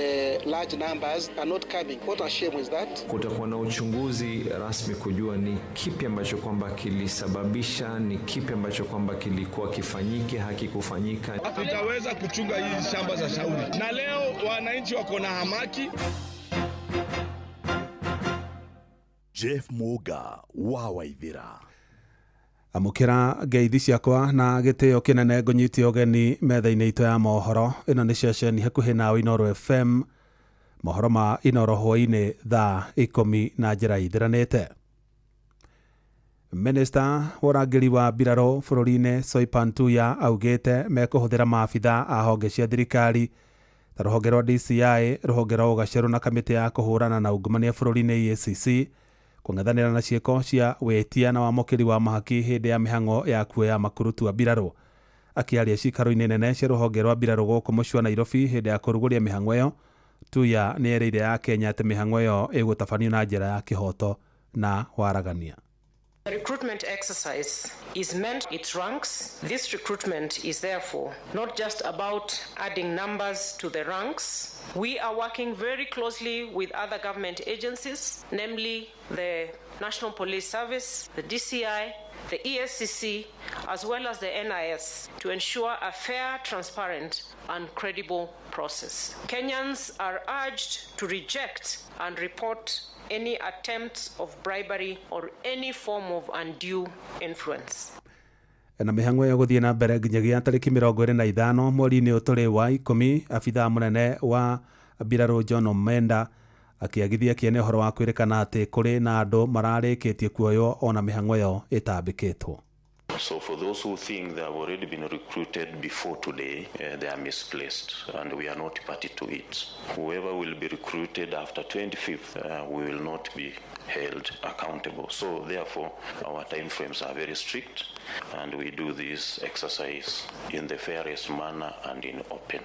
large numbers are not coming. What a shame is that? Kutakuwa na uchunguzi rasmi kujua ni kipi ambacho kwamba kilisababisha, ni kipi ambacho kwamba kilikuwa kifanyike, hakikufanyika. Tutaweza kuchunga hizi shamba za shauri, na leo wananchi wako na hamaki. Jeff Muga wa Waithira. Amũkĩra ngeithi ciakwa na gĩtĩo kĩnene ngũnyite ũgeni metha-inĩ itũ ya mohoro. Ĩno nĩ ceceni hakuhĩ nawe Inooro FM. Mohoro ma Inooro hwaĩ-inĩ thaa 10 na njĩra ithiranĩte. Minista wa ũrangĩri wa mbirarũ bũrũri-inĩ Soipan Tuya augĩte mekũhũthĩra maabitha a honge cia thirikari ta rũhonge rwa DCI, rũhonge rwa ũgacerũ na kamĩtĩ ya kũhũrana na ungumania bũrũri-inĩ EACC kũng'ethanĩra na ciĩko cia wĩtia na wamũkĩri wa mahaki hĩndĩ ya mĩhang'o ya kuoya makurutu a mbirarũ. Akĩaria ciikaro-inĩ nene cia rũhonge rwa mbirarũ gũkũ mũciĩ wa Nairobi hĩndĩ ya kũrugũria mĩhang'o ĩyo, Tuya nĩerĩire ya Kenya atĩ mĩhang'o ĩyo ĩgũtabanio na njĩra ya kĩhoto na waragania. The recruitment exercise is meant its ranks. This recruitment is therefore not just about adding numbers to the ranks. We are working very closely with other government agencies, namely the National Police Service, the DCI, the ESCC, as well as the NIS, to ensure a fair, transparent, and credible process. Kenyans are urged to reject and report any attempts of bribery or any form of undue influence. Na mĩhang'o ĩyo gũthiĩ na mbere nginyagia tarĩki 25 mweri-inĩ ũtũrĩ wa 10. Abithaa mũnene wa mbirarũ John Omenda akĩagithia kĩene ũhoro wa kwĩrĩkana atĩ kũrĩ na andũ mararĩkĩtie kuoywo ona mĩhang'o ĩyo ĩtambĩkĩtwo. So for those who think they have already been recruited before today, they are misplaced, and we are not party to it. Whoever will be recruited after 25th, we will not be held accountable. So therefore, our time frames are very strict, and we do this exercise in the fairest manner and in open.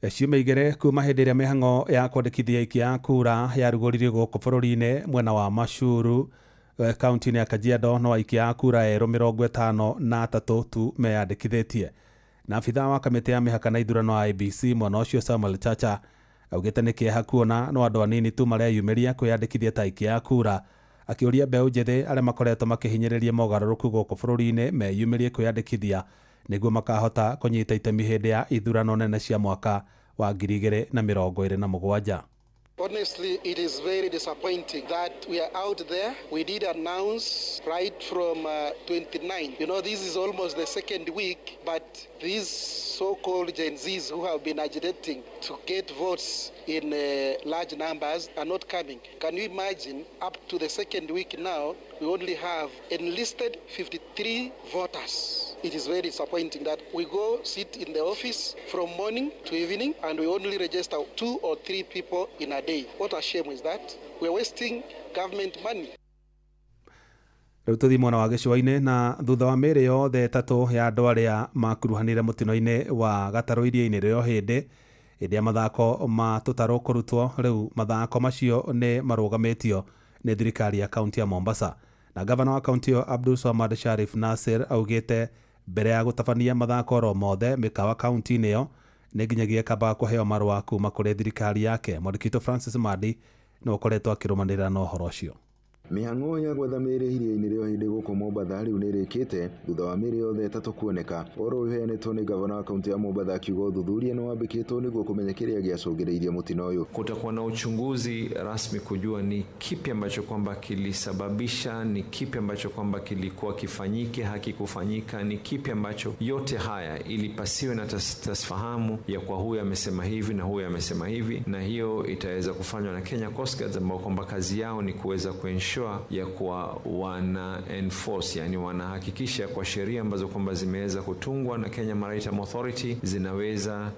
Ciumia igĩrĩ kuma hĩndĩ ĩrĩa mĩhang'o ya kwandĩkithia aikia a kura yarugũririo gũkũ bũrũri-inĩ mwena wa Mashuru kaunti-inĩ ya Kajiado, no aikia a kura erũ 53 tu meyandĩkithĩtie. Na abithaa wa kamĩtĩ ya mĩhaka na ithurano IEBC mwena ũcio Samuel Chacha augĩte nĩ kĩeha kuona no andũ anini tu mareyumĩria kwĩyandĩkithia ta aikia a kura, akĩũria mbeũ njĩthĩ arĩa makoretwo makĩhinyĩrĩria mogarũrũku gũkũ bũrũri-inĩ meyumĩrie kwĩyandĩkithia nĩguo makahota kũnyita itemi hĩndĩ ya ithurano nene cia mwaka wa 2027. Honestly, it is very disappointing that we are out there. We did announce right from 29. You know, this is almost the second week, but these so-called Gen Zs who have been agitating to get votes in large numbers are not coming. Can you imagine, up to the second week now, we only have enlisted 53 voters. It is very disappointing that we go sit in the office from morning to evening and we only register 2 or 3 people in a day. What a shame is that? We are wasting government money. Rĩu tũthiĩ mwena wa gĩcũa-inĩ na thutha wa mĩĩrĩ yothe ĩtatũ ya andũ arĩa makuruhanire mũtino-inĩ wa gatarũ iria-inĩ rĩa Ũhĩndĩ hĩndĩ ya mathako ma tũtarũ kũrutwo, rĩu mathako macio nĩ marũgamĩtio nĩ thirikari ya kaunti ya Mombasa. Na gavana wa kaunti ĩyo Abdul Swamad Sharif Nasir augĩte mbere ya gũtabania mathako oro mothe mĩkawa kaunti-inĩ ĩyo nĩ nginyagia kamba kũheo marũa kuma kũrĩ thirikari yake. Mwandĩki witũ Francis Madi nĩ ũkoretwo akĩrũmanĩrĩra na ũhoro ũcio. Mĩhang'o ya gwetha mĩĩrĩ iria-inĩ rĩa Ũhĩndĩ gũkũ Mombatha rĩu nĩĩrĩkĩte thutha wa mĩĩrĩ yothe ĩtatũ kuoneka. Ũhoro ũyũ ũheanĩtwo nĩ gavana wa kaunti ya Mombatha akiuga ũthuthuria nĩwambĩkĩtwo nĩguo kũmenya kĩrĩa gĩacũngĩrĩirie mũtino ũyũ. Kutakuwa na uchunguzi rasmi kujua ni kipi ambacho kwamba kilisababisha, ni kipi ambacho kwamba kilikuwa kifanyike, hakikufanyika, ni kipi ambacho, yote haya ili pasiwe na tasfahamu ya kwa huyu amesema hivi na huyu amesema hivi, na hiyo itaweza kufanywa na Kenya Coast Guards ambao kwamba kazi yao ni kuweza kuensure sure ya kuwa wana enforce, yani wanahakikisha kwa sheria ambazo kwamba zimeweza kutungwa na Kenya Maritime Authority zinaweza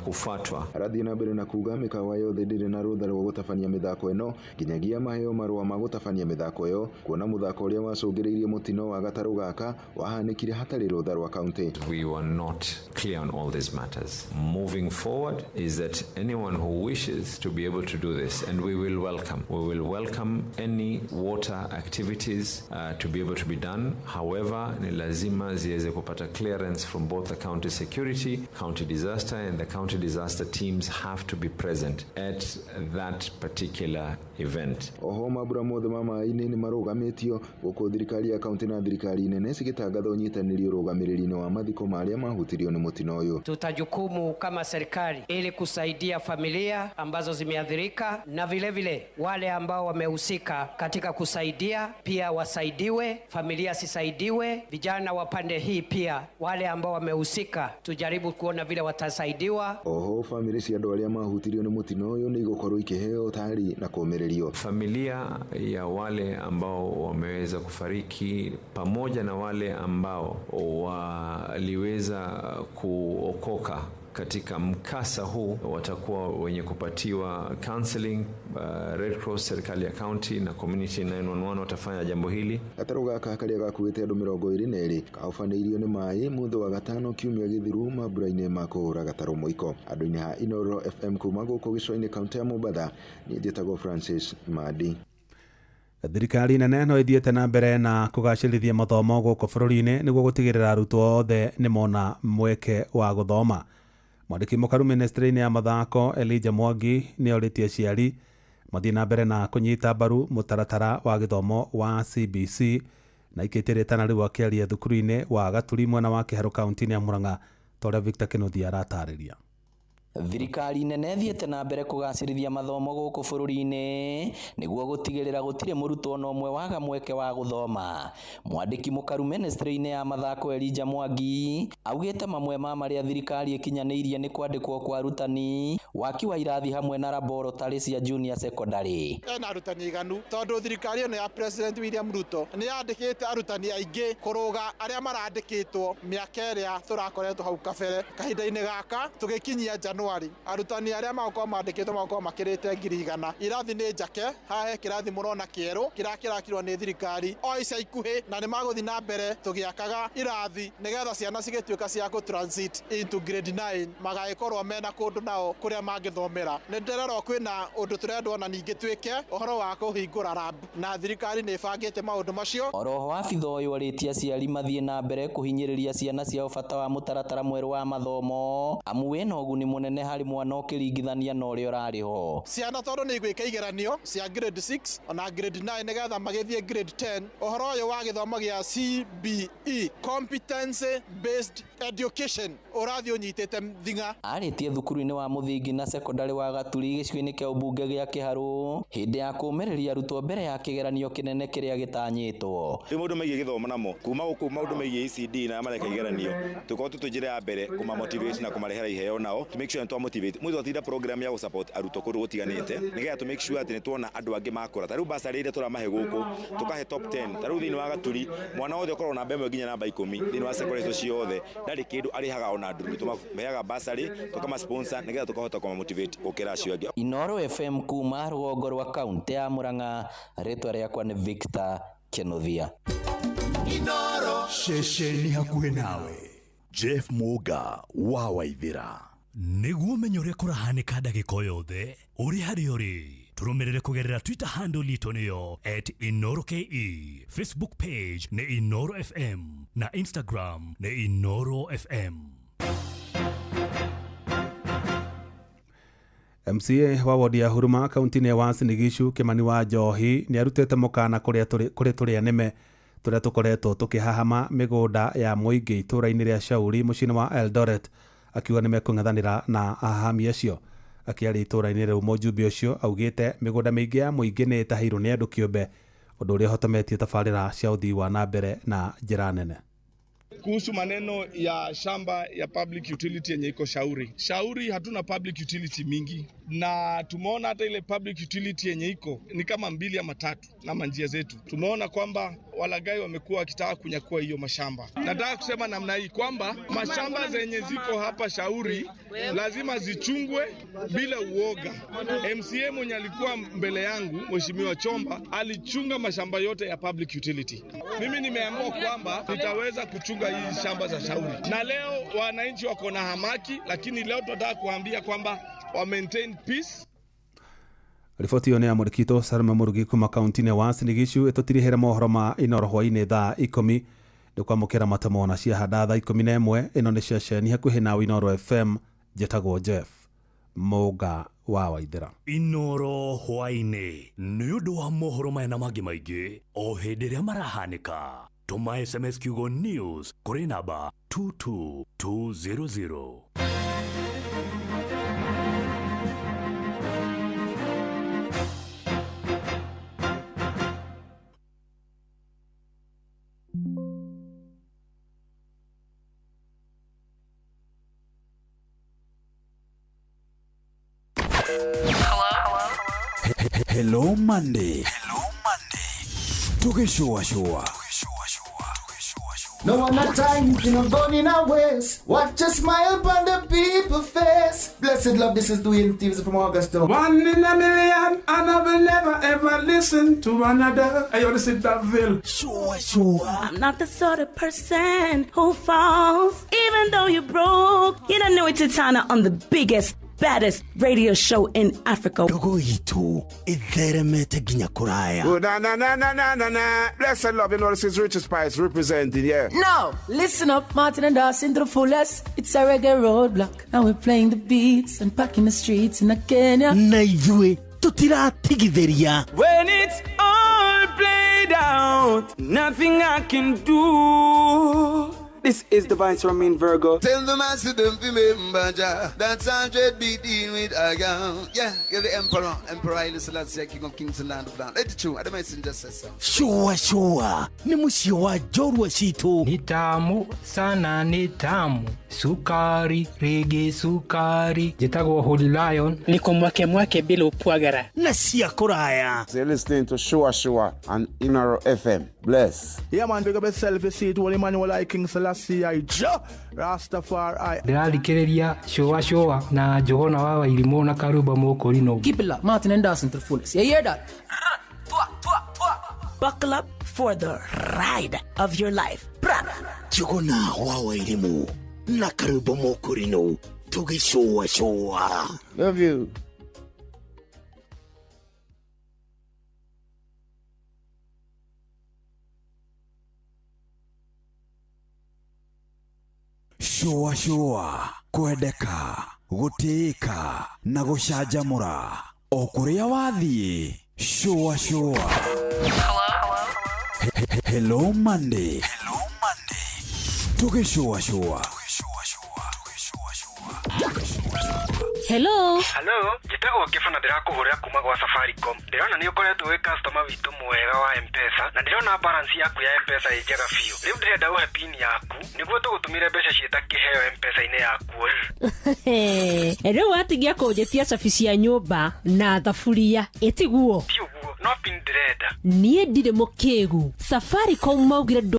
kufuatwa. Arathiĩ na mbere na kuga mĩkawa yothe ndĩrĩ na rũtha rwa gũtabania mĩthako ĩno nginyagia maheo marũa ma gũtabania mĩthako ĩyo, kuona mũthako ũrĩa wacũngĩrĩirie mũtino wa gatarũ gaka wahanĩkire hatarĩ rũtha rwa kaunti. We were not clear on all these matters. Moving forward is that anyone who wishes to be able to do this, and we will welcome any water activities to be able to be done. However, ni lazima ziweze kupata clearance from both the county security, county disaster, and the county disaster teams have to be present at that particular event. Oho mambura mothe ma maĩ-inĩ nĩ marũgamĩtio gũkũ thirikari ya kaunti na thirikari nene cigĩtangatha ũnyitanĩri ũrũgamĩrĩri-inĩ wa mathiko ma arĩa mahutirio nĩ mũtino ũyũ. Tutajukumu kama serikali ili kusaidia familia ambazo zimeathirika na vile vile wale ambao wamehusika katika kusaidia pia wasaidiwe, familia sisaidiwe, vijana wa pande hii pia wale ambao wamehusika tujaribu kuona vile watasaidiwa. Oho family cia andũ arĩa mahutirio nĩ mũtino ũyũ nĩ igũkorwo ikĩheo ũtari na kũũmĩrĩrio. Familia ya wale ambao wameweza kufariki pamoja na wale ambao waliweza kuokoka katika mkasa huu watakuwa wenye kupatiwa counseling. Red Cross, serikali ya county na community 911 watafanya jambo hili. Gatarũ gaka karĩa gakuĩte andũ 22 kahobanĩirio nĩ maĩ mũthĩ wa gatano kiumia gĩthiru mambura-inĩ ma kũhũra gatarũ mũiko. Andũ-inĩ ha Inoro FM kuma gũkũ gĩcũa-inĩ kaunti ya Mombatha, niĩ njĩtagwo Francis Madi. Thirikari nene no ĩthiĩte na mbere na kũgacĩrithia mathomo gũkũ bũrũri-inĩ nĩguo gũtigĩrĩra arutwo othe nĩ mona mweke wa gũthoma. Mwandĩki mũkaru ministry-inĩ ya mathako Elijah Mwangi nĩ orĩtie aciari mathiĩ na mbere na kũnyita mbaru mũtaratara wa gĩthomo wa CBC na ikĩtie rĩtana rĩu akĩaria thukuru-inĩ wa Gaturi mwena wa Kĩharũ kaunti-inĩ ya Murang'a ta ũrĩa Victor Kĩnuthia aratarĩria. Thirikari nene ĩthiĩte na mbere kũgacĩrithia mathomo gũkũ bũrũri-inĩ nĩguo gũtigĩrĩra gũtirĩ mũrutwo ona ũmwe waga mweke wa gũthoma. Mwandĩki mũkaru ministry-inĩ ya mathako Elijah Mwangi augĩte mamwe ma marĩa thirikari ĩkinyanĩirie nĩ kwandĩkwo kwa arutani, waki wa irathi hamwe na laboratory cia junior secondary. Ena arutani aiganu tondũ thirikari ĩno ya President William Ruto nĩ yandĩkĩte arutani aingĩ kũrũga arĩa marandĩkĩtwo mĩaka ĩrĩa tũrakoretwo hau kabere. Kahinda-inĩ gaka tũgĩkinyia Januari arutani arĩa magũkorwo mandĩkĩtwo magũkorwo makĩrĩte 100,000. Irathi nĩ njake, haha he kĩrathi mũrona kĩerũ kĩrĩa kĩrakirwo nĩ thirikari o ica ikuhĩ, na nĩ magũthiĩ na mbere tũgĩakaga irathi nĩgetha ciana cigĩtuĩka cia kũ transit into grade 9 magagĩkorwo mena kũndũ nao kũrĩa mangĩthomera. Nĩ ndĩrerwo kwĩna ũndũ tũrendwo na ningĩ twĩke ũhoro wa kũhingũra lab, na thirikari nĩ ĩbangĩte maũndũ macio. Oroho abitha ũyũ arĩtie aciari mathiĩ na mbere kũhinyĩrĩria ciana ciao bata wa mũtaratara mwerũ wa mathomo amu wĩna ũguni mũnene harĩ mwana ũkĩringithania na ũrĩa ũrarĩ ho. Ciana tondũ nĩ igwĩka igeranio cia grade 6 ona grade 9 nĩgetha magĩthiĩ grade 10, ũhoro ũyũ wa gĩthomo gĩa CBE, competence based education, ũrathiĩ ũnyitĩte thing'a. Arĩtie thukuru-inĩ wa mũthingi na secondary wa Gaturi gĩcigo-inĩ kĩa ũmbunge gĩa Kĩharũ hĩndĩ ya kũũmĩrĩria arutwo mbere ya kĩgeranio kĩnene kĩrĩa gĩtanyĩtwo. Rĩu maũndũ megiĩ gĩthomo namo kuma gũkũ maũndũ megiĩ ECD na mareka igeranio tũkorwo twĩ njĩra ya mbere kũma motivate na kũmarehera iheo nao to make sure nĩ twa motivate mwĩ twatinda program ya gũ-support arutwo kũndũ gũtiganĩte nĩgetha to make sure atĩ nĩ tuona andũ angĩ makũra. Ta rĩu bursary iria tũramahe gũkũ tũkahe top 10, ta rĩu thĩinĩ wa Gaturi mwana wothe ũkoragwo namba 1 nginya namba 10 thĩinĩ wa secondary icio ciothe ndarĩ kĩndũ arĩhaga ona ndururu, tũmaheaga bursary tũkama sponsor nĩgetha tũkahota kũma motivate gũkĩra acio angĩ. Inoro FM kuma rũgongo rwa kaunti ya Murang'a, rĩtwa rĩakwa nĩ Victor Kĩnuthia. Inoro ceceni hakuhĩ nawe. Jeff Muga wa Waithira. Nĩguo ũmenye ũrĩa kũrahanĩka ndagĩka o yothe ũrĩ harĩa ũrĩ, tũrũmĩrĩre kũgerera Twitter handle itũ nĩyo @InoroKE, Facebook page nĩ Inoro FM na Instagram nĩ Inoro FM. MCA wa wodi ya Huruma kaunti-inĩ ya Uasin Gishu Kimani wa Njohi nĩ arutĩte mũkana kũrĩ tũrĩa nĩme tũrĩa tũkoretwo tũkĩhahama mĩgũnda ya mũingĩ itũũra-inĩ rĩa Shauri mũciĩ-inĩ wa Eldoret, akiuga nĩ mekũng'ethanĩra na ahami acio. Akĩaria itũũra-inĩ rĩu mũjumbe ũcio augĩte mĩgũnda mĩingĩ ya mũingĩ nĩ ĩtahĩirwo nĩ andũ kĩũmbe, ũndũ ũrĩa ũhotometie tabarĩra cia ũthii wa na mbere na njĩra nene. Kuhusu maneno ya shamba ya public utility yenye iko Shauri. Shauri hatuna public utility mingi. na tumeona hata ile public utility yenye iko ni kama mbili ama tatu na manjia zetu, tumeona kwamba walagai wamekuwa wakitaka kunyakua hiyo mashamba. Nataka kusema namna hii kwamba mashamba zenye ziko hapa Shauri lazima zichungwe bila uoga. MCA mwenye alikuwa mbele yangu, Mheshimiwa Chomba, alichunga mashamba yote ya public utility. Mimi nimeamua kwamba nitaweza kuchunga hizi shamba za Shauri, na leo wananchi wako na hamaki, lakini leo tunataka kuambia kwamba wa maintain peace. Riboti ĩyo nĩ ya mwandĩki Salma Mũrugi kuma kaunti-inĩ ya Uasin Gishu. Ĩtũtirihĩre mohoro ma Inoro hwaĩ-inĩ thaa 10 nĩ kwamũkĩra matamona ciahanda thaa 11. Ĩno nĩ ceceni hakuhĩ nawe Inoro FM. Njĩtagwo Jeff Mũnga wa Waithĩra. Inoro hwaĩ-inĩ nĩ ũndũ wa mohoro maya na mangĩ maingĩ o hĩndĩ ĩrĩa marahanĩka. Tũma SMS kiugo news kũrĩ namba 22200. Hello Monday. Hello Monday. Tukishua. No one at time, you know, gone in our ways. Watch a smile upon the people's face. Blessed love, this is Dwayne Stevens from Augusta. One in a million, and I will never ever listen to another. I want to sit that veil. Sure. I'm not the sort of person who falls, even though you're broke. You don't know it's Titana on the biggest, baddest radio show in Africa. Ndogo itu itheremete nginya kuraya. Oh, na na na na na na na. Blessed love, you know this is Richard Spice representing, yeah. Now, listen up, Martin and Dawson to the fullest. It's a reggae roadblock. Now we're playing the beats and packing the streets in Kenya. Na ithuĩ tutiratigithĩria. When it's all played out, nothing I can do. This is the Vice Romain Virgo. Tell the master them remember Jah. That's 100 be dealing with a girl. Yeah, you're the emperor. Emperor Haile Selassie, King of Kings and Land of Land. Let it true. I messenger says so. Sure, sure. Ni mũciĩ wa njorua citũ. Ni tamu sana, ni tamu. Sukari, rege sukari. Njĩtagwo Holy Lion. Niko mwake mwake bila upwagara. Na cia kũraya. So you're listening to Sure Sure on Inoro FM. Bless. Yeah man, big up yourself, you see it. Holy Emmanuel I King Selassie I Jah Rastafari. Ndĩrathikĩrĩria Sure Sure na Johana wa Wairimũ na Karuba Mũkũrinũ. Keep it locked, Martin and Dawson to the fullest. You hear that? Buckle up for the ride of your life. Jogona wa Wairimũ na Karuba Mũkũrinũ tũgĩcũa cũa. Love you. Shua shua, kwendeka, gũtĩĩka na gũcanjamũra o kũrĩa wathiĩ. Shua shua. Hello Monday. Hello Monday. Tũgĩcũa cũa. Hello. Hello, njĩtagwo Kĩba na ndĩrakũhũrĩra kuma gwa Safaricom. Ndĩrona nĩ ũkoretwo wĩ customer witũ mwega wa M-Pesa na ndĩrona balance yaku ya M-Pesa ĩ njega biũ. Rĩu ndĩrenda ũhe pin yaku nĩguo tũgũtũmĩre mbeca ciĩ ta kĩheo M-Pesa-inĩ yaku. Rĩu watigia kũnjĩtia cabi cia nyũmba na thaburia ĩtiguo? Ti ũguo, no pin ndĩrenda. Niĩ ndirĩ mũkĩgu. Safaricom maugire.